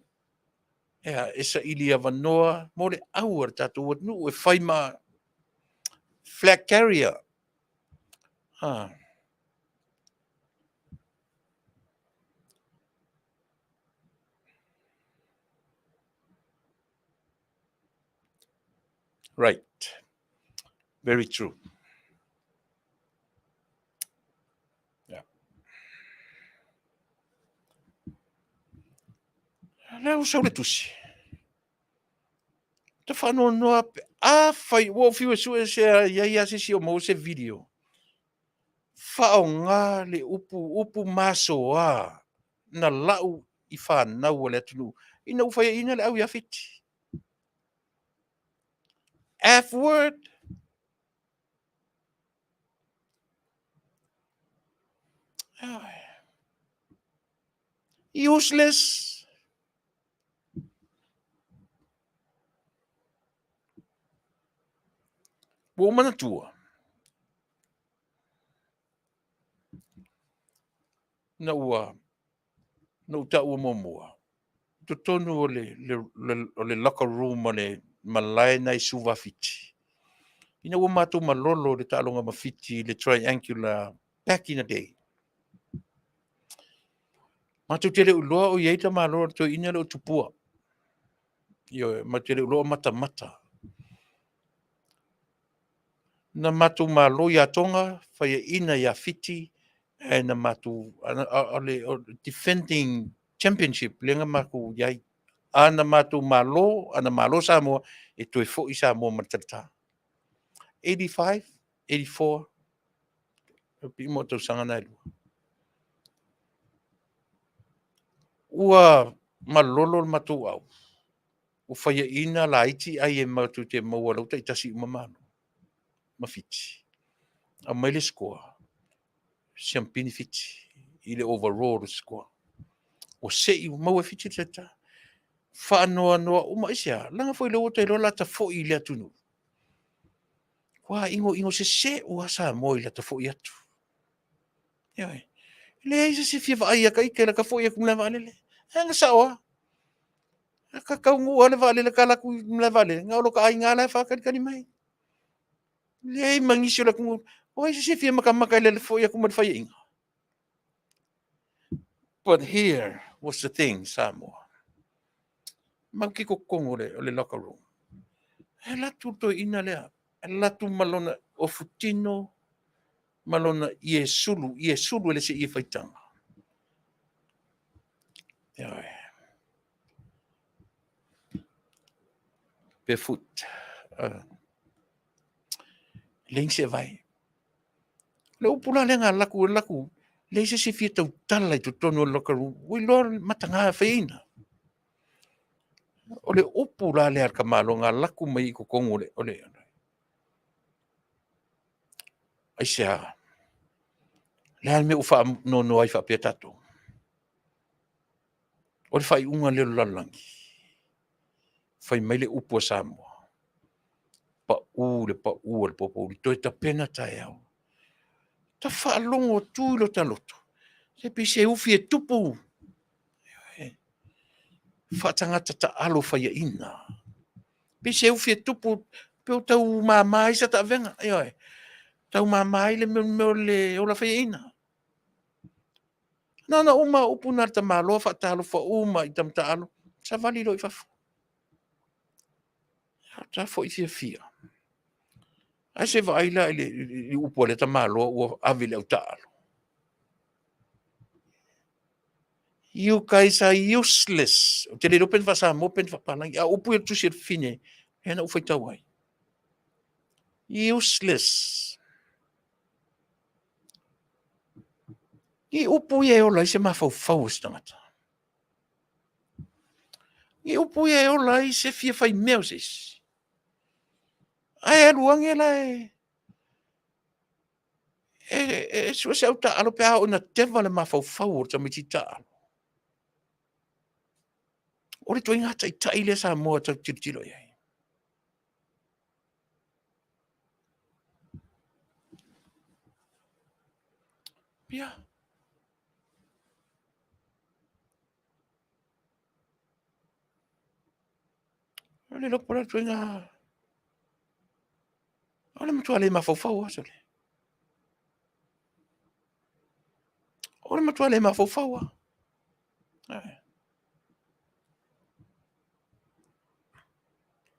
S3: ea, e saili avanoa mo le au a le tatou atunuu e fai ma flag carrier. Ah. Right. Very true. Yeah. Lea ua sau le tusi. Ta faanoanoa pe a fai ua ou fiu e sue se i ai a se isi o maua se video. Faaaoga le upu upu masoa na lau i fanau a le atunuu ina ua faiaina le au ia Fiti. F word. Useless. Ua ou manatua, na ua na ou taua muamua i totonu o le, le, le, o le locker room o le malae na i Suva Fiti. Ina ua matou malolo le taaloga ma Fiti i le triangular back in the day. Matou te le o iloa o i ai tamaloa o le toeaina lea o Tupua. Ioe, matou te le o iloa o matamata. Na matou malo ia Tonga, faiaina ia Fiti, ae na matou, o le defending championship lea na matou i ai. A na matou malo, a na malo Samoa, e toe foi Samoa ma le talita. 85, 84, e pei uma o tausaga na e lua. Ua malolo le matou au, ua faiaina laiti ai e matou te maua lau taitasi uma malo ma Fiti. Aumai le score, siampini Fiti i le overall le score. Ua sei ua maua e Fiti le talita. Faanoanoa uma aisea, leaga foi lea ua ta iloa la ta foi i le atunuu. Ua inoino sese ua Samoa i lata foi atu. Ioe. E leai se isi e fia vaai ia ta ita i lata foi atu i le malaevaalele. Ae na sao lava. A ka taunuu lava le vaalele ta alu atu i le malaevaalele, na o lota aiga lava la e faatalitali mai. Leai ma nisi o le atunuu. O ai se isi e fia matamata i le foi atu ma le faiaina? But here was the thing, Samoa. Matou te i totonu o le locker room. E alu atu le toeaina lea, e alu atu ma lona ofutino ma lona ie sulu, ie sulu e le se ie faitaga. Ioe. Barefoot. Leai ni seevae. Le upu la lea na alu atu, alu atu, leai se isi e fia tautala i totonu o le locker room. Ua iloa le mataga e faiaina. O le upu la lea a le tamaloa na alu atu mai i totonu o le, o le, aisea? Le a le mea ua faanoanoa ai faapea tatou? O le faaiuga lea o le lalolagi. Fai mai le upu a Samoa, pau le pau a le popouli, toe tapena taeao. Ta faalogo atu i lo ta loto, se pei se ufi e tupu. Faatagata taalo faiaina. Pei se ufi e tupu, pe o tau mama ai sa taavega. Ioe, tau mama ai le mea o le ola faiaina. Na ona uma upu na le tamaloa faatalofa uma i tama taalo, savali loa i fafo. Ta foi fiafia. Ae se vaai la i le upu a lea tamaloa ua ave i le au taaalo. You guys are useless. Ou te le iloa pe na faa-Samoa pe na faa-Palagi. A o upu ia o le tusi a le fafine, lea na ou faitau ai. Useless. Ni upu ia e ola ai se mafaufau o se tagata. Ni upu ia e ola ai se fia fai mea o se isi. Ae alu ane la e e sue se au taaalo pe a oo ina teva le mafaufau o le tamaitiiti taaalo. O le ituaiga taitai lea Samoa tatou te tilotilo i ai. Ia. O le iloa po o le ituaiga... O le matua le mafaufau lava sole. O le matua le mafaufau lava.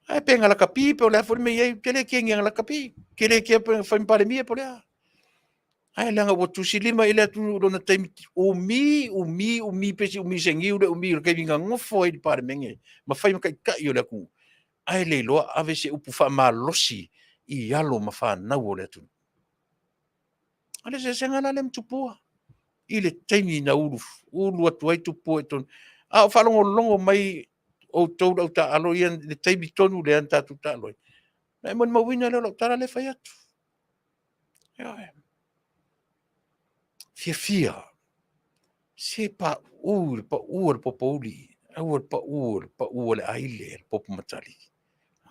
S3: Ae pe na lakapi pe o le a foi le mea e i ai, ou te le kegi na lakapi. Ou te le kea pe na fai ma Palemia po o le a. Ae leaga ua tusilima i le atunuu i lona taimi umi, umi, umi, pei se umi se niu le umi o le taimi na nofo ai i le Palemene ma fai ma taitai o le atunuu, ae le iloa ave se upu faamalosi i alo ma fanau o le atunuu. O le eseesega la lea ma Tupua i le taimi na ulu atu ai Tupua i totonu. A o faalogologo mai outou le au taaalo ia i le taimi tonu lea na tatou taalo ai, ona e molimauina lea o lau tala lea e fai atu. Ioe. Fiafia, se pauu i le pau o le popouli, aua le pau i le pau o le aile, le popo matali.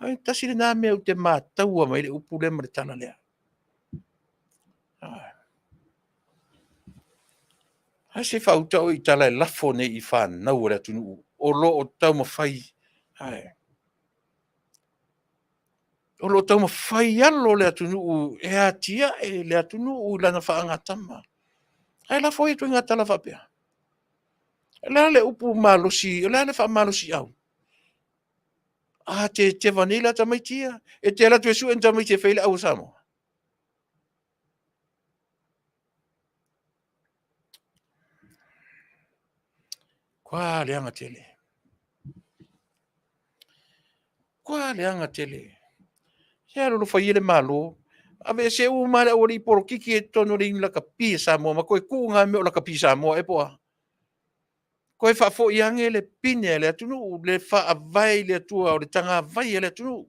S3: Ae tasi lena mea ou te mataua mai le upu lea ma le tala lea. Ae se i faauta oe i tala e lafo nei i fanau a le atunuu o lo o taumafai, o lo o taumafai alo le atunuu e atiae le atunuu i lana faagatama. Ae lafo ia ituaiga tala faapea. O le a le upu malosi, o le a le faamalosiau? A teteva nei la tamaiti ia, e te alu atu e sue ni tamaiti e fai ai le au a Samoa? Matua leaga tele. Matua leaga tele. Se alolofa ia le Malo, aveese uma lava le aualii polokiki ia i totonu o le Iuni Lakapi a Samoa ma toe tuu na mea o lakapi Samoa ea po o a. Toe faafoi ane le pine a le atunuu, le faavae i le Atua o le tagavai a le atunuu. O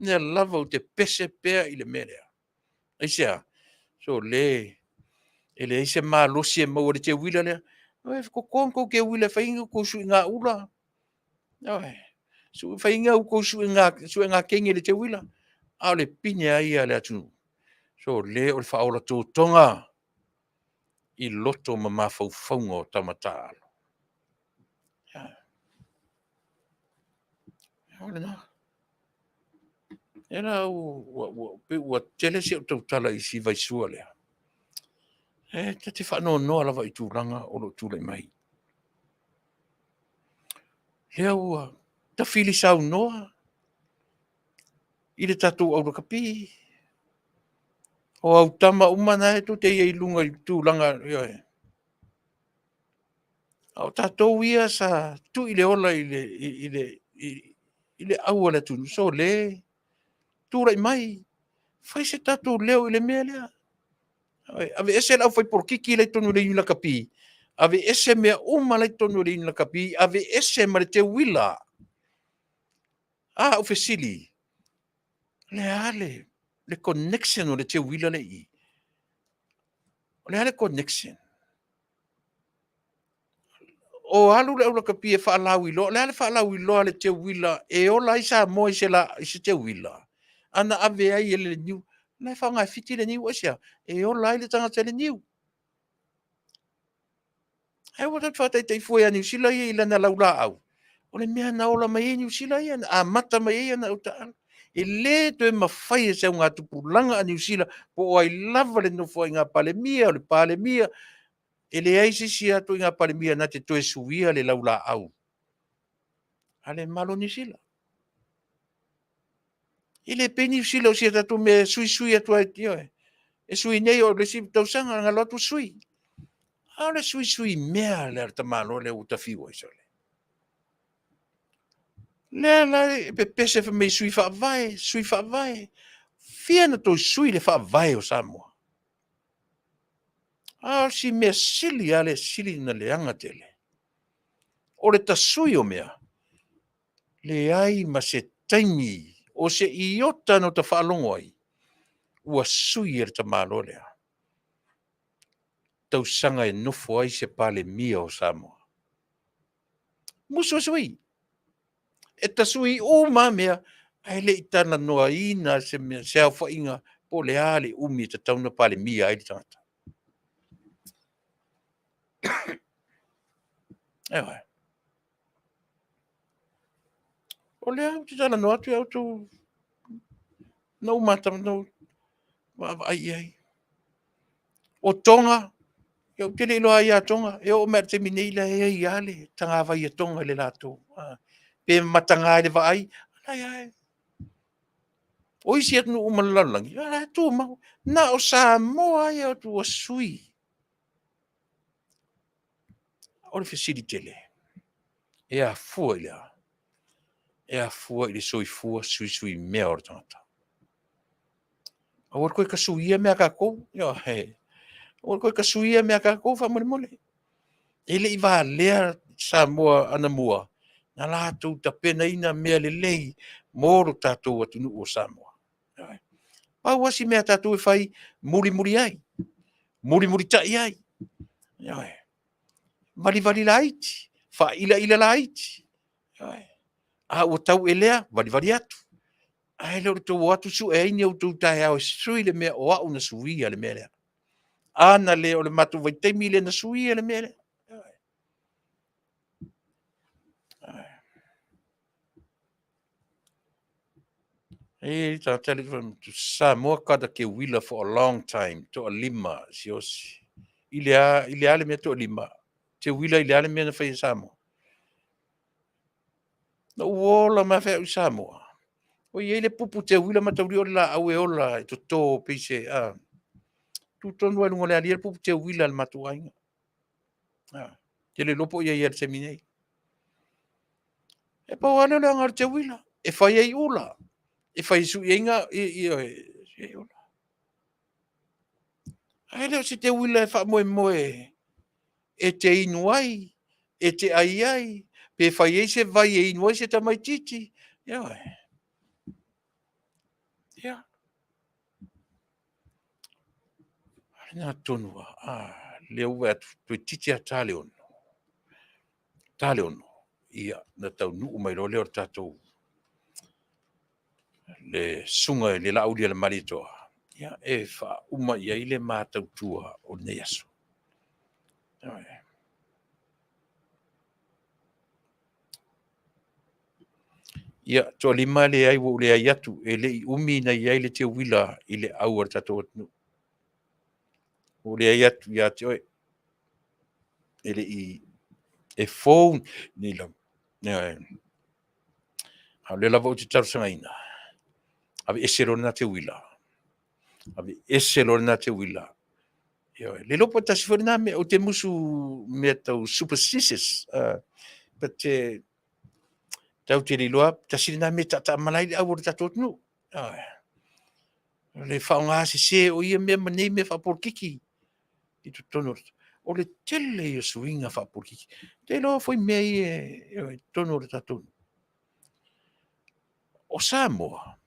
S3: lea lava ou te pese pea i le mea lea. Aisea? Sole, e leai se malosi e maua i le teuila lea. E toto ni tou teuila e fai ni tou suiga ula, fai ni tou suega kegi i le teuila, a o le pine lava ia a le atunuu, sole o le faaola totoga i loto ma mafaufauga o tama taaalo. O lena. E la ua pei ua tele si au tautala i si vaisua lea. E ta te faanoanoa lava i tulaga o lo o tulai mai. Lea ua tafili saunoa i le tatou aulakapi. O au tama uma na e tou te i ai i luga i tulaga, ioe. A o tatou ia sa tui le ola i le au a le atunuu, sole, tulai mai, fai se tatou leo i le mea lea. Aveese le aufaipolokiki la e i totonu o le Iuni Lakapi, aveese mea uma la e i totonu o le Iuni Lakapi, aveese ma le teuila. A, o fesili, o le a le connection o le teuila lea i i? O le a le connection? O alu le aulakapi e faalauiloa, o le a le faalauiloa a le teuila e ola ai Samoa i se teuila? A na ave ai e le niu, o la e faaaoga e Fiti le niu, aisea? E ola ai le tagata i le niu. Ae aua tatou te faataitai fua ia Niu Sila ia i lana laulaau, o le mea na ola mai ai Niu Sila ia, na amata mai ai ana autaaalo. E le toe mafai e se augatupulaga a Niu Sila po o ai lava le nofoaiga Palemia, o le Palemia, e leai se isi lava ituaiga Palemia na te toe suia le laulaau a le Malo o Niu Sila. E le pei Niu Sila o si a tatou mea e suisui atu ai, ioe, e sui nei o le isi tausaga na alu atu sui. A o le suisui mea lea a le tamaloa lea ua ta fiu ai sole. Lea la e pepese fai mai sui faavae, sui faavae. Fia na toe sui le faavae o Samoa? A o si mea sili lava lea e sili ona leaga tele, o le tasui o mea, leai ma se taimi o se iota na ota faalogo ai ua sui e le tamaloa lea tausaga e nofo ai se Palemia o Samoa. Musu e sui. E tasui uma lava mea, ae le i talanoaina se mea, se aofaiga po o le a le umi e tatau ona Palemia ai le tagata. Ioe. O lea ou te talanoa atu ia outou, na ou mata, na ou vaavaai i ai. O Tonga, ia ou te le iloa ai ia Tonga, e oo mai i le taimi nei la e i ai lava le tagavai a Tonga i le latou. Pe mataga i le vaai, a la e lava e. O isi atunuu uma o le lalolagi, o la e tumau. Na o Samoa ia ua sui. O le fesili tele, e afua i le a? E afua i le soifua suisuimea o le tagata. Aua le toe tasuia mea a tatou. Ioe. Aua le toe tasuia mea a tatou faamolemole. E le i valea Samoa anamua na latou tapenaina mea lelei mo lo tatou atunuu o Samoa. Ioe. Pau lava si mea a tatou e fai, mulimuli ai, mulimulitai ai. Ioe. Valivali laiti, faailaila laiti. Ioe. A ua tau elea, valivali atu. Ae le o le tou o atu sue ai ni outou taeao e sui le mea o au na suia le mea lea. A na le o le matou vaitaimi lea na suia le mea lea. E i ai tagata lea, Samoa got a teuila for a long time, toalima siaosi. I le a, i le a le mea toalima? Teuila i le a le mea na fai e Samoa? Na ou ola mai au i Samoa, o i ai le pupu teuila mataulia o le laau e ola e toto pei se, a, tu tonu lava i luga o le alia le pupu teuila a le matou aiga. A, te le iloa po o i ai lava i le taimi nei. E pau lava lea o le aoga o le teuila, e fai ai ula, e fai sui ai sui ai ula. Ae le o se teuila e faamoemoe e te inu ai, e te ai ai, pe fai ai se vai e inu ai se tamaitiiti. Ioe. Ia. O lena tonu lava, a, lea ua vaai atu toeitiiti lava ta le 6, ta le 6, ia, ona taunuu mai loa lea o le tatou le susuga i le Laaulialemalietoa, ia, e faauma i ai le ma tautua o lenei aso. Ia, toalima leai ua ou leai atu, e le i umi na i ai le teuila i le au a le tatou atunuu. Ua ou leai atu ia te oe, e le i, e fou nei lava. A o lea lava ou te talosagaina, aveese loa lena teuila, aveese loa lena teuila. Ioe. Le iloa po o tasi foi lena mea, ou te musu mea tau superstitious, but tatou te le iloa, tasi lena mea e taataamala ai le au o le tatou atunuu. Ioe. O le faaaoga sese o ia mea ma nei mea faapolokiki i totonu o le tele ia o suiga faapolokiki. Ou te iloa foi mea ia i totonu o le tatou. O Samoa,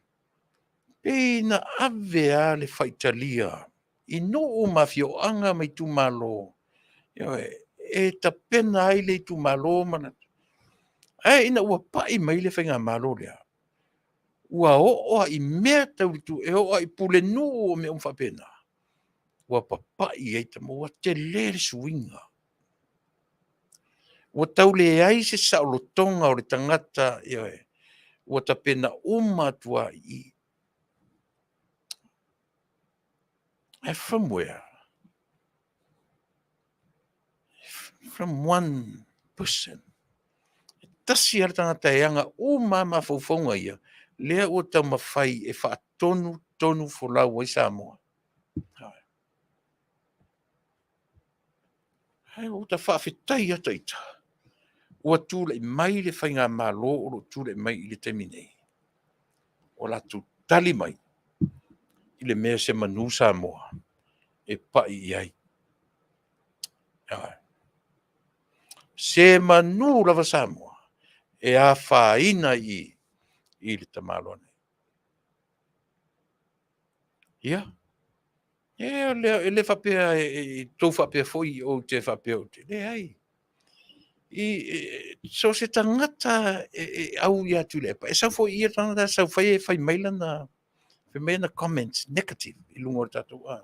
S3: pei na ave lava le faitalia i nuu ma afioaga ma itumalo, ioe, e tapena ai le itumalo ma ae ina ua pai mai le faigamalo lea, ua oo lava i mea tau e oo lava i pulenuu o mea uma faapena, ua papai ai tama, ua tele le suiga. Ua tau leai se saolotoga o le tagata, ioe, ua tapena uma atu lava i i. Ae from where? From one person. E tasi lava le tagata e ana uma lava mafaufauga ia, lea ua taumafai e faatonutonu folau ai Samoa. Ae ua ta faafetai lava ita, ua tulai mai le faigamalo o lo o tulai mai i le taimi nei, ua latou tali mai i le mea se manu Samoa e pai i ai. Se manu lava Samoa e afaina i i le tamaloa nei. Ia, e le faapea e tou faapea foi ou te faapea ou te leai. I so o se tagata e au ia Tuilaepa, e sau foi i ia le tagata sau fai e fai mai lana fai mai ana comments negative i luga o le tatou a.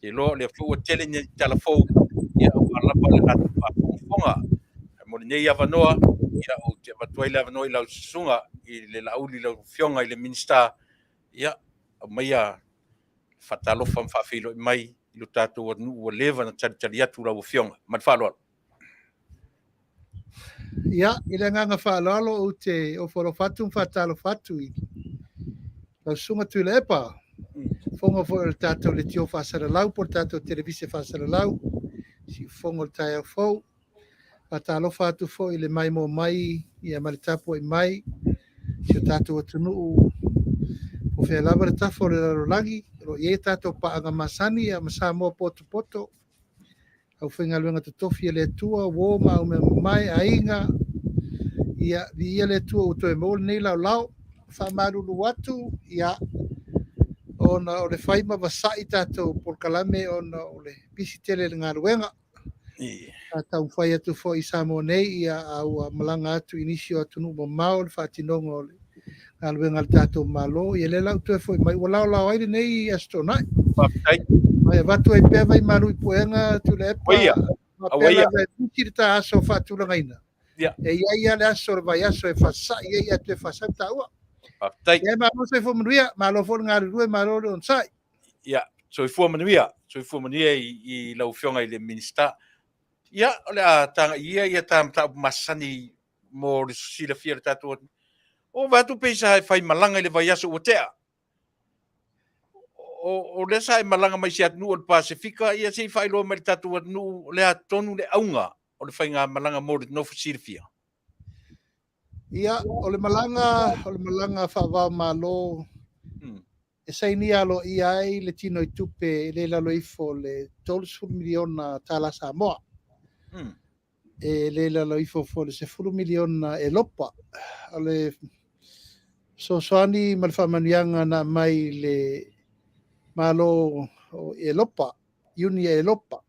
S3: Te iloa o lea foi ua tele ni tala fou, ia, aua lava le latou faafogafoga. Ae mo lenei avanoa, ia, ou te avatu ai le avanoa i lau susuga i le Laauli, lau Afioga i le Minisita, ia, aumaia faatalofa ma faafeiloai mai i lo tatou atunuu ua leva ona talitali atu lau Afioga. Ma le faaaloalo.
S6: Ia, i le agaga faaaloalo ou te ofo alofa atu ma faatalofa atu i lau Susuga Tuilaepa, fofoga foi o le tatou leitio faasalalau po o le tatou televise faasalalau, siufofoga o le taeao fou. Faatalofa atu foi i le maimoa mai ia ma le tapuai mai si o tatou atunuu po o fea lava le tafa o le lalolagi o lo o i ai tatou paaga masani ia ma Samoa potopoto, aufaigaluega totofi a le Atua, uo ma aumeamamae, aiga, ia viia le Atua ua toe maua lenei laolao. Faamalulu atu, ia, ona o le fai ma vasai tatou polokalame ona o le pisi tele i le galuega. Sa taumafai atu foi i Samoa nei, ia, a ua malaga atu i nisi o atunuu mamao le faatinoga o le galuega a le tatou Malo. Ia lea la ua toe foi mai, ua laolao ai lenei Aso Toonai.
S3: Faafetai.
S6: Mai avatu ai pea vaimalu i puega Tuilaepa.
S3: Auaia.
S6: Faapea
S3: Auaia.
S6: lava e miti le ta aso faatulagaina.
S3: Ia.
S6: E i ai lava le aso o le vaiaso e faasai ai ae toe faasau taua.
S3: Faafetai.
S6: Ia, malo soifua manuia, malo foi le galulue, malo le onosai.
S3: Ia, soifua manuia, soifua manuia i lau Afioga i le Minisita. Ia, o le a tagai ia ia ta mataupu masani mo le silafia o le tatou atunuu. O vaai atu pei sa e fai malaga i le vaiaso ua tea. O lea sa e malaga mai se atunuu o le Pasefika, ia se i faailoa mai le tatou atunuu o le a tonu le auga o le faigamalaga mo le nofo silafia.
S6: Ia, o le malaga, o le malaga faava-o-Malo e sainia aloaia ai le tino i tupe e le lalo ifo o le $30 miliona tala Samoa. E le lalo ifo foi o le $10 miliona Elopa. O le fesoasoani ma le faamanuiaga na aumai i le Malo o Elopa, Iuni Elopa.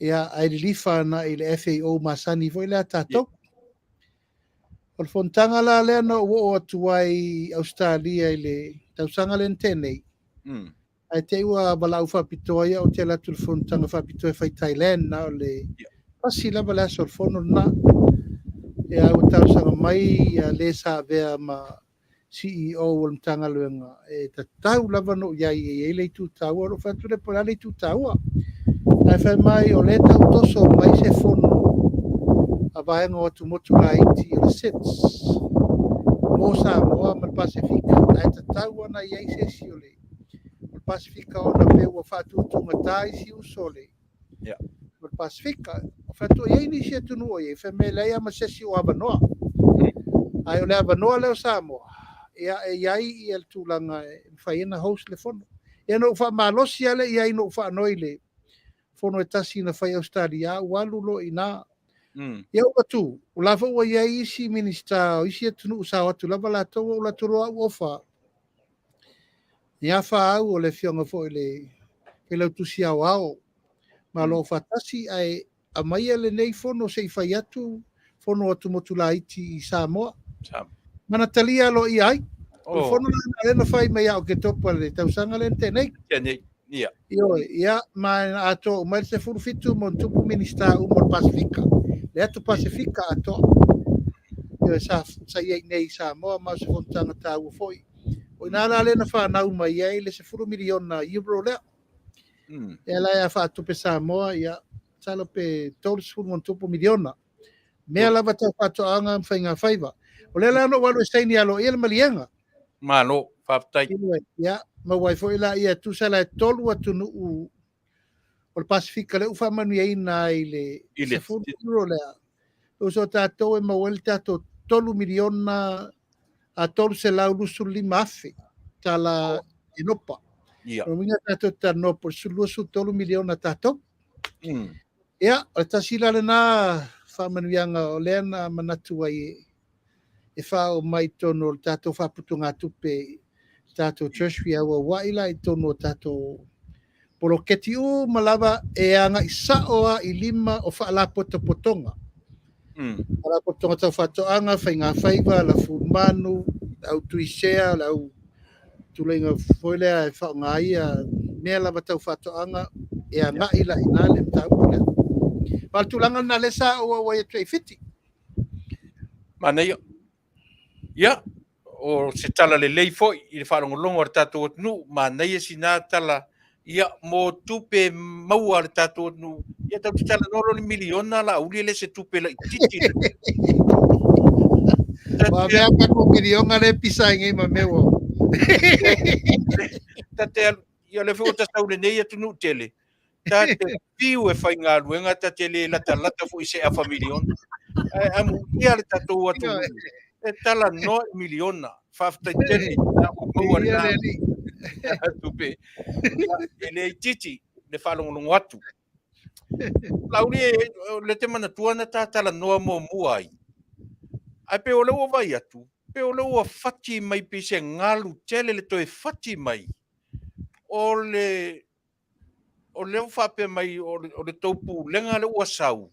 S6: Ia, ae lilifa ana i le FAO masani foi lea tatou. O le fonotaga la lea na ou oo atu ai i Ausetalia i le tausaga lea na tea nei, ae te i ua valaau faapitoa ia ou te alu atu i le fonotaga faapitoa e fai i Thailand, na o le pasi lava le aso o le fono lena. Ia, ua talosaga mai ia le sa avea ma CEO o le Matagaluega, e tatau lava ona ou i ai, e i ai le itu taua. Ona ou fai atu lea, po o le a le itu taua? Ae fai mai, o lea e tau toso mai se fono a vaega o atumotu laiti o le SIDS mo Samoa ma le Pasefika, ae tatau ona i ai se isi o le Pasefika ona pei ua faatutugata isi uso o le o le Pasefika. O fai atu, e i ai nisi atunuu o i ai, fai mai e leai lava ma se isi o avanoa. Ae o le avanoa lea o Samoa, ia, e i ai ia le tulaga e mafai ai ona host le fono. Ia na ou faamalosi lava lea i ai na ou faanoi i le fono e tasi na fai i Ausetalia, ua alu loa i ina. Ia ua tu, o la foi ua i ai isi Minisita o isi atunuu sa o atu lava latou, ua ou alu atu loa au ofa. Ni afa au o le afioga foi i le Failautusi Aoao Malo Aufaatasi, ae aumaia lenei fono se i fai atu fono atumotu laiti i Samoa. Ma na talia aloaia ai. O le fono la lea na fai mai ia Oketopa le tausaga lea na tea nei.
S3: Tea nei, ia.
S6: Ioe, ia, ma na atoa uma ai le 17 ma ona tupu Minisita uma o le Pasefika. Le atu Pasefika atoa. Ioe, sa i ai nei i Samoa, ma o se fonotaga taua foi. O ina la lea na fanau mai ai le $10 miliona euro lea. Lea la e faatupe Samoa, ia, masalo pe 30 ma ona tupu miliona. Mea lava tau faatoaga ma faiga faiva. O lea la na ou alu e saini aloaia le maliega.
S3: Malo, faafetai.
S6: Ia, maua ai foi la ia tusa la e 3 atunuu o le Pasefika lea ua faamanuiaina ai le 10 euro lea. O so tatou e maua ai le tatou 3 miliona a 325 afe tala Elopa. O uiga tatou talanoa po o le 23 miliona tatou. Ia, o le tasi la lena faamanuiaga o lea na manatu ai e faaoo mai totonu o le tatou faaputugatupe, tatou treasury auauai la i totonu o tatou poloketi uma lava e agai sao lava i lima o faalapotopotoga. Faalapotopotoga tau faatoaga, faiga faiva, lafumanu, le au tuisea, le au tuleiga foi lea e faaaoga ai mea lava tau faatoaga e agai la i ina le mataupu lea. Ma o le tulaga lena lea sa ou auai atu ai i Fiti.
S3: Manaia. Ia, o se tala lelei foi i le faalogologo a le tatou atunuu, manaia sina tala, ia, mo tupe maua a le tatou atunuu. Ia, tatou te talanoa loa i le miliona Laauli, e le se tupe laitiiti.
S6: Ua avea tatou miliona lea e pisa ai nei ma mea ua...
S3: Ta te alu, ia o lea foi ua ta sau i lenei atunuu tele, ta te fiu e faigaluega, ta te le latalata foi i se afa miliona. Ae amuia le tatou atunuu e talanoa i miliona. Faafetai tele na ua maua lena tupe. E le itiiti le faalogologo atu. Laauli, o lea te manatua na ta talanoa muamua ai. Ae pei o lea ua vaai atu, pei o lea ua fati mai pei se galu tele le toe fati mai o le o lea ua faapea mai o le tou pulega lea ua sau,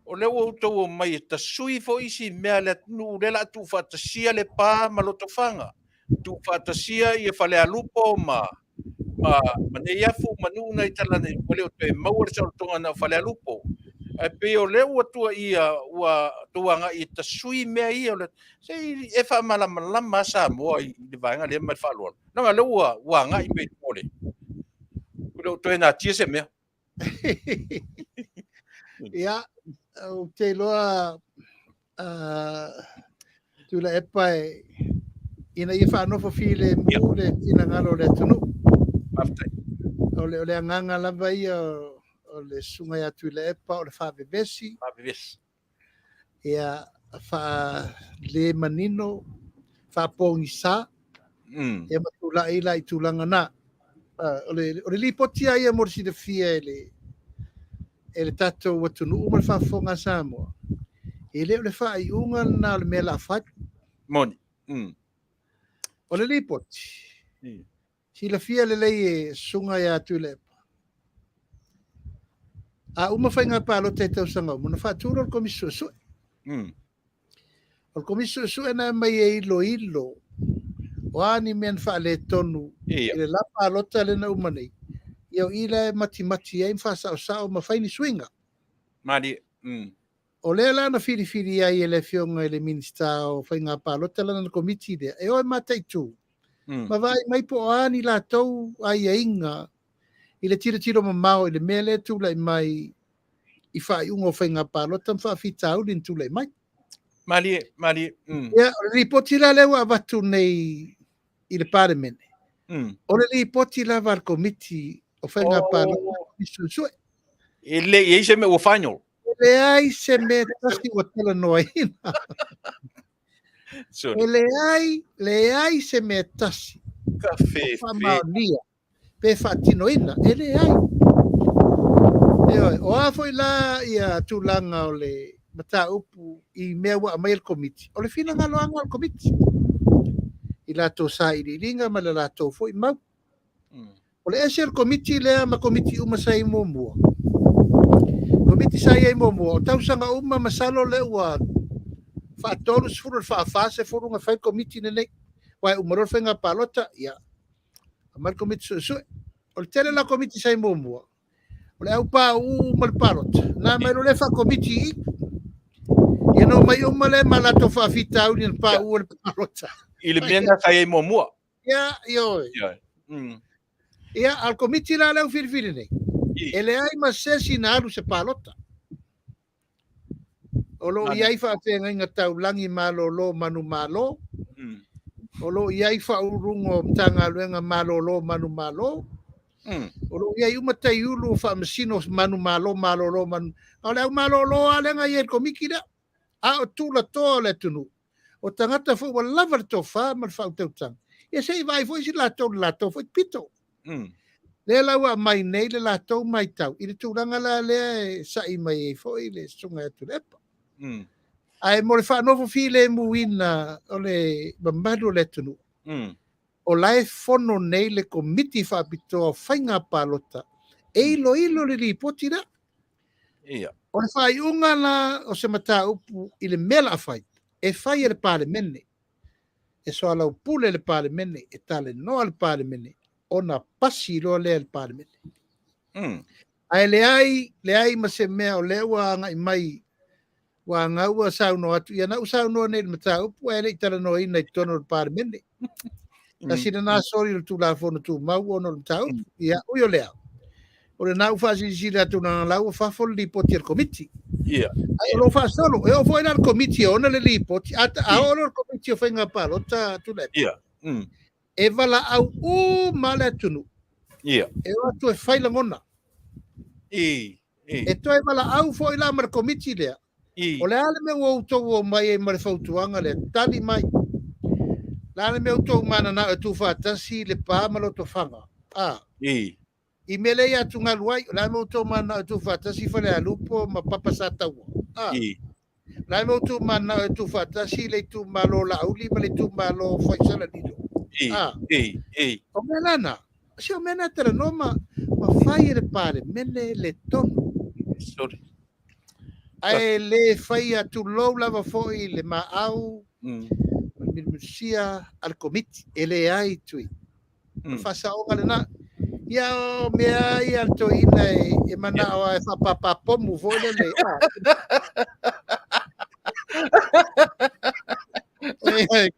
S3: o lea ua outou omai e tasui foi isi mea a le atunuu, lea o le a tuufaatasia Lepa ma Lotofaga, tuufaatasia ia Falealupo ma Neiafu ma nuu na i tala nei, ua le o toe maua le saolotoga na o Falealupo. Ae pei o lea ua tuuaia ua outou agai e tasui mea ia. Se i e faamalamalama lava Samoa i le vaega lea ma le faaaloalo. Leaga o lea ua agai mai i luga o le... Ua le o toe natia se mea.
S6: Ia, ou te iloa Tuilaepa e ina ia faanofo filemu le finagalo o le atunuu.
S3: Faafetai.
S6: O le agaga lava ia o le susuga ia Tuilaepa o le faavevesi.
S3: Faavevesi.
S6: Ia, faale manino, faapogisa, ia ma tulai la i tulaga na. O le lipoti lava ia mo le silafia e le e le tatou atunuu ma le faafofoga a Samoa, e le o le faaiuga lena o le mea o le a fai.
S3: Moni.
S6: O le lipoti, silafia lelei e Susuga ia Tuilaepa, a uma faiga palota i tausaga uma, ona faatu lea o le Komisi Suesue. O le Komisi Suesue na aumai e iloilo o a ni mea na faaletonu i le la palota lea na uma nei, ia o i la e matimati ai ma faasaosao ma fai ni suiga.
S3: Malie.
S6: O lea la na filifili ai e le Afioga i le Minisita o Faiga Palota lana Komiti lea, e o e mataitu ma vaai mai po o a ni latou aiaiga i le tilotilo mamao i le mea lea e tulai mai i faaiuga o faiga palota ma faafitauli na tulai mai.
S3: Malie, malie.
S6: Ia, o le lipoti la lea ua avatu nei i le Palemene, o le lipoti lava a le Komiti o Faiga Palota ma Komisi Suesue.
S3: E le i ai se mea ua final.
S6: E leai se mea tasi ua talanoaina.
S3: Sorry.
S6: E leai, leai se mea tasi.
S3: Ka fefe.
S6: Faamaonia pe faatinoina, e leai. Ioe, o a foi la ia tulaga o le mataupu i mea ua aumai e le Komiti, o le finagaloaga o le Komiti i latou sailiiliga ma le latou foi mau. O le ese o le Komiti lea ma Komiti uma sa i ai muamua. Komiti sa i ai muamua, o tausaga uma masalo lea ua faa-30 i le faa-40 na fai le Komiti lenei. Aua e uma loa le faiga palota, ia, aumai le Komiti Suesue. O le tele la o Komiti sa i ai muamua, o le aupauu ma le palota, na aumai loa lea faa-Komiti i i. Ia na omai uma lea ma latou faafitauli na pauu ai le palota.
S3: I le mea na sa i ai muamua.
S6: Ia, ioe.
S3: Ioe.
S6: Ia, a o le Komiti la lea ua filifili nei, e leai ma se isi na alu i se palota. O lo o i ai faafeagaiga taulagi malolo manumalo. O lo o i ai faauluuluga o Matagaluega malolo manumalo. O lo o i ai uma taiulu o faamasino manumalo malolo manu. A o le au malolo lava lea na i ai i le Komiti lea. A o tulatoa o le atunuu, o tagata foi ua lava le tofa ma le faautautaga, ia se i vaai foi si latou i le latou foi pito. Lea la ua aumai nei le latou matau i le tulaga la lea e sa'i mai ai foi le Susuga ia Tuilaepa. Ae mo le faanofo filemuina o le mamalu o le atunuu, o la e fono nei le Komiti Faapitoa o Faiga Palota e iloilo le lipoti lea.
S3: Ia.
S6: O le faaiuga la o se mataupu i le mea o le a fai, e fai e le Palemene. E soalaupule le Palemene, e talanoa le Palemene. Ona pasi loa lea i le Palemene. Ae leai, leai ma se mea o lea ua agai mai, ua gau ua saunoa atu, ia na ua saunoa nei i le mataupu ae le i talanoaina i totonu o le Palemene. Tasi lena soli o le Tulafono Tumau ona o le mataupu. Ia, ui o lea, o lena ua faasilasila atu leaga la ua fafo le lipoti a le Komiti. Ae o lo o faasolo, e oo foi la i le Komiti e ona le lipoti, a oo loa i le Komiti o Faiga Palota Tuilaepa, e valaau uma le atunuu. E o atu e fai lagona. E toe valaau foi la ma le Komiti lea. O le a le mea ua outou omai ai ma le fautuaga lea, tali mai. O le a le mea ua outou mananao e tuufaatasi Lepa ma Lotofaga? A. I mea lea e atugalu ai, o le a le mea ua outou mananao e tuufaatasi Falealupo ma Papa Sataua? A. O le a le mea ua outou mananao e tuufaatasi le itumalo o Laauli ma le itumalo o Faisalalilo? A. O mea la na, se o mea na e talanoa ma fai e le Palemene le tonu.
S3: Sorry.
S6: Ae le faia, tulou lava foi le maau ma le milumilusia a le Komiti, e leai Tui. O le faasaoga lena. Ia o mea ia a le toeaina e manao lava e faapapapomu foi lele.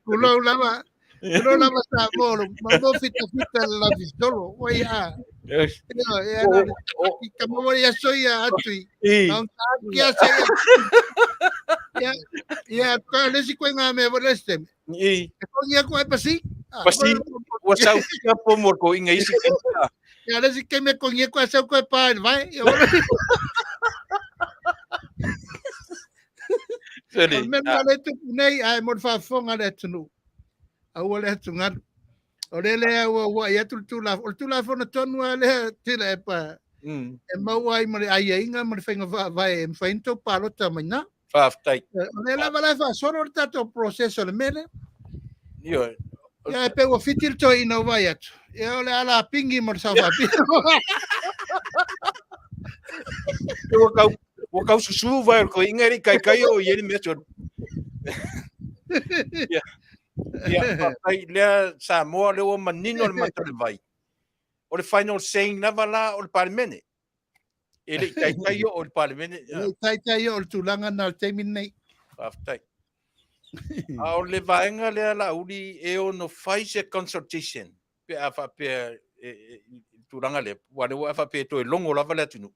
S6: Tulou lava. Tulou lava Samoa, o mo fitafita le lafisolo. Oi a. Ka mo ia so ia atu i. Kia se ia. Ia, ka le si koe ngā mea le se. E ko ia ko e pasi.
S3: Pasi, ua sau kia po mo ko inga isi
S6: ke. Ia le si ke me ko ia ko sau ko e pa vai.
S3: Seli.
S6: Me le tupu nei ai mo faafofoga le atunuu. Aua le atugalu. O le lea ua ua i atu le tulafono. O le tulafono tonu lava lea Tuilaepa e maua ai ma le aiaiga ma le faiga faavae e mafai ona tou palota mai na.
S3: Faafetai.
S6: O lea lava la e faasolo le tatou process o le mea lea.
S3: Ioe.
S6: Ia e pei ua fiti le toeaina ua vaai atu. Ia o le ala pingi mo le saofaapito.
S3: Ua kau susu vai o le toeaina e le i taitai oo i ai le mea soli. Ia, ia, faafetai lea Samoa, lea ua manino le mata o le vai. O le final saying lava la o le Palemene. E le i taitai oo i le Palemene.
S6: E le i taitai oo i le tulaga lena o le taimi lenei.
S3: Faafetai. A o le vaega lea Laauli e ono fai se consultation pe a faapea i le tulaga lea, aua o lea ua e faapea e toe logo lava le atunuu.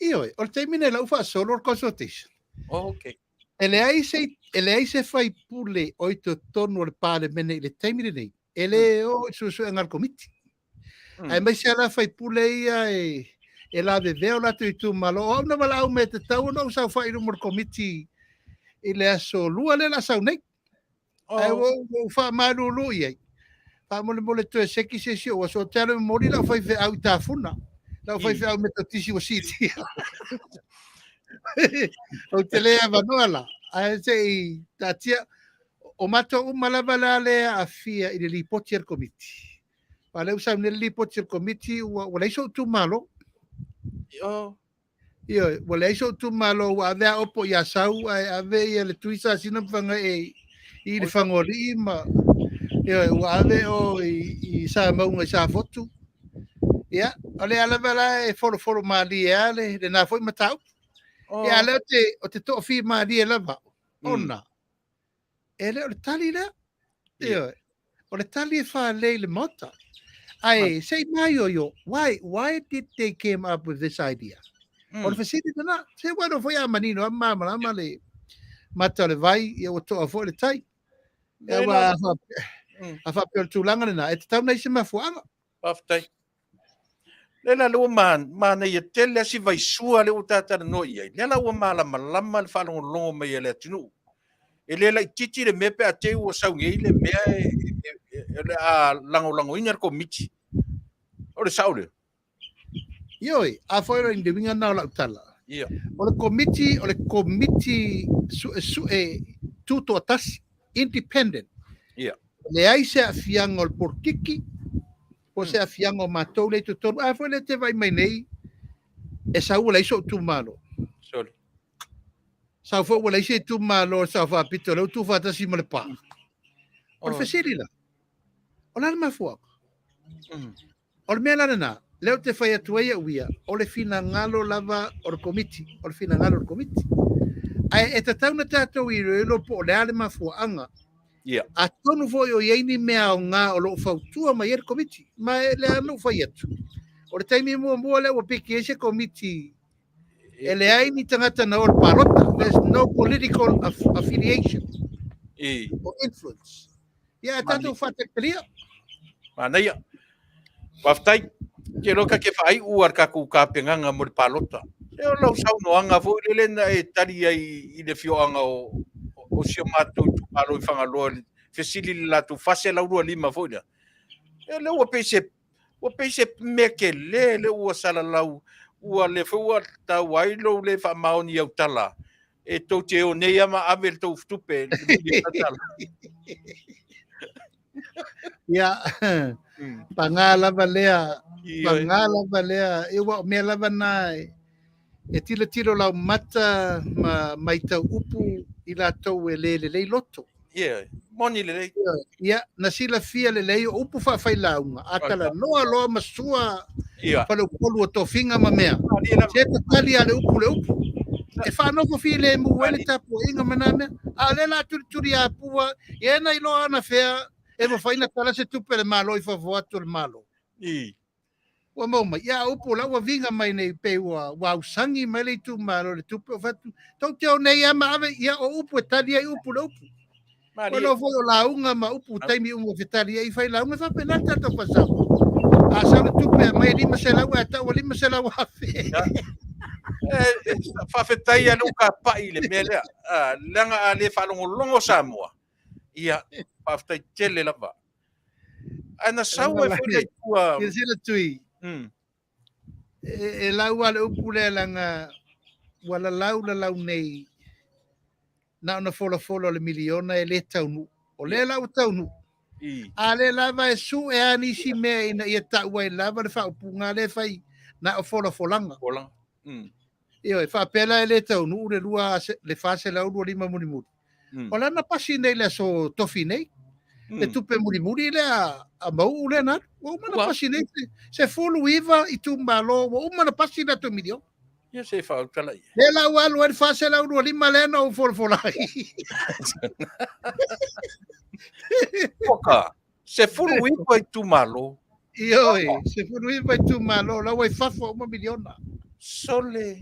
S6: Ioe, o le taimi nei la ua faasolo le consultation.
S3: Oh, okay.
S6: E leai se, e leai se faipule o i totonu o le Palemene i le taimi lenei, e le o i suesuega a le Komiti. Aemaise lava la faipule ia e lavevea o latou itumalo. O au na valaau mai e tatau ona ou saofai i luma o le Komiti i le aso 2 lea o le a sau nei. Ae ua ou faamalulu i ai. Faamolemole toe seki se isi ou aso. Ou te alu e momoli lau faifeau i Tafuna. Lau faifeau Metotisi ua siitia. Ou te le avanoa la. Ae se i taatia. O matou uma lava la lea e aafia i le lipoti a le Komiti. Aua o lea ua sau nei le lipoti a le Komiti ua leai sou itumalo. Ioe, ua leai sou itumalo, ua ave a opo i Asau ae ave ia le Tui Sasina ma Fagae i le Fagoalii ma ioe, ua ave o i Samauga i Safotu. Ia, o lea lava la e folofolo malie lava lena foi mataupu. Ia, a o lea ou te toafimalie lava, ona e le o le tali lea. Ioe, o le tali e faalei i le Maota. Ae se i maioio, why did they came up with this idea? O le fesili lena, se ua iloa foi a manino a malamalama le mata o le vai, ia ua toa foi le tai. Ia ua a faapea o le tulaga lena, e tatau ona i ai se mafuaaga.
S3: Faafetai. Lea la ua manaia tele lava si vaisua lea ua ta talanoa i ai. Lea la ua malamalama le faalogologo mai a le atunuu. E le laitiiti le mea pe a te i ua sau nei le mea o le a lagolagoina le Komiti. O le sao lea?
S6: Ioe, a foi o le uiga lena o lau tala.
S3: Ia.
S6: O le Komiti, o le Komiti Suesue Tutoatasi, independent.
S3: Ia.
S6: Leai se aafiaga o le polokiki, po o se aafiaga o matou lea i totonu. A foi lea e te vaai mai nei, e sau ua leai sou itumalo.
S3: Sorry.
S6: Sau foi ua leai se itumalo o le Sao Faapito, lea ua tuufaatasi ma Lepa. O le fesili la, o le a le mafuaaga? O le mea la lena, lea ou te fai atu ai au ia, o le finagalo lava o le Komiti, o le finagalo o le Komiti. Ae e tatau ona tatou iloilo po o le a le mafuaaga.
S3: Yeah.
S6: Atonu foi o i ai ni mea aoga o lo o fautua mai ai le Komiti. Ma e lea na ou fai atu, o le taimi muamua lea ua piki ai se Komiti e leai ni tagata na o i le palota. There's no political affiliation or influence. Ia, ae tatou faatalitalia.
S3: Manaia. Faafetai. Ke loa ka ke faaiu a le tatou tapenaga mo le palota. Se o lau saunoaga foi lele na e tali ai i le afioaga o si o matou itumalo i Fagaloa i le fesili i le latou 425 foi lea. E lea ua pei se ua pei se mea tele lea ua salalau ua lea foi ua tau ai lou le faamaoni i au tala e tou te o nei lava ma ave le tou tupe i le miliona tala.
S6: Ia, paga lava lea, paga lava lea, ia ua o mea lava na e tilotilo laumata ma maitau upu i latou e le lelei loto.
S3: Ia, moni lelei.
S6: Ia, na silafia lelei o upu faafailauga, a talanoa loa ma sua faleupolu o tofiga ma mea, se tatali lava le upu le upu. E faanofo filemu ai le tapuaiga ma na mea. A o lea o le a tulituliapua, ia na iloa anafea e mafai ona tala se tupe a le Malo i fafo atu o le Malo. Ua maua mai. Ia, a o upu o la ua viga mai nei pei ua ausagi mai le itumalo i le tupe o fai atu, tou te o nei lava ma ave, ia o upu e tali ai upu le upu. Ua iloa foi o lauga ma upu taimi uma e fetali ai failauga, e faapena le tatou faa-Samoa. A sau le tupe e aumai e 500 ae tau ua 500,000.
S3: Faafetai lava lea ua tapai i le mea lea, leaga a le faalogologo Samoa, ia, faafetai tele lava. Ae na sau ai foi lea i tua.
S6: Silasila Tui, e lau lava le upu lea leaga ua lalau lalau nei na ona folafola o le miliona e le taunuu. O lea la ua taunuu, a lea lava e sue a nisi mea ina ia tau ai lava le faaupuga lea e fai na o folafolaga. Ioe, faapea la e le taunuu le lua, le 425 mulimuli. O lana pasi nei le aso tofi nei, le tupe mulimuli lea a Mauu lea na alu. Ua uma ona pasi nei, 19 itumalo, ua uma ona pasi le latou miliona.
S3: Ia se faautala ia.
S6: Lea la ua alu ai le 425 lea na ou folafola ai.
S3: Poka, 19 itumalo.
S6: Ioe, 19 itumalo, la ua i fafo uma miliona.
S3: Sole,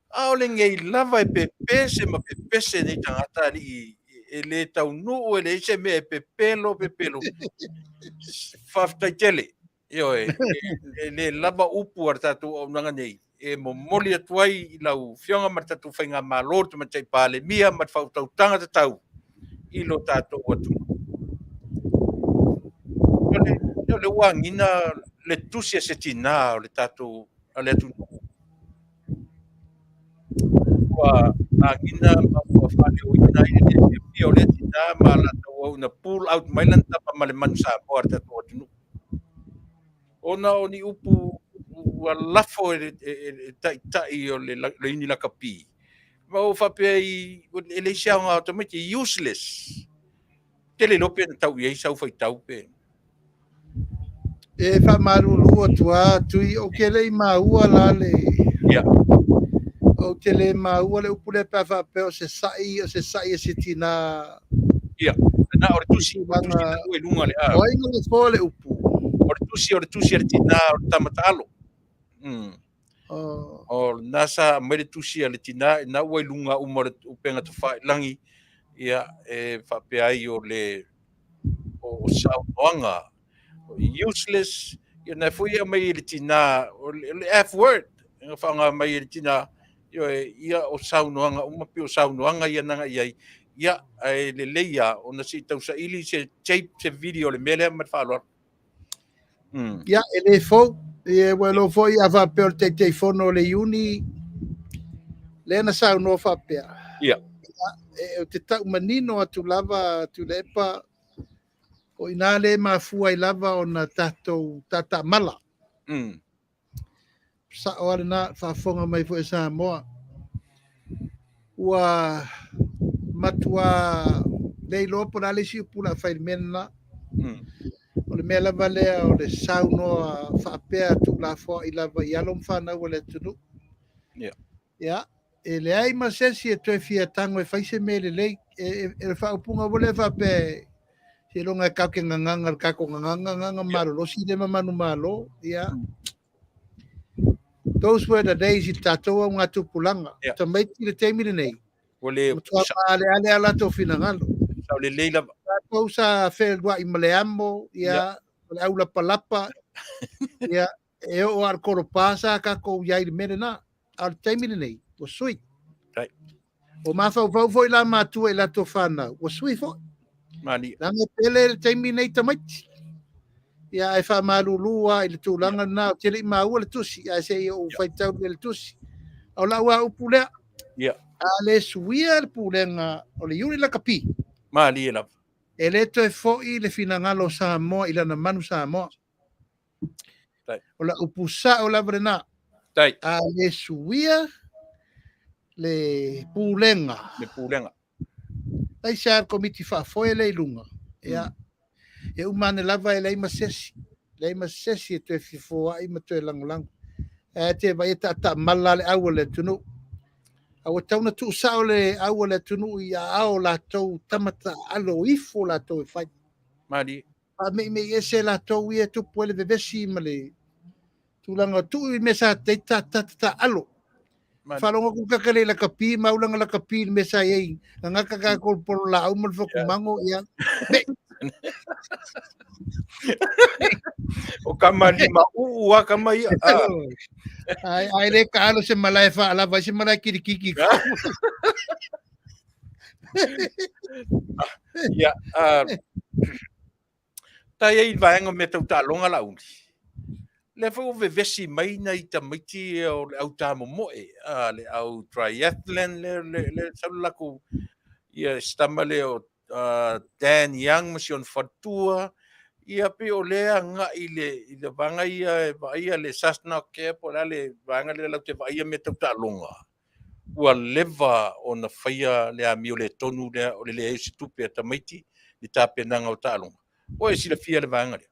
S3: ʻaʻole nei lava e pepese ma pepese nei tagata alii e le taunuu e leai se mea e pepelo pepelo. Faafetai tele. Ioe, e le lava upu a le tatou auaunaga nei e momoli atu ai i lau Afioga ma le tatou Faigamalo, le Tamaitai Palemia ma le faautautaga tatau i lo tatou atunuu. O le ua agiga le tusi a se tinā o le tatou a le atunuu ua agiga ma ua faaleoina ai le le fiafia o lea tinā ma Alataua ina pull out mai lana tama ma le manu Samoa a le tatou atunuu. Ona o ni upu ua lafo e le taitai o le Iuni Lakapi, ma ua faapea i, e leai se aoga o tamaiti, useless. Ou te le iloa pe na tau i ai sau faitau pe.
S6: E faamalulu atu lava Tui, ou te le i maua la le...
S3: Ia.
S6: Ou te le maua le upu lea pe a faapea o se sa'i, o se sa'i a se tinā.
S3: Ia, na o le tusi, o le tusi na ua i luga le
S6: a. O ai na lafoa le upu?
S3: O le tusi, o le tusi a le tinā o le tama taalo. Oh. O lena sa aumai le tusi a le tinā, na ua i luga uma o le upega tafailagi, ia, e faapea ai o le o saunoaga useless, ia na foi e aumai e le tinā, o le F word, na faaaoga mai e le tinā, ioe, ia o saunoaga uma pei o saunoaga ia na agai i ai, ia, ae lelei lava ona se i tausaili se tape, se video o le mea lea ma le faaaloalo.
S6: Ia, e le fou. Ia, ua iloa foi a faapea o le Taitaifono o le Iuni lea na saunoa faapea.
S3: Ia.
S6: E, ou te tau manino atu lava Tuilaepa, o i ina lea e mafua ai lava ona tatou tatamala. Sao lava lena, faafofoga mai foi e Samoa. Ua matua le iloa po o le a le isi upu o le a fai i le mea lena. O le mea lava lea o le saunoa faapea tuulafoai lava i alo ma fanau a le atunuu.
S3: Ia.
S6: Ia, e leai ma se isi e toe fia tago e fai se mea lelei. E, e, e le faaupuga foi lea faapea, seiloga e tatou te gagaga i le tatou gagaga, gaga malolosi lea ma manumalo. Ia, those were the days i le tatou augatupulaga.
S3: Yeah.
S6: Tamaiti i le taimi lenei,
S3: Ua le
S6: matua maaleale a latou finagalo.
S3: Sao lelei lava.
S6: Tatou sa feluai ma le amo, ia,
S3: Yeah.
S6: o le aulapalapa, ia, e oo lava i le kolopa sa tatou i ai i le mea lena. A o le taimi lenei, ua sui.
S3: Right.
S6: O mafaufau foi la matua i latou fanau, ua sui foi.
S3: Malie.
S6: Leaga e pele le taimi nei tamaiti. Ia, ae faamalulu lava i le tulaga lena, ou te le i maua le tusi, ae se i ou faitau i le tusi. O lau lava upu lea,
S3: Ia.
S6: a le suia le pulega o le Iuni Lakapi,
S3: Malie lava.
S6: e le toe foi le finagalo o Samoa i lana manu Samoa.
S3: Tai.
S6: O lau upu sao lava lena.
S3: Tai.
S6: A le suia le pulega.
S3: Le pulega.
S6: Aise a le komiti faafoe lea i luga. Ia, e uma ane lava e leai ma se isi. Leai ma se isi e toe fia foai ma toe lagolago. Ae te vaai e taataamala le au a le atunuu. A ua tatau ona tuusao le au a le atunuu i aao o latou tama taaalo ifo latou e fai.
S3: Malie.
S6: Faameimei ese latou ia e tupu ai le vevesi ma le tulaga o tuu i mea sa taaalo. Faalogo atu kaka le lakapi ma aulaga lakapi i le mea sa i ai. Gagaka ka kol polo laau ma le fokumango, ia. Me.
S3: O kama lima uu a kama ia. Ah.
S6: Ai, ai le ka alo se malae whaalava, ai se malae kirikiki.
S3: Ia, ah, tai ai vaega o mea tau taaloga Laauli. Lea foi ua vevesi mai nai tamaiti o le au tāmomoe, a le au triathlon le le le sau le latou ia si tama lea o Dan Young ma si ona faletua, ia pei o lea agai i le i le vaega ia e vaaia le Sasnock ea po o le a le vaega lea latou te vaaia mea tau taaloga. Ua leva ona faia le amio le tonu lea o le leai o se tupe a tamaiti i tapenaga o taaloga. Ua e silafia le vaega lea?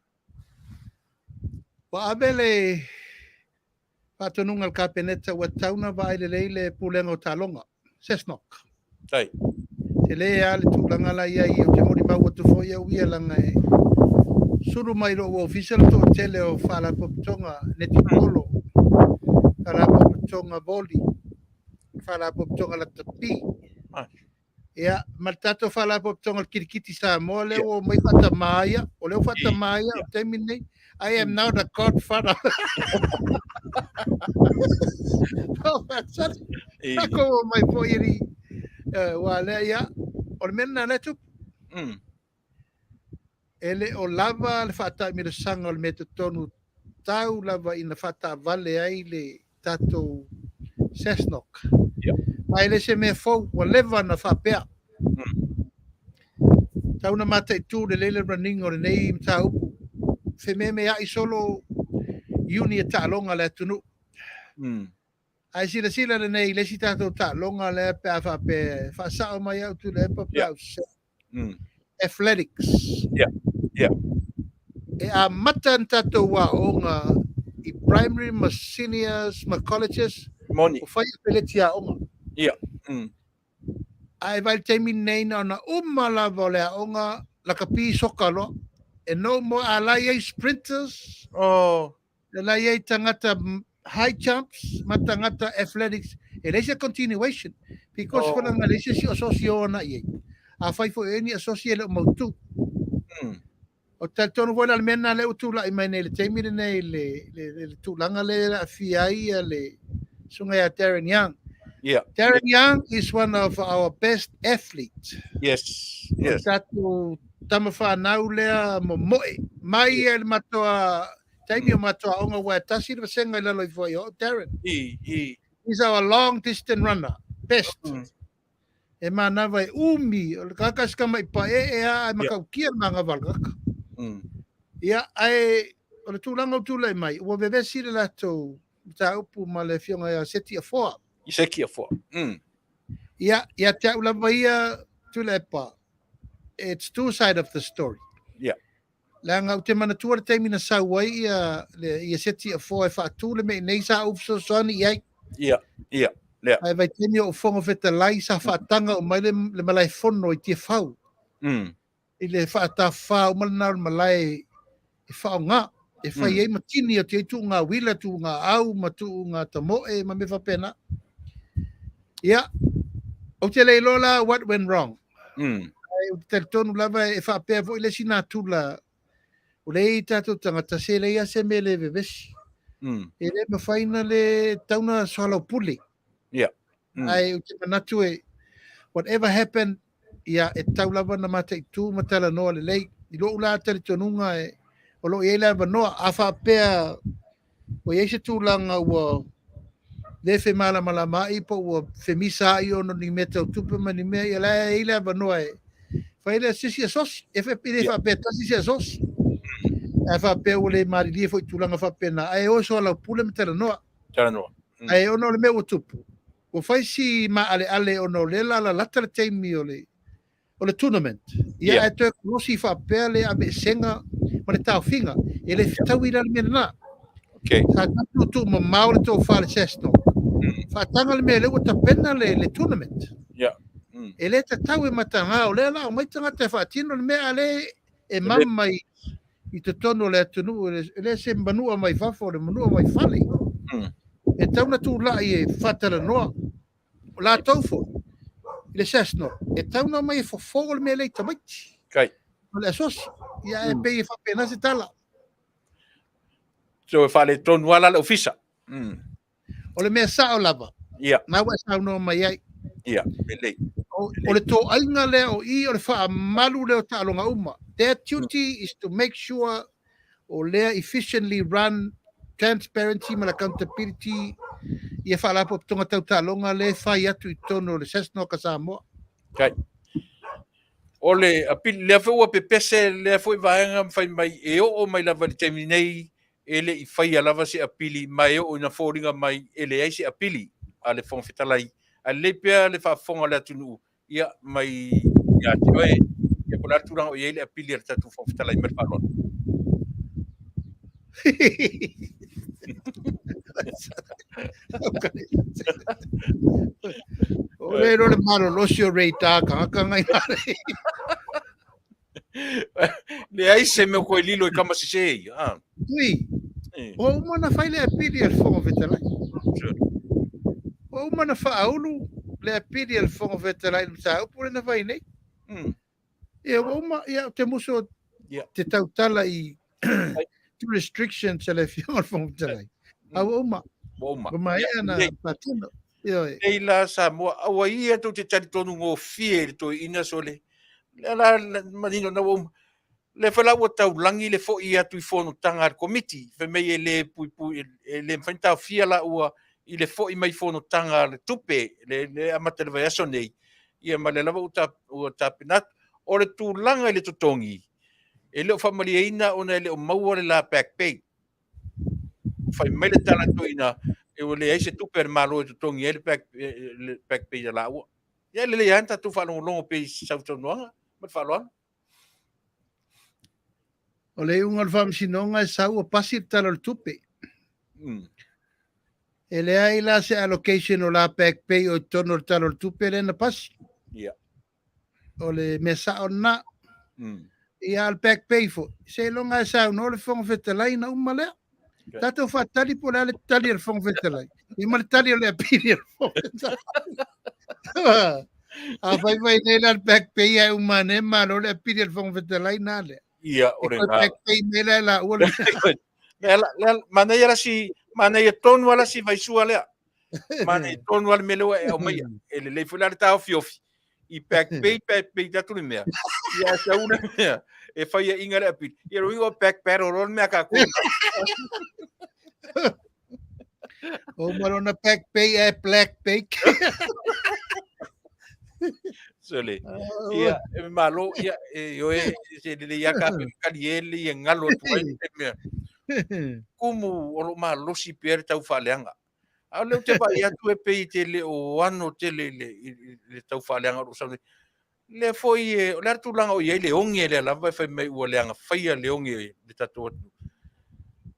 S6: Ua ave le faatonuga a le Kapeneta ua tatau ona vaai lelei le Pulega o Taaloga, SESNOC.
S3: Tai.
S6: Tele lava le tulaga la i ai, ou te molimau atu foi au ia leaga e sulu mai i lou ofisa le toatele o faalapotopotoga netipolo, faalapotopotoga voli, faalapotopotoga lakapi. Ia, ma le tatou faalapotopotoga o le kirikiti Samoa lea ua omai faatamā ia, o lea ua faatamā ia o le taimi lenei. I am now the godfather. Oh, sorry. Takou omai foi e li, ua lea ia, o le mea lena lea e tupu. E le o lava le faataamilosaga o le mea totonu tau lava ina faataavale ai le tatou SASNOC. Ma e le se mea fou, ua leva na faapea. Tau na mataitu lelei le running o lenei mataupu. Fememeai solo Iuni e taaloga le atunuu. Ae silasila lenei i le isi tatou taaloga lea pe a faapea e faasao mai au Tuilaepa pe a ou sese. Athletics. E amata ni tatou aoga i primary ma seniors ma colleges.
S3: Moni.
S6: Ua fai afeleti aoga. Ae vaai i le taimi lenei na ona uma lava o le aoga lakapi soka loa. E no more, a la i ai sprinters. E la i ai tagata high jumps ma tagata athletics. E leai se continuation because oh. leaga e leai se isi asosi o ana i ai. Afai foi o i ai ni asosi e le o mautu. O talitonu foi la le mea lena lea ua tulai mai nei i le taimi lenei le, le, le, le tulaga lea e aafia ai ia le susuga ia Darren Young. Darren Young is one of our best athletes. O tatou tama fanau lea momoe. Mai ia i le matou taimi o matou aoga ua e tasi le vasega i lalo ifo ai o Darren. He's our long distance runner. Best. E manava e umi, o le tagata se tama i paee a, ae matautia le manava o le tagata. Ia, ae o le tulaga ua tulai mai, ua vevesi le latou mataupu ma le afioga ia Seti Afoa.
S3: I Seti Afoa.
S6: Ia, ia te au lava ia, Tuilaepa, it's two side of the story. Leaga ou te manatua le taimi na sau ai ia le ia Seti Afoa e faatu le mea i nei sa ou fesoasoani i ai.
S3: Ia, ia, lea.
S6: Ae vaitaimi o ou Fofoga Fetalai sa faataga uma ai le, le malae fono i Tiafau. I le faatafa uma lena o le malae e faaaoga e fai ai matini o te ai tuuga uila, tuuga au ma tuuga tamoe ma mea faapena. Ia, ou te le iloa la what went wrong. Ae ou te talitonu lava e faapea foi le isi natura o lea i tatou tagata se leai lava se mea e le vevesi. E le mafai na le tatau na soalaupule. Ae ou te manatu e whatever happened, ia e tatau lava na mataitu ma talanoa lelei. I lou la talitonuga e o lo o i ai le avanoa, a faapea ua i ai se tulaga ua le femalamalamaai po ua femisaai ona o ni mea tau tupe ma ni mea, ia la e i ai le avanoa e fai le se isi asosi. E le faapea tasi se asosi. Ae faapea ua le malilie foi i tulaga faapena, ae o e soalaupule ma talanoa.
S3: Talanoa.
S6: Ae ona o le mea ua tupu, ua fai si maaleale ona o lea la lalata le taimi o le o le tournament. Ia ae toe kolosi faapea le aveesega ma le taofiga. E le fetaui la le mea lena. Sa tatou tuumamao le tofa le SASNOC. Faataga le mea lea ua tapena le, le tournament. E le tatau e mataga, o lea la aumai tagata e faatino le mea, a le e mama i, i totonu o le atunuu, e le se manua mai fafo, o le manua mai fale. E tatau na tulai e faatalanoa. O latou foi, i le SASNOC, e tatau na omai e fofo le mea lea i tamaiti.
S3: Kai.
S6: O le asosi. Ia e pei e faapena se tala.
S3: So e faaletonu lava la le ofisa.
S6: O le mea sao lava.
S3: Ia.
S6: Na ua e saunoa mai ai.
S3: Ia, lelei.
S6: O le toaiga lea o i o le faamalu lea o taaloga uma. Their duty is to make sure o lea efficiently run, transparency ma le accountability ia faalapotopotoga tau taaloga lea e fai atu i totonu o le SASNOC a Samoa.
S3: Kai. O le apili, lea foi ua pepese lea foi vaega ma fai mai e oo mai lava i le taimi nei e le i faia lava se apili ma e oo ina foliga mai e leai se apili a le Fofoga Fetalai. Ae lelei pea le faafofoga a le atunuu ia mai ia te oe, ia po o le a le tulaga o i ai le apili a le tatou Fofoga Fetalai ma le faaaloalo.
S6: O le ro le malolosi o Ray Tā kangaka ngai nā rei.
S3: Leai se mea koe lilo i kama sese ia. Ah.
S6: Tui, ua uma na fai le apili a le Fofoga Fetalai. Ua uma na faaulu le apili a le Fofoga Fetalai i le mataupu lea na fai nei. Ia, ua uma, ia, ou te musu te tautala i restrictions a le Afioga i le Fofoga Fetalai. A ua uma.
S3: Ua uma.
S6: Ua maea na patino. Ioe.
S3: Nei la Samoa, aua ia tou te talitonu gofie i le toeaina sole. Lea la manino na ua uma. Lea foi la ua taulagi le foi atu i fonotaga a le Komiti, fai mai e le puipui, e le mafai ona taofia la ua i le foi mai fonotaga a le tupe, le amata i le vaiaso nei, ia ma lea lava ua tapena atu. O le tulaga i le totogi, e le o faamalieina ona e le o maua le la back pay. Fai mai le tala toeaina, e ua leai se tupe a le Malo e totogi ai le back pay a laua. Ia e lelei lava ona tatou faalogologo pea i sausaunoaga ma le faaaloalo.
S6: O le iuga o le faamasinoga e sau ua pasi le Tala o le Tupe. E leai la se allocation o la back pay o i totonu o le Tala o le Tupe lea na pasi. O le mea sao lena. Ia, a o le back pay foi, seiloga e saunoa le Fofoga Fetalai na uma lea. Tatou faatali po o le a le tali a le Fofoga Fetalai. Ia ma le tali o le apili a le Fofoga Fetalai. A fai fai nei la le back pay ae uma ane malo le apili a le Fofoga Fetalai na lea.
S3: Ia, o le
S6: na. Back pay me la la ua le.
S3: Manaia la si, manaia tonu ala si vaisua lea. Manaia tonu ala mea lea ua e aumaia. E lelei foi la le taofiofi. I back pay, back pay tatu le mea. Ia sau le mea. E fai e inga le apili. Ia roi o back battle o le mea ka kona.
S6: O marona back pay e black pay.
S3: Sole. Ia, e malo, ia, e oe, se lele ia ka pe kali e le ia ngalo atu ai te mea. Kumu o lo malosi pea le tau faaleaga. A o lea ou te vaai atu e pei e te le o ano tele i le tau faaleaga o lo o sau nei. Lea foi e, o le a le tulaga o i ai le oge lea lava e fai mai ua leaga faia le oge i le tatou atunuu.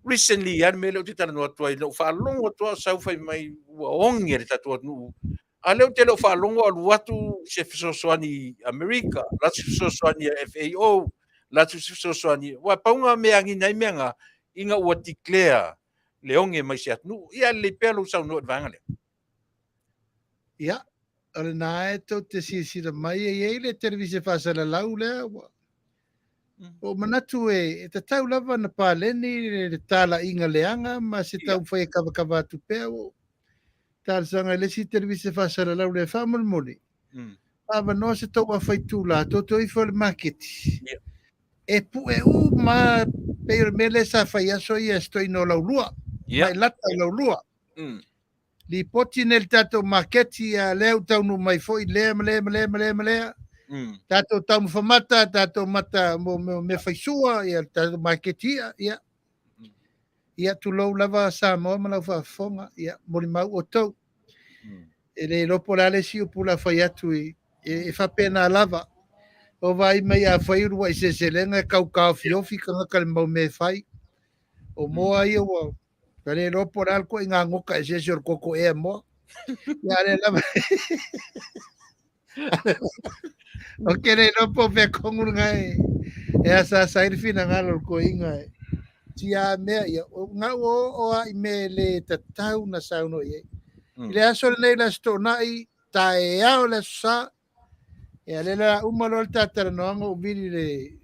S3: Recently lava le mea lea ou te talanoa atu ai, na ou faalogo atu lava o sau fai mai ua oge le tatou atunuu. A lea ou te le o faalogo o alu atu se fesoasoani i Amerika, alu atu se fesoasoani a FAO, alu atu se fesoasoani. Aua pau na o mea e agiga ai mea na, ina ua declare le oge mai se atunuu. Ia lelei pea lou saunoa i le vaega lea.
S6: Ia, o lena e tou te silasila mai e i ai le televise faasalalau lea ua ua ou manatu e tatau lava ona paleni le talaiga leaga ma se taumafai e kavakava atu pea. Ua ou talosaga i le isi televise faasalalau lea faamolemole, faavanoa se tou afa itula tou te o ifo i le maketi e pue uma pei o le mea lea sa fai aso ia e se toeaina o Laulua, mai lata o Laulua. Lipoti nei le tatou maketi a lea ua taunuu mai foi lea ma lea ma lea ma lea ma lea. Tatou taumafa mata, tatou mata mo mea faisua, ia le tatou maketi ia, ia. Ia tulou lava Samoa ma lau faafofoga, ia molimau outou. E le iloa po o le a le isi upu o le a fai atu i, e faapena lava. O vaai mai afai uluai seleselega e tau taofiofi tagata i le mau mea e fai. O moa ia ua Ua le iloa po o le a le ituaiga goka eseese o le toto ea moa. Ia a lea lava. Ou te le iloa po o fea tonu lena e asaasa ai le finagalo o le toeaina e tia mea ia. Na ua oo lava i mea e le tatau ona saunoa i ai. I le aso lenei, le Aso Toonai, taeao le Aso Sa, Ia lea la uma loa le ta talanoaga ou vili le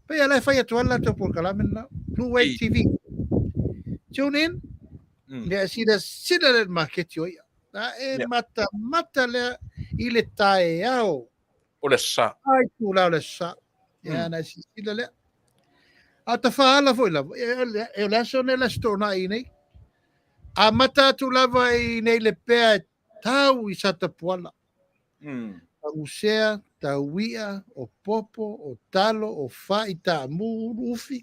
S6: pei la e fai atu ai le latou polokalame lena Blue Wave TV. Tune in. Lea sila sila le maketi o ia. Na e mata mata lea i le taeao.
S3: O le sa.
S6: Ai tula o le sa. Ia na sila lea. A ta whaala foi lava, e o le aso nei le aso toonai nei. Amata atu lava i nei le pea e tau i Satapuala. Pagusea, taui'a, o popo, o talo, o fa'i, taamu, ulu, ufi,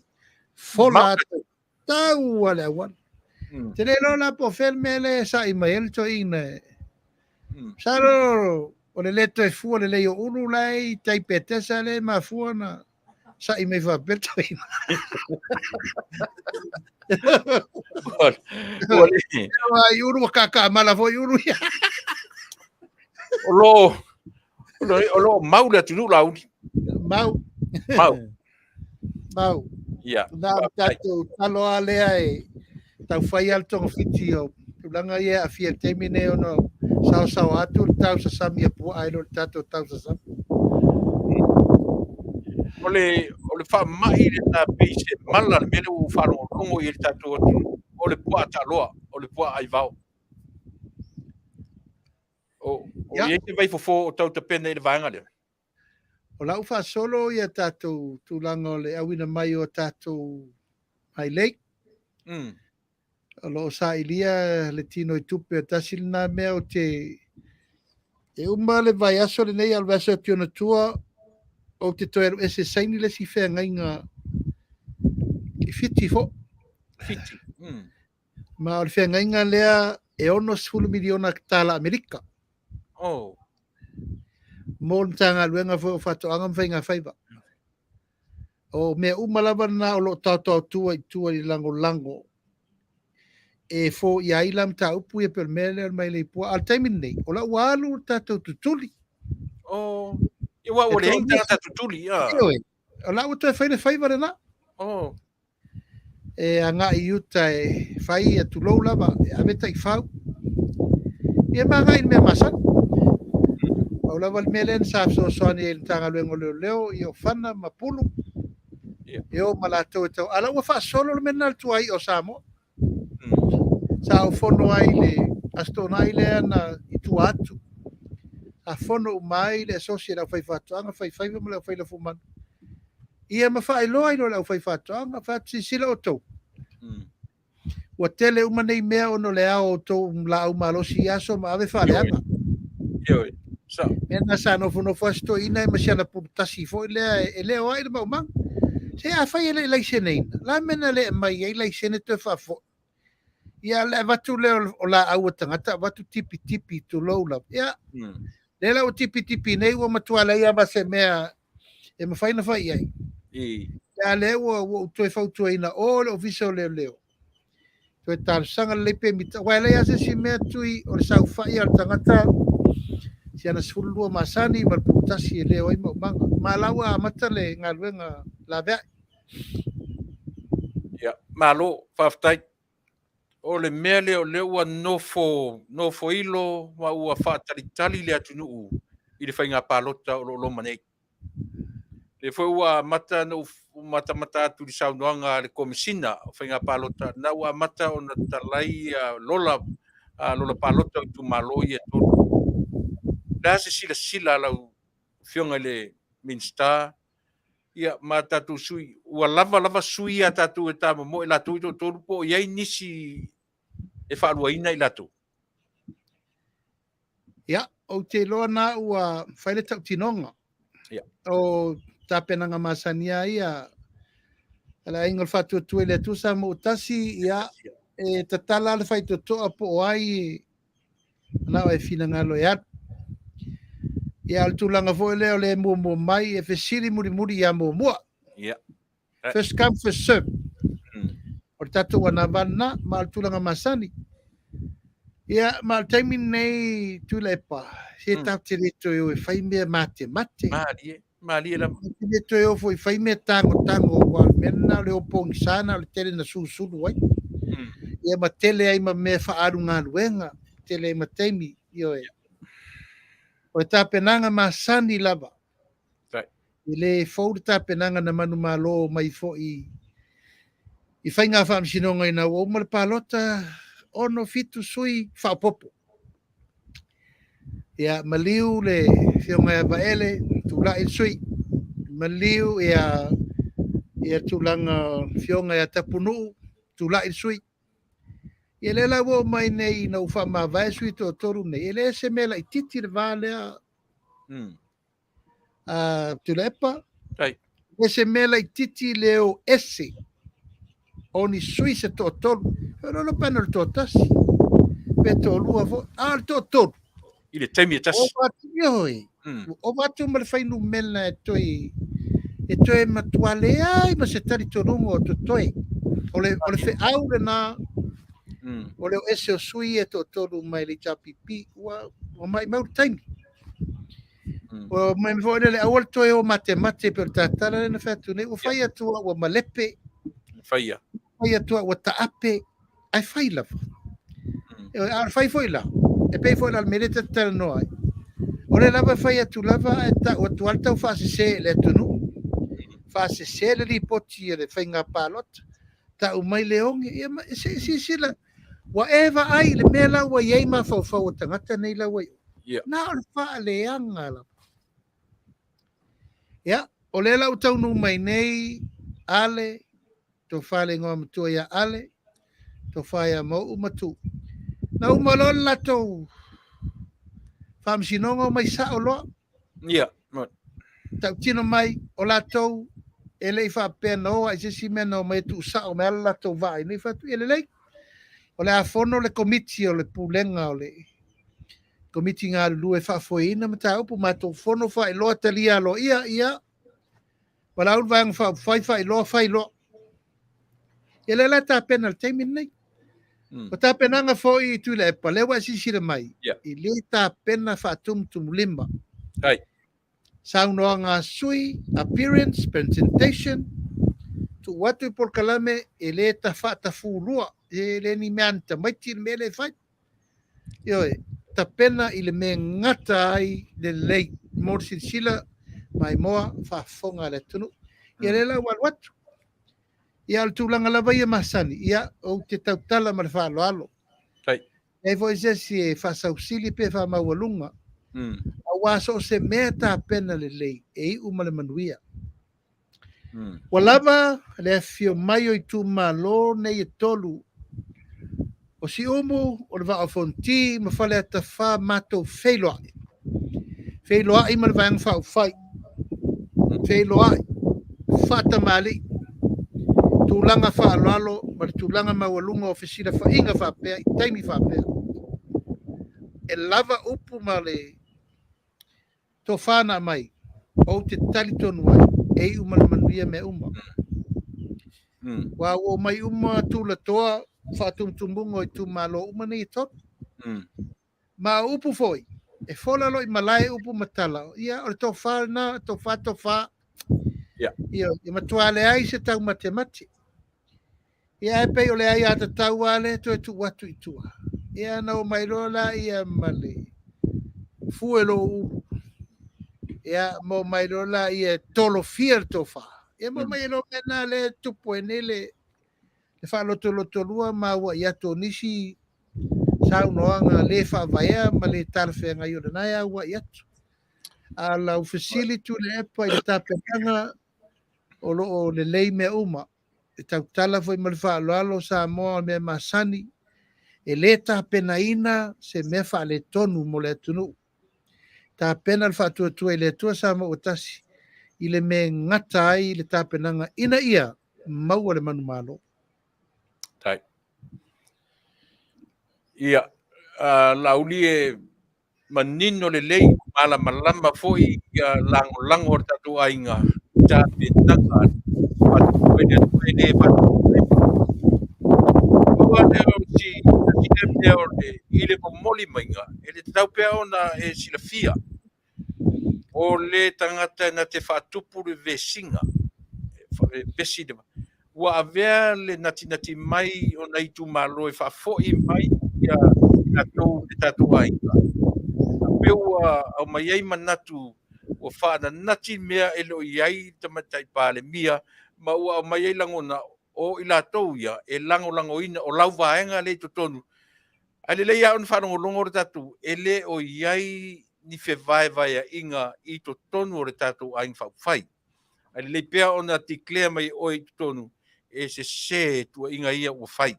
S6: fola atu, tau a le auala. Te le iloa la po o fea le mea lea e sa'i mai ai le toeaina e. Masalo o le le toe fua lelei o ulu la e i tai Petesa lea e mafua ona sa'i mai faapea le toeaina.
S3: Ua le.
S6: Ai ulu ua kaakaamala foi ulu ia.
S3: O lo o lo mau le atunuu Laauli.
S6: Mau.
S3: Mau.
S6: Mau.
S3: Ia.
S6: Na o tatou talo lava lea e taufai lava le togafiti o tulaga ia e aafia i le taimi lenei ona saosaoa atu le tausasami a puaa i lo le tatou tausasami.
S3: O le, o le faamai lena pei se mala le mea lea ua ou faalogologo i ai le tatou atunuu, o le puaa taaloa, o le puaa aivao. O, o i ai se vaifofo o tau tapena i le vaega lea?
S6: O lau faasolo ia tatou tulaga o le auina mai o tatou mailei. O lo o sailia le tino i tupe o tasi lena mea o te e uma le vaiaso lenei a o le vaiaso atu i ona tua ou te toe alu ese saini le isi feagaiga i Fiti foi.
S3: Fiti.
S6: Ma o le feagaiga lea e 60 miliona tala Amerika.
S3: Oh.
S6: Mo le Matagaluega foi o Faatoaga ma Faiga Faiva. O mea uma lava na o lo o taotaotua i tua i le lagolago e foia ai la mataupu ia pei o le mea lea o le mailei puaa. A o le taimi lenei, o la ua alu le tatou tutuli.
S3: Oh, ia ua leai ni tagata tutuli.
S6: Ioe, o la ua toe fai le faiva lena.
S3: Oh.
S6: E agai i uta e fai ia tulou lava, e ave taifau. Ia ma agai i le mea masani. Pau lava le mea lea na sa fesoasoani ai i le Matagaluega o Leoleo, ia o Fana ma Pulu, e o ma latou e tau. A la ua faasolo le mea lena i le tuai'a o Samoa. Sa ou fono ai i le Aso Toonai lea na i tua atu. Sa fono uma ai le asosi a le aufaifaatoaga, faifaiva ma le aufailafumanu. Ia ma faailoa ai loa i le aufaifaatoaga, fai atu, silasila outou. Ua tele uma nei mea ona o le ao o outou laau malosi i aso ma ave faaleaga.
S3: Ioe. Sa.
S6: Mea na sa nofonofo ai si toeaina ma si ana pulu tasi foi lea e leo ai le maumaga. Se afai e le i laiseneina, la mea na le aumai ai laisene toe faafoi. Ia le avatu lea o laau a tagata, avatu tipitipi, tulou lava. Ia. Lea la ua tipitipi nei ua matua leai lava ma se mea e mafai ona fai i ai. A lea ua ou toe fautuaina o le Ofisa o Leoleo, toe talosaga lelei pemita, aua e leai lava se isi mea tui o le saofai a le tagata si ana 12 masani ma le pulutasi e leo ai maumaga. Ma la ua amata le galuega laveai.
S3: Ia, malo, faafetai. O le mea lea o lea ua nofo nofoilo ma ua faatalitali le atunuu i le faiga palota o lo o loma nei. O lea foi ua amata ona ou matamata atu i le saunoaga a le Komesina o Faiga Palota, na ua amata ona talai lola, lola palota o itumalo ia e 3. O le a se silasila a lau Afioga i le Minisita ia ma tatou sui, ua lava lava sui ia a tatou e tamomoe latou ia e toatolu po o i ai nisi e faaluaina i latou?
S6: Ia, ou te iloa na ua fai le tautinoga.
S3: Ia.
S6: O tapenaga masani lava ia a le Aiga o le Faatuatua i le Atua Samoa ua Tasi, ia, e tatala le faitotoa po o ai manao e finagalo e alu. Ia, o le tulaga foi lea o le muamua mai e fesili mulimuli ia muamua.
S3: Ia.
S6: First come, first serve. O le tatou anava lena, ma o le tulaga masani. Ia, ma o le taimi lenei, Tuilaepa, se tatou te le toe o e fai mea matemate.
S3: Malie, malie lava.
S6: Tatou te le toe o foi e fai mea tagotago, aua o le mea lena o le o pogisa na o le tele na susulu ai. Ia ma tele ai ma mea faaalu galuega, tele ai ma taimi, ioe. O le tapenaga masani lava. E le fou le tapenaga na manumalo mai foi i faiga faamasinoga ina ua uma le palota, 6, 7 sui faaopoopo. Ia, maliu le Afioga ia Vaele, tulai le sui. Maliu ia tulaga Afioga ia Tapunuu, tulai le sui. Ia lea la ua oo mai nei ina ua faamavae sui toatolu nei, e le se mea laitiiti le va lea. Tuilaepa, e se mea laitiiti le o ese o ni sui se toatolu. E lolo pe ana o le toatasi, pe toalua foi, a o le toatolu.
S3: I le taimi e tasi.
S6: Ioe, ua ova atu ma le fuainumera e toe matua leai ma se talitonuga o totoe. O le feau lena, o le o ese o sui e toatolu mai le HRPP, ua maumau le taimi. Ua mai foi lele aua le toe o matemate pe o le tatala lea na fai atu nei, ua fai atu ua malepe,
S3: Faia.
S6: Fai atu ua taape, ae fai lava. A o le fai foi la, e pei foi la le mea lea ta te talanoa ai. O le lava fai atu lava ae tau atu lava le tau faasese i le atunuu. Faasese le lipoti a le faiga palota. Tau mai le oge, ia ma se silasila, ua e vaai i le mea la ua i ai mafaufau o tagata nei la ua i o. Na o le faaleaga lava. Ia, o lea la ua taunuu mai nei Ale, tofa le igoa matua ia Ale, tofa ia Mauu ma Tuuu. Na uma loa le latou faamasinoga omai sao loa.
S3: Ia.
S6: Tautino mai, o latou e le i faapea na o ai se isi mea na omai e tuusao mai le latou vaa i nei fatu. Ia lelei. O le a fono le komiti o le pulega o le komiti galulue faafoeina mataupu matou fono faailoa talia aloaia ia valaau le vaega faaupufai faailoa failoa. Ia lea la tapena le taimi lenei. O tapenaga foi i Tuilaepa, lea ua e silasila mai, i le tapena faatumutumulima.
S3: Ai.
S6: Saunoaga a sui, appearance, presentation, tuu atu i polokalame e le faatafulua, e le ni mea ni tamaiti le mea le fai. Ioe, tapena i le mea gata ai lelei, mo le silasila maimoa faafofoga a le atunuu. Ia lea la ua alu atu. Ia o le tulaga lava ia masani, ia ou te tautala ma le faaaloalo. E foi se isi e faasausili pe faamaualuga. Aua so o se mea tapena lelei e iu ma le manuia. Ua lava le afifio mai o itumalo nei e tolu o Siumu, o le Vaa o Fonoti ma Faleata 4 matou feiloai. Feiloai ma le Vaega Faaupufai. Feiloai, faatamalii, tulaga faaaloalo ma le tulaga maualuga o fesilafaiga faapea i taimi faapea. E lava upu ma le Tofa na aumai, ou te talitonu ai, e iu ma le manuia mea uma. Aua ua omai uma tulatoa faatumutumuga o itumalo uma nei e tolu. Ma o upu foi, e fola loa i malae upu ma tala, ia o le tofa lena, tofa, tofa. Ia, e matua leai se taumatemate. Ia ae pei o le aiatatau lava lea e toe tuu atu i tua. Ia ona omai loa laia ma le fue lou ulu. Ia ma omai loa laia e tolofia le tofa. Ia ma omai ai loa mea na lea e tupu ai nei le faalotolotolua ma auai atu o nisi saunoaga le faavaea ma le talafeagai o lena e auai atu. A o lau fesili Tuilaepa i le tapenaga o lo o lelei mea uma. E tautala foi ma le faaaloalo Samoa o le mea masani, e le tapenaina se mea faaletonu mo le atunuu. Tapena le faatuatua i le Atua Samoa ua tasi i le mea e gata ai le tapenaga ina ia maua le manumalo.
S3: Tai. Ia, Laauli e manino lelei, malamalama foi ia lagolago a le tatou aiga i tapenaga faatuatua i le Atua e le Pau lava lea o si tasi lea mea o le i le momoli maiga, e le tatau pea ona e silafia o le tagata na te faatupu le vesiga, e vesi le ua avea le natinati mai o nai itumalo e faafoi mai ia latou i le tatou aiga. Pe ua aumai ai manatu ua faananati mea e le o i ai le Tamaitai Palemia ma ua aumai ai lagona o i latou ia e lagolagoina o lau vaega lea i totonu. Ae lelei lava ona faalogologo le tatou e le o i ai ni fevaevaeaiga i totonu o le tatou Aiga Faaupufai. Ae lelei pea ona declare mai e oe i totonu e sese tuuaiga ia ua fai.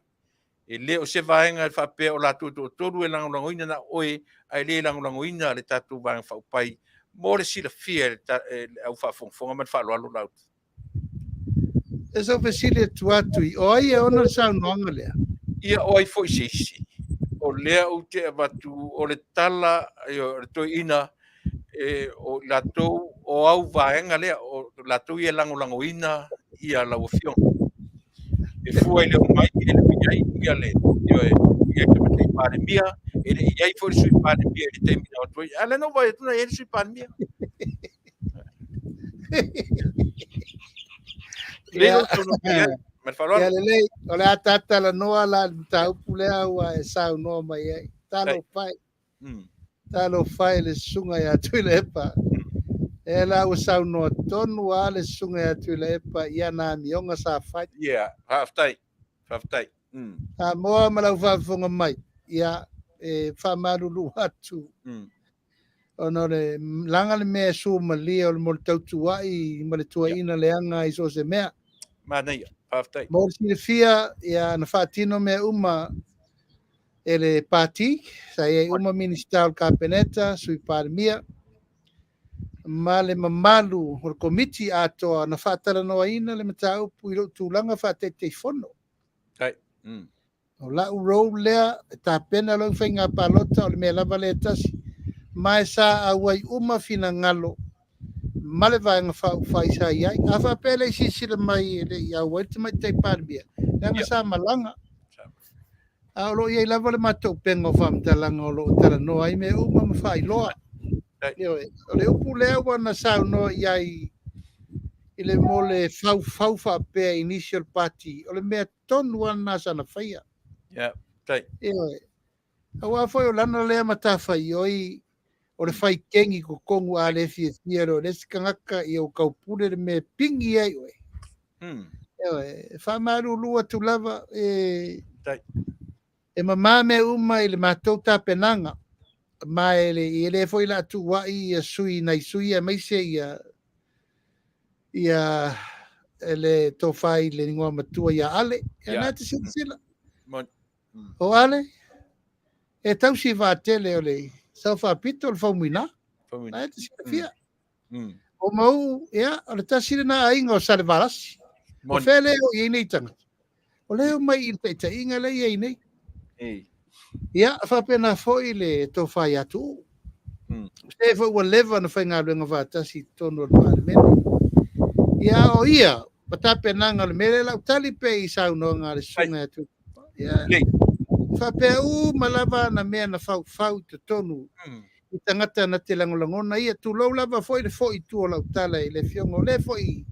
S3: E le o se vaega e faapea o latou e toatolu e lagolagoina na o oe, ae le lagolagoina le tatou Vaega Faaupufai mo le silafia e le au faafogafoga ma le faaaloalo Laauli.
S6: E sau fesili atu atu i o ai e ona le saunoaga lea?
S3: Ia o ai foi se isi? O lea ou te avatu o le tala o le toeaina e, o i latou o au vaega lea, o latou ia e lagolagoina ia lau afioga. E fua i le omai e le o i ai ia le, ioe, ia le Tamaitai Palemia, e le i ai foi le Sui Palemia i le taimi na o atu ai. A lea na ou vaai atu na i ai le Sui Palemia. Lelei lou saunoa mai ai, ma le faaaloalo.
S6: Ia lelei, o le a ta talanoa la i le mataupu lea ua e saunoa mai ai. Talofa e. Talofa e le susuga ia Tuilaepa. E la ua saunoa tonu lava le susuga ia Tuilaepa i ana amioga sa fai.
S3: Yeah, faafetai, faafetai.
S6: Samoa ma lau faafofoga mai, ia, e faamalulu atu. Ona o le laga le mea e sumalie o le mo le tautuai ma le tuuaiina leaga i so o se mea.
S3: Manaia, faafetai.
S6: Mo le silafia, ia, na faatino mea uma e le Pati, sa i ai uma Minisita o le Kapeneta, Sui Palemia, ma le mamalu o le Komiti atoa na faatalanoaina le mataupu i lou tulaga faa-Taitaifono.
S3: Ai.
S6: O lau role lea, e tapena lau faiga palota, o le mea lava lea e tasi, ma e sa auai uma finagalo ma le Vaega Faaupufai sa i ai. A faapea e le i silasila mai e le i auai le Tamaitai Palemia, leaga sa malaga. A o lo o i ai lava le matou upega o faamatalaga o lo o talanoa ai mea uma ma faailoa. Ioe, o le upu lea ua na saunoa i ai i le mo le faufau faapea i nisi o le pati, o le mea tonu lava lena sa na faia.
S3: Yeah, tai.
S6: Ioe, aua foi o lana lea matafaioi o le fai kegi i totonu a le fiafia loa le isi tagata ia ua taupule le mea e pigi ai oe. Ioe, e faamalulu atu lava e
S3: Tai.
S6: E mama mea uma i le matou tapenaga, ma e le e le foi la tuuai ia sui nai sui aemaise ia ia le tofa i le igoa matua ia Ale. Ia na te silasila. O Ale, e tausi vaatele o le Sao Faapito o le Faumuina. Na e te silafia. O Mauu, ia, o le tasi lena aiga o Salevalasi. O fea lea o i ai nei tagata? O lea o mai i le taitaiga lea i ai nei. Ia, faapena foi le tofa ia Tuuu. Se foi ua leva ona faigaluega faatasi i totonu o le Palemene. Ia o ia, ma tapenaga o le mea lea, lau tali pe i saunoaga a le susuga ia Tuilaepa. Ia, faapea uma lava ana mea na faufau i totonu i tagata na te lagolagona ia, tulou lava foi le foi i tua o lau tala i le afioga o le foi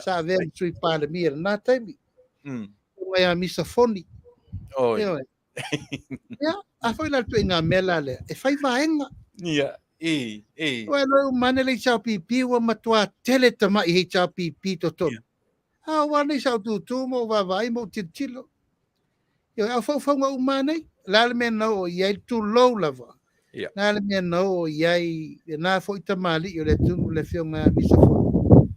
S6: sa avea ma Sui Palemia i lena taimi, susuga ia Misa Foni. Ioe. Ia, a foi la le ituaiga mea la lea, e fai vaega.
S3: Ia, e, e.
S6: Ua iloa uma ane le HRPP ua matua tele tamai HRPP totonu. A ua nei sa ou tutu ma ou vaavaai ma ou tilotilo. Ioe, a o faufauga uma lava nei. O le a le mea na oo i ai, tulou lava.
S3: Ia.
S6: O le a le mea na oo i ai lena foi tamalii o le atunuu le afioga ia Misa Foni.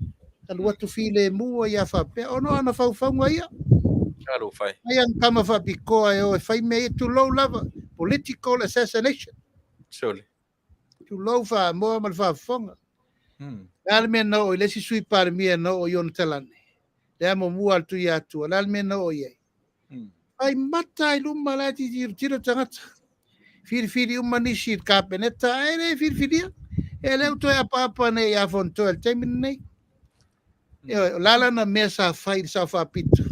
S6: Alu atu filemu ai lava faapea, ona o ana faufauga ia.
S3: Talofa e.
S6: Ai ana tama faapitoa e o e fai mea ia, tulou lava, political assassination.
S3: Sole.
S6: Tulou Samoa ma le faafofoga. O le a le mea na oo i le isi Sui Palemia na oo i ona talane? Le amomua a le Tuiatua, o le a le mea na oo i ai? Fai mata i luma la e tilotilo tagata. Filifili uma nisi i le Kapeneta, ae le filifilia. E le ua toe apaapa nei ia Fonotoe i le taimi lenei. Ioe, o le a lana mea sa fai i le Sao Faapito?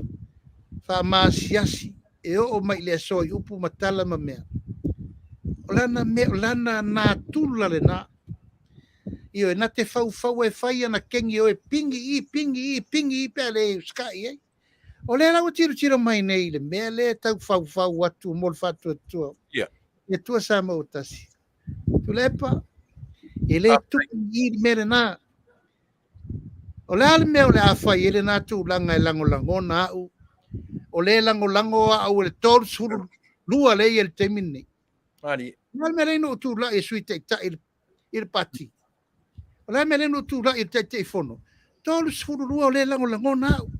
S6: Faamaasiasi e oo mai i le aso i upu ma tala ma mea. O lana mea, o lana natura lena. Ioe, na te faufau e fai ana kegi o e pingi i, pingi i, pingi i pe a le usikai ai. O lea la ua tilotilo mai nei i le mea lea e tau faufau atu mo le faatuatua. I Atua Samoa ua tasi. Tuilaepa, e le tupu i le mea lena. O le a le mea o le a fai ai lena tulaga e lagolagona au? O lea e lagolago au e le 32 lea e i ai i le taimi lenei.
S3: Mali.
S6: O le a le mea lea na ou tulai e Sui Taitai i le Pati? O le a le mea lea na ou tulai i le Taitaifono? 32 o lea e lagolagona au.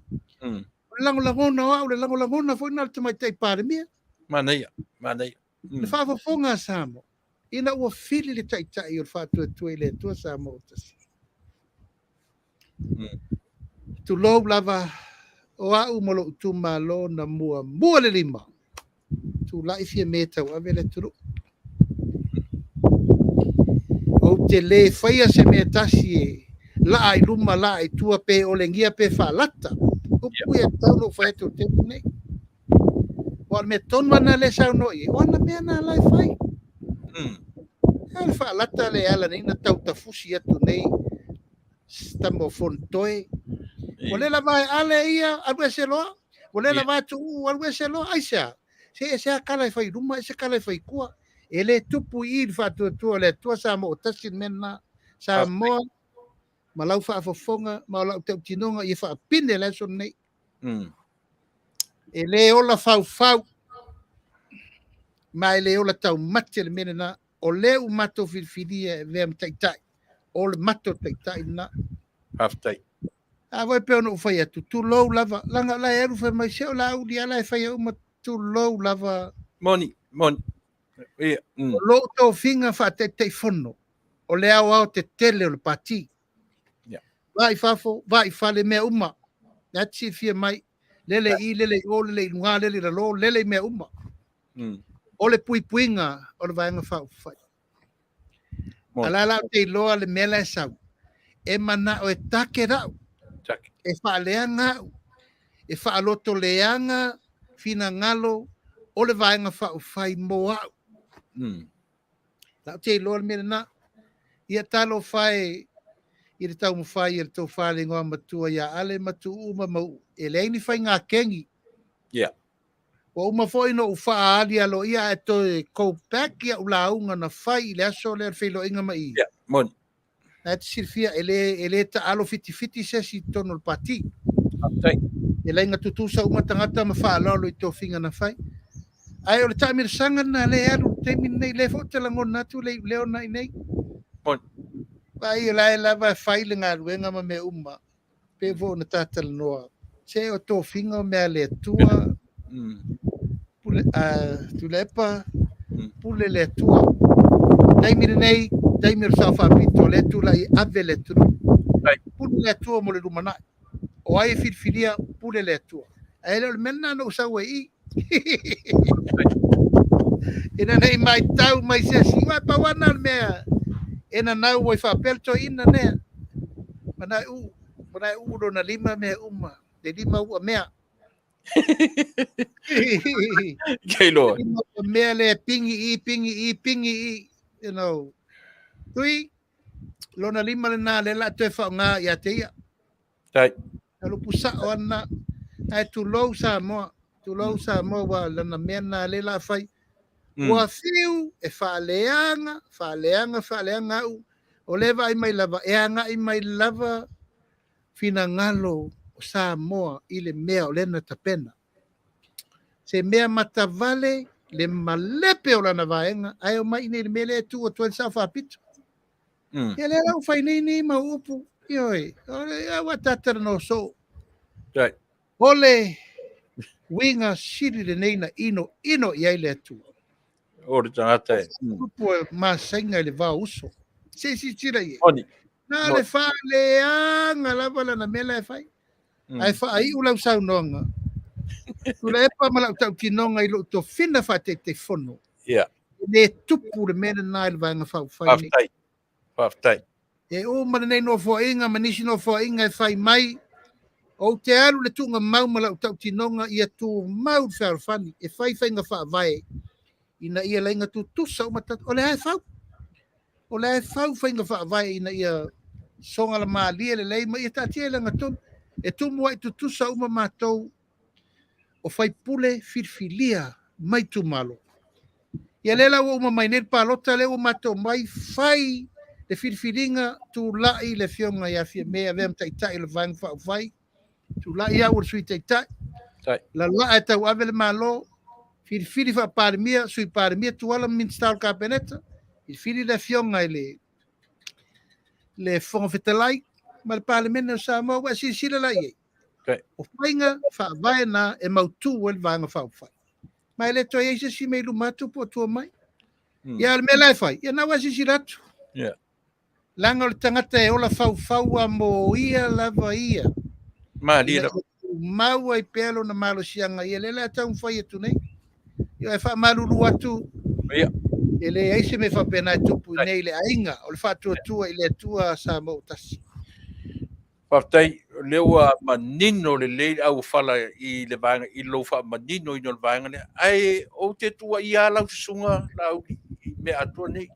S6: O le lagolagona o au, le lagolagona foi lena o le Tamaitai Palemia.
S3: Manaia, manaia.
S6: Le faafofoga a Samoa, ina ua fili le Taitai o le Faatuatua i le Atua Samoa ua tasi. Tulou lava, o au ma lou itumalo na muamua le lima, tulai Fiame tauave le atunuu. Ou te le faia se mea tasi e laa i luma, laa i tua, pe olegia pe faalata. Upu ia tatau ona ou fai atu i le taimi lenei. Aua o le mea tonu lava lena lea e saunoa i ai, o ana mea na la e fai. A le faalata lea e ala nei ona tautafusi atu nei tama o Fonotoe. Ua le lava e ale ia, alu ese loa. Ua le lava e Tuuu, alu ese loa. Aisea? Se ese lava tala e fai i luma, ese tala e fai i tua. E le tupu i i le faatuatua o le Atua Samoa o tasi le mea lena. Samoa ma lau faafofoga ma lau tautinoga ia faapine le aso lenei. E le ola faufau, ma e le ola taumate le mea lena. O lea ua matou filifilia e avea ma taitai, o le matou taitai lena.
S3: Faafetai.
S6: A foi pei ona ou fai atu, tulou lava, leaga o la e alu fai mai, se o Laauli lava la e faia uma, tulou lava.
S3: Moni, moni. Ia.
S6: O lou tofiga faataitaifono, o le aoaotetele o le Pati. Va i fafo, va i fale, mea uma. La te silafia mai, lele i i, lele i o, lele i luga, lele i lalo, lele i mea uma. O le puipuiga o le Vaega Faaupufai. A la la ou te iloa le mea la e sau, e manao e take lau, e faaleaga au, e faalotoleaga finagalo o le Vaega Faaupufai mo au. La ou te iloa le mea lena. Ia talofa e i le taumafai a le tofa le igoa matua ia Ale ma Tuuu ma Mauu, e leai ni faiga kegi. Ua uma foi ona ou faaali aloaia ae toe go back i au lauga na fai i le aso lea o le feiloaiga mai i.
S3: Ia, moni.
S6: Na e te silafia, e le taalo fitifiti se isi i totonu o le pati.
S3: Faafetai.
S6: E laina tutusa uma tagata ma faaaloalo i tofiga na fai. Ae o le taamilosaga lena lea e alu i le taimi lenei, lea foi ou te lagona atu le iuleo lena i inei.
S3: Moni.
S6: Vaai, o la e lava e fai le galuega ma mea uma, pei foi ona ta talanoa, se o tofiga o mea a le Atua, pule, Tuilaepa, pule le Atua. Taimi lenei, taimi o le Sao Faapito, lea e tulai e ave le atunuu. Pule le Atua mo le lumanai. O ai e filifilia, pule le Atua. Ae le o le mea lena na ou sau ai i i. Ina ne i matau mai se isi, aua e pau lava lena o le mea E nanau ai faapea le toeaina nea. Manae uu, manae uu lona lima mea uma. Le lima ua mea.
S3: Kei loa.
S6: Lima ua mea le pingi i, pingi i, pingi i. You know. Tui, lona lima lena le la toe whaonga ia te ia.
S3: Tai.
S6: Lupu sao ana. Ae tulou Samoa. Tulou Samoa ua lana mea na le la fai. Ua fiu e faaleaga, faaleaga, faaleaga au. O le vaai mai lava, e agai mai lava finagalo o Samoa i le mea o lea na tapena. Se mea matavale le malepe o lana vaega, ae o mai nei le mea lea e tuu atu ai le sao faapito. Ia lea la ua fai nei nei mau upu, ioe, o le ua tatalanoa soo.
S3: Right.
S6: O le uiga sili lenei na ino ino i ai le Atua.
S3: O le tagata e.
S6: Upu e masaiga i le vao uso. Se i silasila i ai.
S3: Moni.
S6: Na le faaleaga lava lana mea la e fai. Ae faaiu lau saunoaga. Tuilaepa ma lau tautinoga i lou tofina faa-Taitaifono.
S3: Ia.
S6: E le tupu le mea lena i le Vaega Faaupufai nei.
S3: Faafetai. Faafetai.
S6: E uma lenei nofoaiga ma nisi nofoaiga e fai mai, ou te alu le tuugamau ma lau tautinoga ia tumau le fealofani e fai faiga faavae ina ia laina tutusa uma tatou. O lea e fau. O lea e fau faiga faavae ina ia sogalamalie lelei ma ia taatia i lagatonu. E tumu ai tutusa uma matou o faipule filifilia mai itumalo. Ia lea la ua uma mai nei le palota lea ua matou mai fai le filifiliga tulai le afioga ia Fiame avea ma taitai o le Vaega Faaupufai, tulai au o le Sui Taitai, lalaa e tauave le Malo, filifili faa-Palemia, Sui Palemia, Tuala ma Minisita o le Kapeneta, filifili le afioga i le le Fofoga Fetalai ma le Palemene o Samoa. Ua e silasila la i ai? O faiga faavae na e mautu ai le Vaega Faaupufai. Ma e le toe i ai se isi mea i luma atu po o tua mai. Ia, o le mea la e fai, ia na ua e silasila atu. Leaga o le tagata e ola faufau a mo ia lava ia.
S3: Malie lava.
S6: Mau ai pea lona malosiaga ia lea la e taumafai atu nei. Ia e faamalulu atu.
S3: Ia.
S6: E leai se mea faapena e tupu i nei i le aiga o le faatuatua i le Atua Samoa ua tasi.
S3: Faafetai, o lea ua manino lelei le auofala i le vaega i lou faamaninoina o le vaega lea. Ae ou te tuuaia lava lau susuga Laauli i mea atoa nei.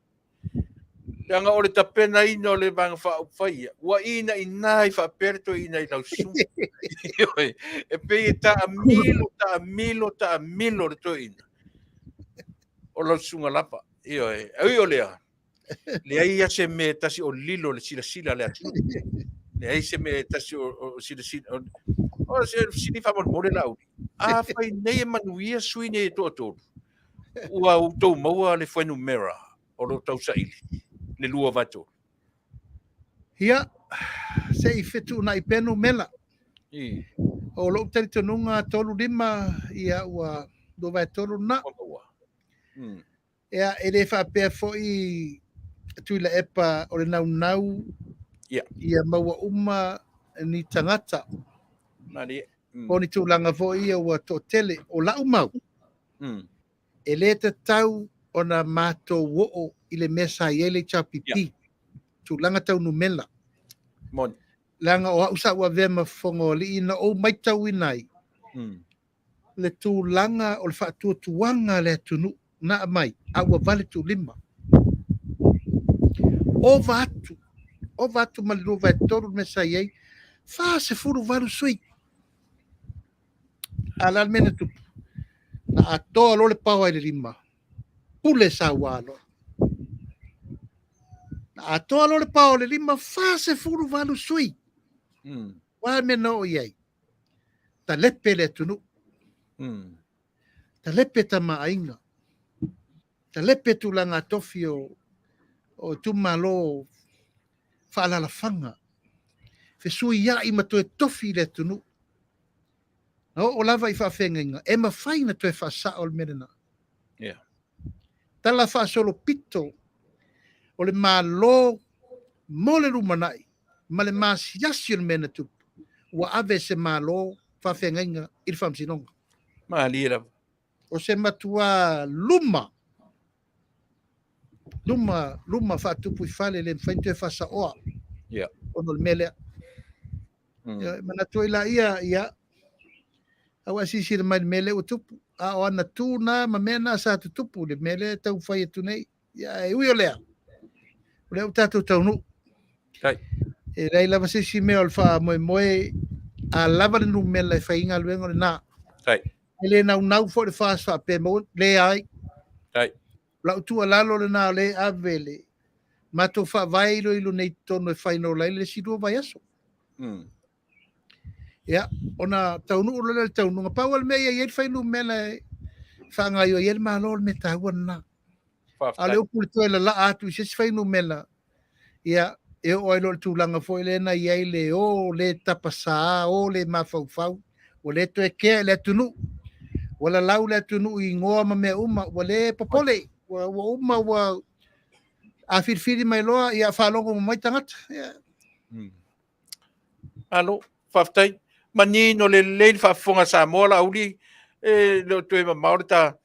S3: Leaga o le tapenaina o le Vaega Faaupufai ia, ua inaina ai faapea le toeaina i lau susuga. Ioe, e pei e taamilo, taamilo, taamilo le toeaina o lau susuga lava. Ioe, e ui o lea, leai lava se mea e tasi o lilo i le silasila a le atunuu. Leai se mea e tasi o silasila. O se fesili faamolemole Laauli. Afai nei e manuia sui nei e toatolu, ua outou maua le fuainumera o lo o tausaili, le 2/3.
S6: Ia, se i fetuunai pea numera. O lou talitonuga 35, ia ua 2/3 lena. Ia, e le faapea foi Tuilaepa o le naunau ia maua uma ni tagata. Po o ni tulaga foi ia ua toatele. O lau mau, e le tatau ona matou oo i le mea sa i ai le HRPP, tulaga tau numera. Leaga o au sa ou avea ma Fofoga o Alii na ou matauina ai le tulaga o le faatuatuaga a le atunuu na aumai a ua vale tuulima. Ova atu, ova atu ma le 2/3 le mea sa i ai, 48 sui. A o le a le mea na tupu? Na atoa loa le paoa i le lima, pule saua loa. Na atoa loa le paoa i le lima, 48 sui. O a le mea na oo i ai? Talepe le atunuu. Talepe tamaaiga. Talepe tulaga tofi o itumalo faaalaalafaga. Fesuiai ma toe tofi le atunuu. Na oo lava i faafeagaiga, e mafai ona toe faasao le mea lena. Tala faasolopito o le Malo mo le lumanai ma le masiasi o le mea na tupu, ua ave e se Malo faafeagaiga i le Faamasinoga.
S3: Malie lava.
S6: O se matua luma. luma, luma faatupu i fale, le mafai ona toe faasaoa.
S3: Ia.
S6: Ona o le mea lea. Ia, manatu ai laia, ia, aua e silasila mai i le mea lea ua tupu. A o ana tu na ma mea na sa tutupu i le mea lea e taumafai atu nei. Ia, ae ui o lea, o lea ua tatou taunuu.
S3: Tai.
S6: E leai lava se isi mea o le faamoemoe, a lava le numera e fai ai galuega o lena.
S3: Tai.
S6: E le naunau foi le FAST faapea maua, leai.
S3: Tai.
S6: O lau tuualalo lena o lea e ave le matou faavae iloilo nei i totonu e fainola ai le isi 2 vaiaso. Ia, ona taunuu loa lea i le taunuuga. Pau lava le mea ia i ai le fuainumera e faagaoioi ai le Malo, o le mea taua lena. A o le upu i le toe lalaa atu i se isi fuainumera, ia, e oo ai loa i le tulaga foi lea na i ai le o le tapasā, o le mafaufau, ua le toe kea i le atunuu, ua lalau le atunuu i igoa ma mea uma, ua le popole, ua uma, ua a filifili mai loa, ia faalogo uma mai tagata. Ia.
S3: Malo, faafetai. Manino lelei le faafofoga a Samoa Laauli, e le o toe mamao le ta...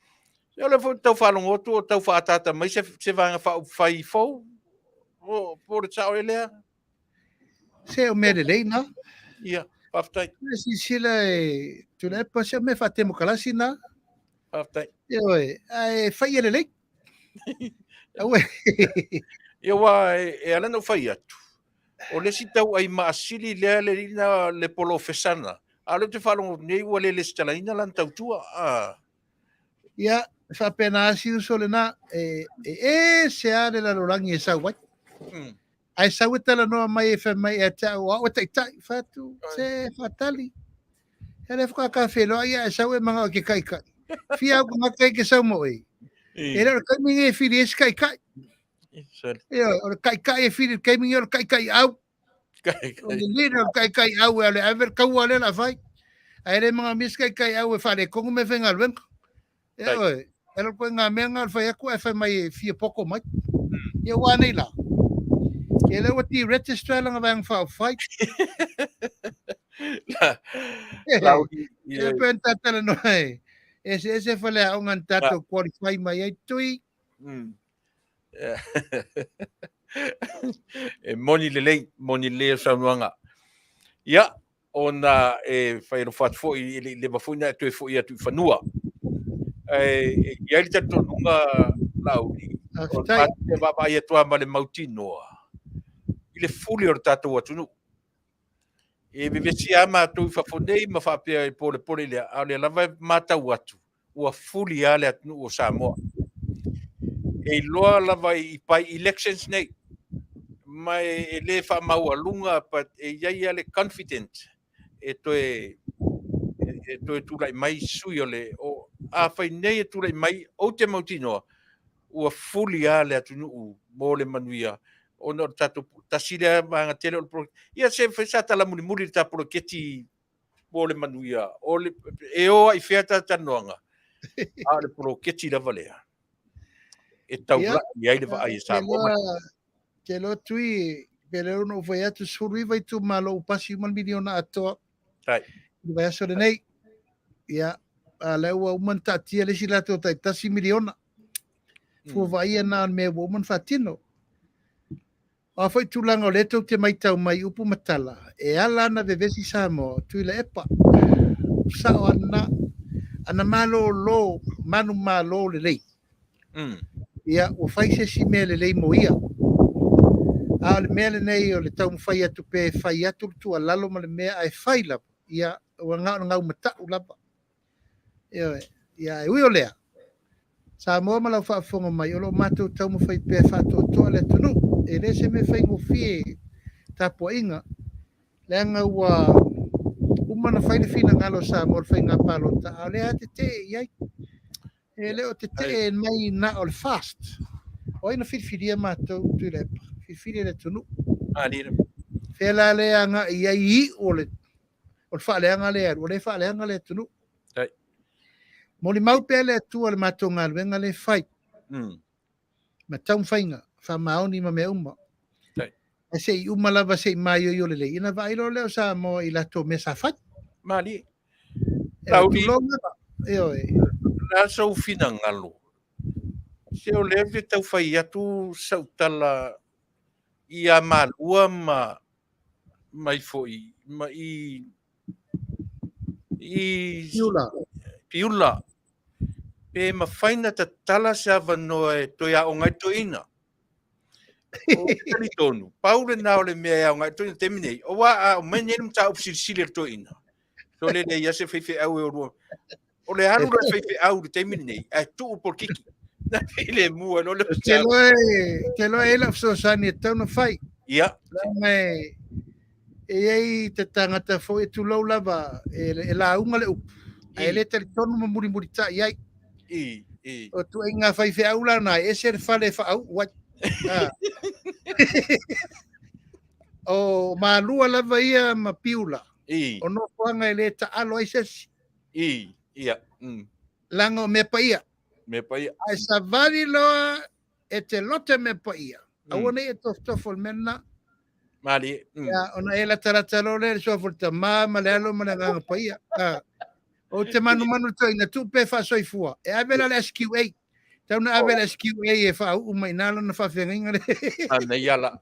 S3: O lea foi ou te tau faalogo atu o tau faaataata mai se Vaega Faaupufai fou. Po o le sao ea lea?
S6: Se o mea lelei na.
S3: Ia, faafetai.
S6: E silasila e Tuilaepa, se o mea faatemokalasi na.
S3: Faafetai.
S6: Ioe, ae fai ia lelei. Aua.
S3: Ia, aua e ala ona ou fai atu, o le isi tauai maasili lea le alii na le polofesa na, a o lea ou te faalogo atu nei ua le lesitalaina lana tautua. Ah.
S6: Ia, e faapena lava si uso lena, e ese lava le lalolagi e sau ai. Ae sau e talanoa mai e fai mai ia te au, o au e taitai, fai atu, se faatali. Ia lea faatoa ta feiloai ae sau e manao e ke taitai. Fia au tagata e ke sau ma oe. E le o le taimi lenei e fili ai se taitai. Ioe, o le taitai e fili i le taimi lenei o le taitai au. O le leader o le taitai au e alu e ave le taua lea o le a fai. Ae le manaomia se taitai au e faaletonu mea faigaluega. Ioe, e le o ituaiga mea lena o le fai atu ae fai mai e fia poto mai. Ia ua a nei la? Ia lea ua deregister lana Vaega Faaupufai. Ia pe na talanoa e eseese faleaoga na tatou qualify mai ai Tui.
S3: E moni lelei, moni lelei le saunoaga. Ia, ona e fai alofa atu foi, e le i leva foi ona e toe foi atu i fanua. Ae e i ai le talitonuga, Laauli, o le tatou te vaavaai atu lava ma le mautinoa i le fuli o le tatou atunuu. E vevesi lava matou i fafo nei ma faapea e polepole i lea, a o lea lava e matau atu, ua fuli lava le atunuu o Samoa. E iloa lava i by elections nei, ma e le faamaualuga, but e i ai lava le confident e toe e toe tulai mai sui o le o, afai nei e tulai mai, ou te mautinoa ua fuli lava le atunuu mo le manuia, ona o le tatou tasi lea vaega tele o le poloketi. Ia se fai sa tala mulimuli le ta poloketi mo le manuia, o le, e o ai i fea ta talanoaga, a o le poloketi lava lea e taulai ai le vaai a Samoa.
S6: Te iloa Tui, pe le ona ou fai atu, 19 itumalo ua pasi uma le miliona atoa.
S3: Tai.
S6: I le vaiaso lenei. Ia, a lea ua uma ona taatia le isi latou tai 1 miliona. Fua vaaia na o le mea ua uma ona faatino. O a foi tulaga o lea tou te maitau mai i upu ma tala, e ala ana vevesi Samoa, Tuilaepa, sao ana, ana malolo, manumalo lelei. Ia, ua fai se isi mea lelei mo ia. A o le mea lenei o le taumafai atu pea e fai atu le tuualalo ma le mea ae fai lava, ia, ua na o le gaumatau lava. Ioe. Ia, ae ui o lea, Samoa ma lau faafofoga mai, o lo o matou taumafai pea e faatoatoa le atunuu. E le se mea faigofie tapuaiga, leaga ua uma ona fai le finagalo o Samoa i le faiga palota, a o lea lava tetee i ai. E le o tetee mai na o le FAST. O ai na filifilia matou, Tuilaepa? Filifili e le atunuu. Fea la lea agai i ai iu o le o le faaleaga lea e alu, o lea e faaleaga le atunuu.
S3: Tai.
S6: Molimau pea le Atua i le matou galuega lea e fai. Ma taumafaiga, faamaoni ma mea uma.
S3: Tai.
S6: Ae se i uma lava se i maioio lelei, ona vaai loa lea o Samoa i latou mea sa fai.
S3: Malie.
S6: E tulou lava. Ioe.
S3: O le a sou finagalo? Se o lea ou te tau fai atu sau tala ia Malua ma mai foi ma i i
S6: Piula.
S3: Piula. Pe mafai na tatala se avanoa e toe aoga ai toeaina. Ou te talitonu, pau lena o le mea e aoga ai toeaina taimi nei. Aua a aumai nei le mataupu silisili a le toeaina, sole leai lava se faifeau e o lua. O le alu la faifeau i le taimi lenei, ae tuu polokiki. Na filemu ai loa le
S6: Te iloa e, te iloa e i ai lau fesoasoani e tatau ona fai.
S3: Ia.
S6: Leaga e, e i ai te tagata foi e tulou lava e, e lauga le upu, ae le talitonu ma mulimulitai ai.
S3: I, i.
S6: O tuaiga faifeau la na, e ese le fale e faauu ai. Ah. O Malua lava ia ma Piula.
S3: I.
S6: O nofoaga e le taalo ai se isi.
S3: I, ia.
S6: Leaga o mea paia.
S3: Mea paia.
S6: Ae savali loa e te lote mea paia. Aua nei e tofotofo le mea lena.
S3: Malie.
S6: Ia, ona e latalata loa lea i le suafa o le Tama ma le Alo ma le Agaga Paia. Ah. Ou te manumanu toeaina tuu pea faasoifua. E ave la le SQA. Tau na ave le SQA e faauu mai ina lona faafeagaiga le.
S3: Anei ala.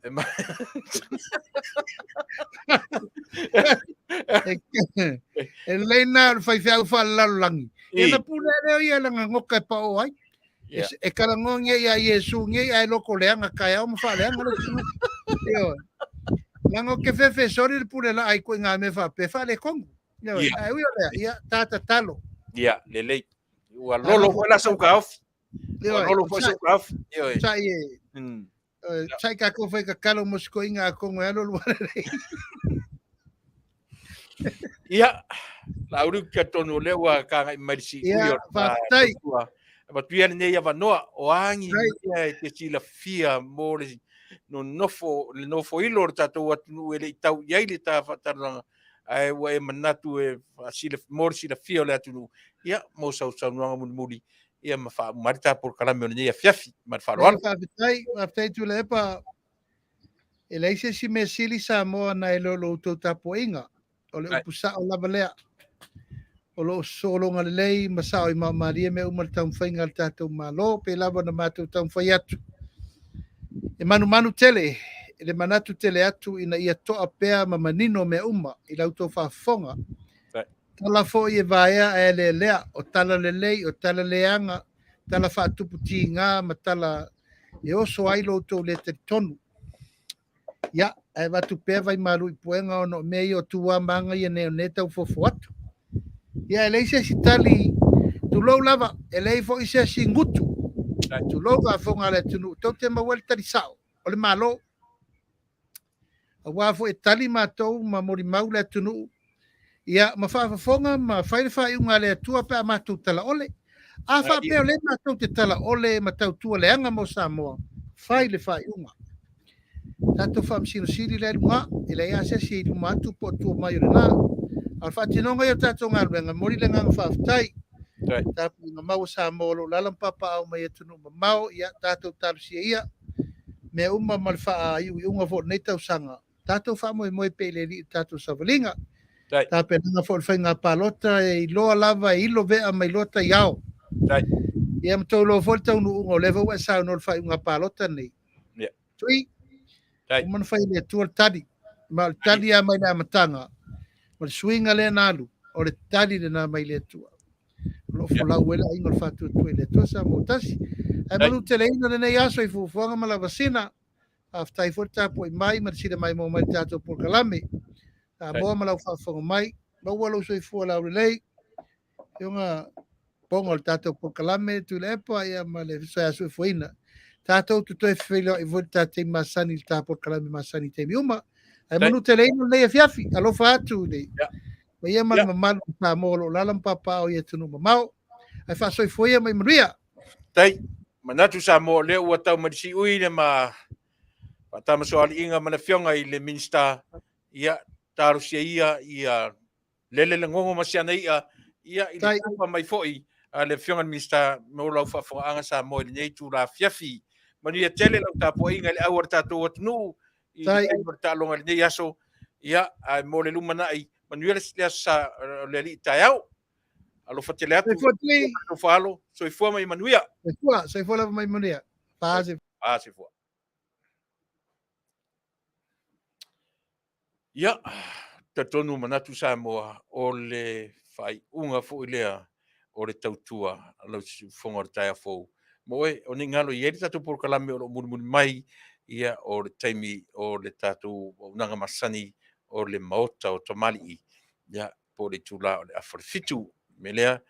S6: E lelei na o le faifeau faalelalolagi. Ia na pule lea o ia lana goka e paoo ai. E kalagoa ia Iesu nei ae loko leaga taeao ma faaleaga le atunuu. Ioe. Leaga ou te fefe soli le pule laa i ituaiga mea faapea e faaletonu. Ioe. Ae ui o lea, ia ta tatalo.
S3: Ia, lelei. Ua lolo foi la sou taofi. Ua lolo foi sou taofi. Ioe.
S6: Sai e. Sai kākou fai tatalo mo si toeaina atonu e alu alu lelei.
S3: Ia, Laauli ou te talitonu o lea ua kāgai mai le siui
S6: o le faafetai.
S3: Avatu ia lenei avanoa o a ni mea e te silafia mo le nonofo, le nofoilo o le tatou atunuu e le i tau i ai le ta faatalanoaga, ae ua e manatu e faasila, mo le silafia o le atunuu, ia, mo sau saunoaga mulimuli, ia ma faauma ai le ta polokalame o lenei afiafi. Ma le faaaloalo.
S6: Faafetai, faafetai Tuilaepa. E leai se isi mea sili Samoa nai lo lo outou tapuaiga. O le upu sao lava lea. O lo o sologa lelei ma sao i maomalie mea uma le taumafaiga a le tatou Malo, pei lava ona matou taumafai atu. E manumanu tele, le manatu tele atu ina ia toa pea ma manino mea uma i la outou faafofoga. Tala foi e vaea ae lealea, o tala lelei, o tala leaga, tala faatupu tiga ma tala e oso ai lo outou le talitonu. Ia, ae avatu pea vaimalu i puega ona o mea ia o tu ma aga ia nei o nei tau fofo atu. Ia, e leai se isi tali, tulou lava, e leai foi se isi gutu. Tulou faafofoga a le atunuu, tou te maua ai le tali sao o le Malo. Aua foi e tali matou ma molimau le atunuu, ia, ma faafofoga ma fai le faaiuga a le Atua pe a matou talaole. A faapea o lea matou te talaole ma tautua leaga mo Samoa, fai le faaiuga. Tatou Faamasino Sili la i luga, e leai lava se isi e i luma atu po o tua mai o lena. A o le faatinoga ia o tatou galuega, e momoli le agaga faafetai. Tapuaiga mau a Samoa o lo o alaala ma papaaao mai atunuu mamao, ia tatou talosia ia mea uma ma le faaiuiuga foi o lenei tausaga. Tatou faamoemoe pea i le Alii i le tatou savaliga. Tapenaga foi o le faiga palota e iloa lava e ilo vea ma iloa taiao. Ia ma tou iloa foi le taunuuga o lea foi ua e saunoa i le faaiuga palota nei. Tui, uma ona fai e le Atua le tali. Ma o le tali lava mai le amataga, o le suiga lea na alu, o le tali lena mai le Atua. O lo o folau ai le aiga o le faatuatua i le Atua Samoa tasi. Ae manuteleina lenei aso i fuafuaga ma lavasina. Faafetai foi le tapuai mai ma le sila maimoa mai i le tatou polokalame. Samoa ma lau faafofoga mai, maua lou soifua laulelei. Afioga poga o le tatou polokalame Tuilaepa ia ma le soifuaina. Tatou te toe feiloai foi le tatou taimi masani i le ta polokalame masani i taimi uma. Ae manuteleina lenei afiafi. Alofa atu i le paia ma le mamalu o Samoa o lo o alaala ma papaaao i atunuu mamao. Ae faasoifua ia ma ia manuia.
S3: Tai, manatu Samoa o lea ua tau mai le siui le ma faatamasoaliiga ma le afioga i le Minisita, ia talosia ia ia lele le gogo ma si ana i'a, ia i le tafa mai foi a le afioga i le Minisita mo lau faafofogaaga Samoa i lenei itula afiafi. Manuia tele lau tapuaiga i le au a le tatou atunuu i le taimi o le taaloga i lenei aso, ia, ae mo le lumanai, manuia le aso sa, le alii taeao. Alofa tele atu.
S6: Soifua Tui.
S3: Alofa alo. Soifua ma ia manuia.
S6: Soifua, soifua lava ma ia manuia. Fa
S3: A soifua. Ia, talitonu manatu Samoa o le faaiuga foi lea o le tautua a lau siufofoga o le taeao fou. Mo oe, o nei galo i ai le tatou polokalame o lo o mulimuli mai, ia, o le taimi o le tatou auaunaga masani o le Maota o Tamalii, ia, po o le itula o le afa o le 7. O le mea lea,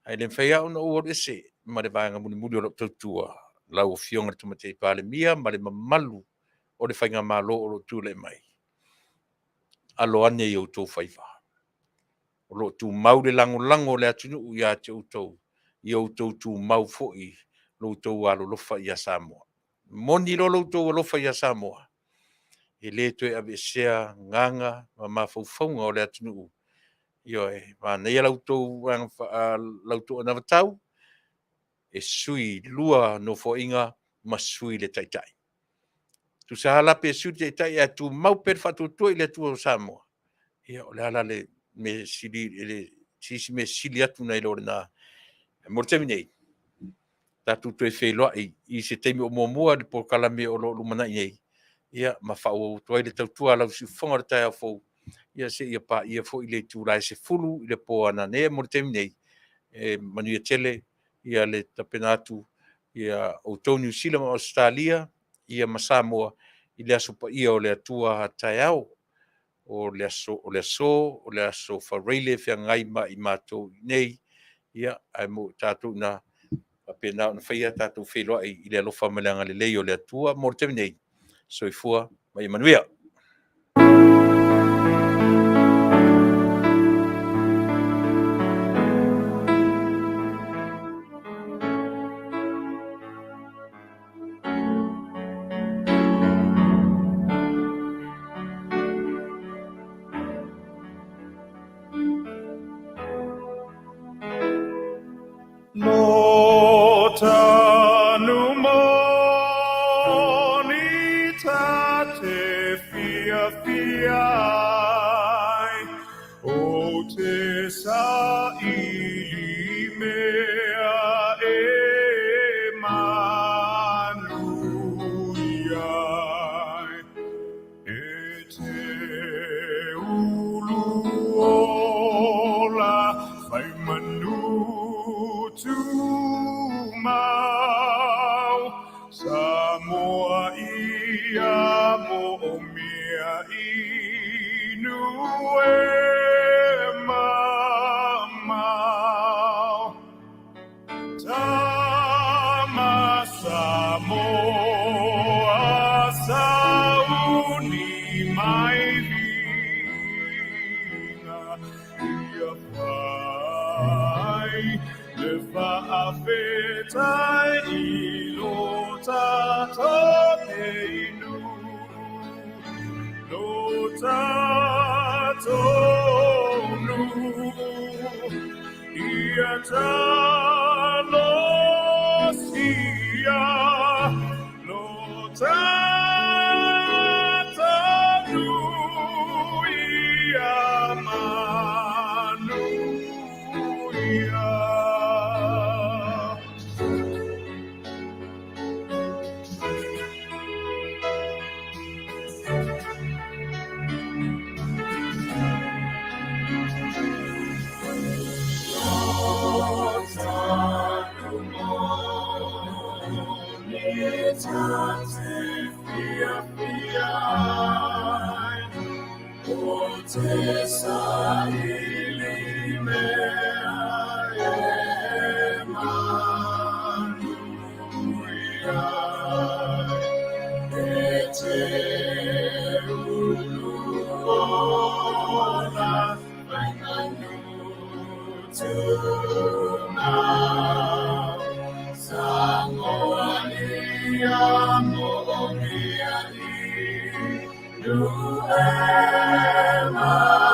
S3: ae le mafai lava ona ou alu ese ma le vaega mulimuli o lau tautua, lau Afioga i le Tamaitai Palemia ma le mamalu o le Faigamalo o lo o tulai mai. Alo ane i outou faiva. O lo o tumau le lagolago o le atunuu ia te outou, ia outou tumau foi lo outou alolofa ia Samoa. Moni loa lo outou alofa ia Samoa, e le toe aveesea gaga ma mafaufauga o le atunuu. Ioe, manaia la outou anavatau, e sui 2 nofoaiga ma sui le taitai. Tusa lava la pe sui le taitai ae tumau pea le faatuatua i le Atua o Samoa, ia o le a la le mea sili, e le se isi mea sili atu nai lo lena. Mo le taimi nei, tatou toe feiloai i se taimi o muamua i le polokalame o lo o lumanai nei, ia ma faaauau atu ai le tautua a lau siufofoga o le taeao fou, ia seia paia foi le itula e 10 i le po a nanea. Mo le taimi nei, e manuia tele ia le tapena atu ia outou Niu Sila ma Ausetalia ia ma Samoa i le aso paia o le Atua a taeao o le aso o le aso o le aso Faraile feagai ma i matou i nei ia ae mo tatou ina faapena ona faia tatou feiloai i le alofa ma le agalelei o le Atua. Mo le taimi nei, soifua ma ia manuia.
S1: Lo tanu moni ta te fia fia ai, o te sa ili mea e manu ai. E te ulu ola whai manu tumau, Samoa ia mo o mea inu e mamao. Tama Samoa sauni mai viga ia whai le whaafetai i lo tatou inu. Lo tatou nu ia talosia lo tatou nu ia manuia. Te sa ili mea e manuia. E te ulu ola whai manu tumau. Samoa ia mo o mea inu e mamao.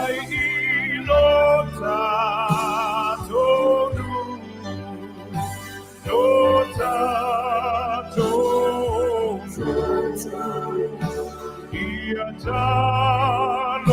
S1: Mai i lo tatou nuu, lo tatou nuu. Ia talosia.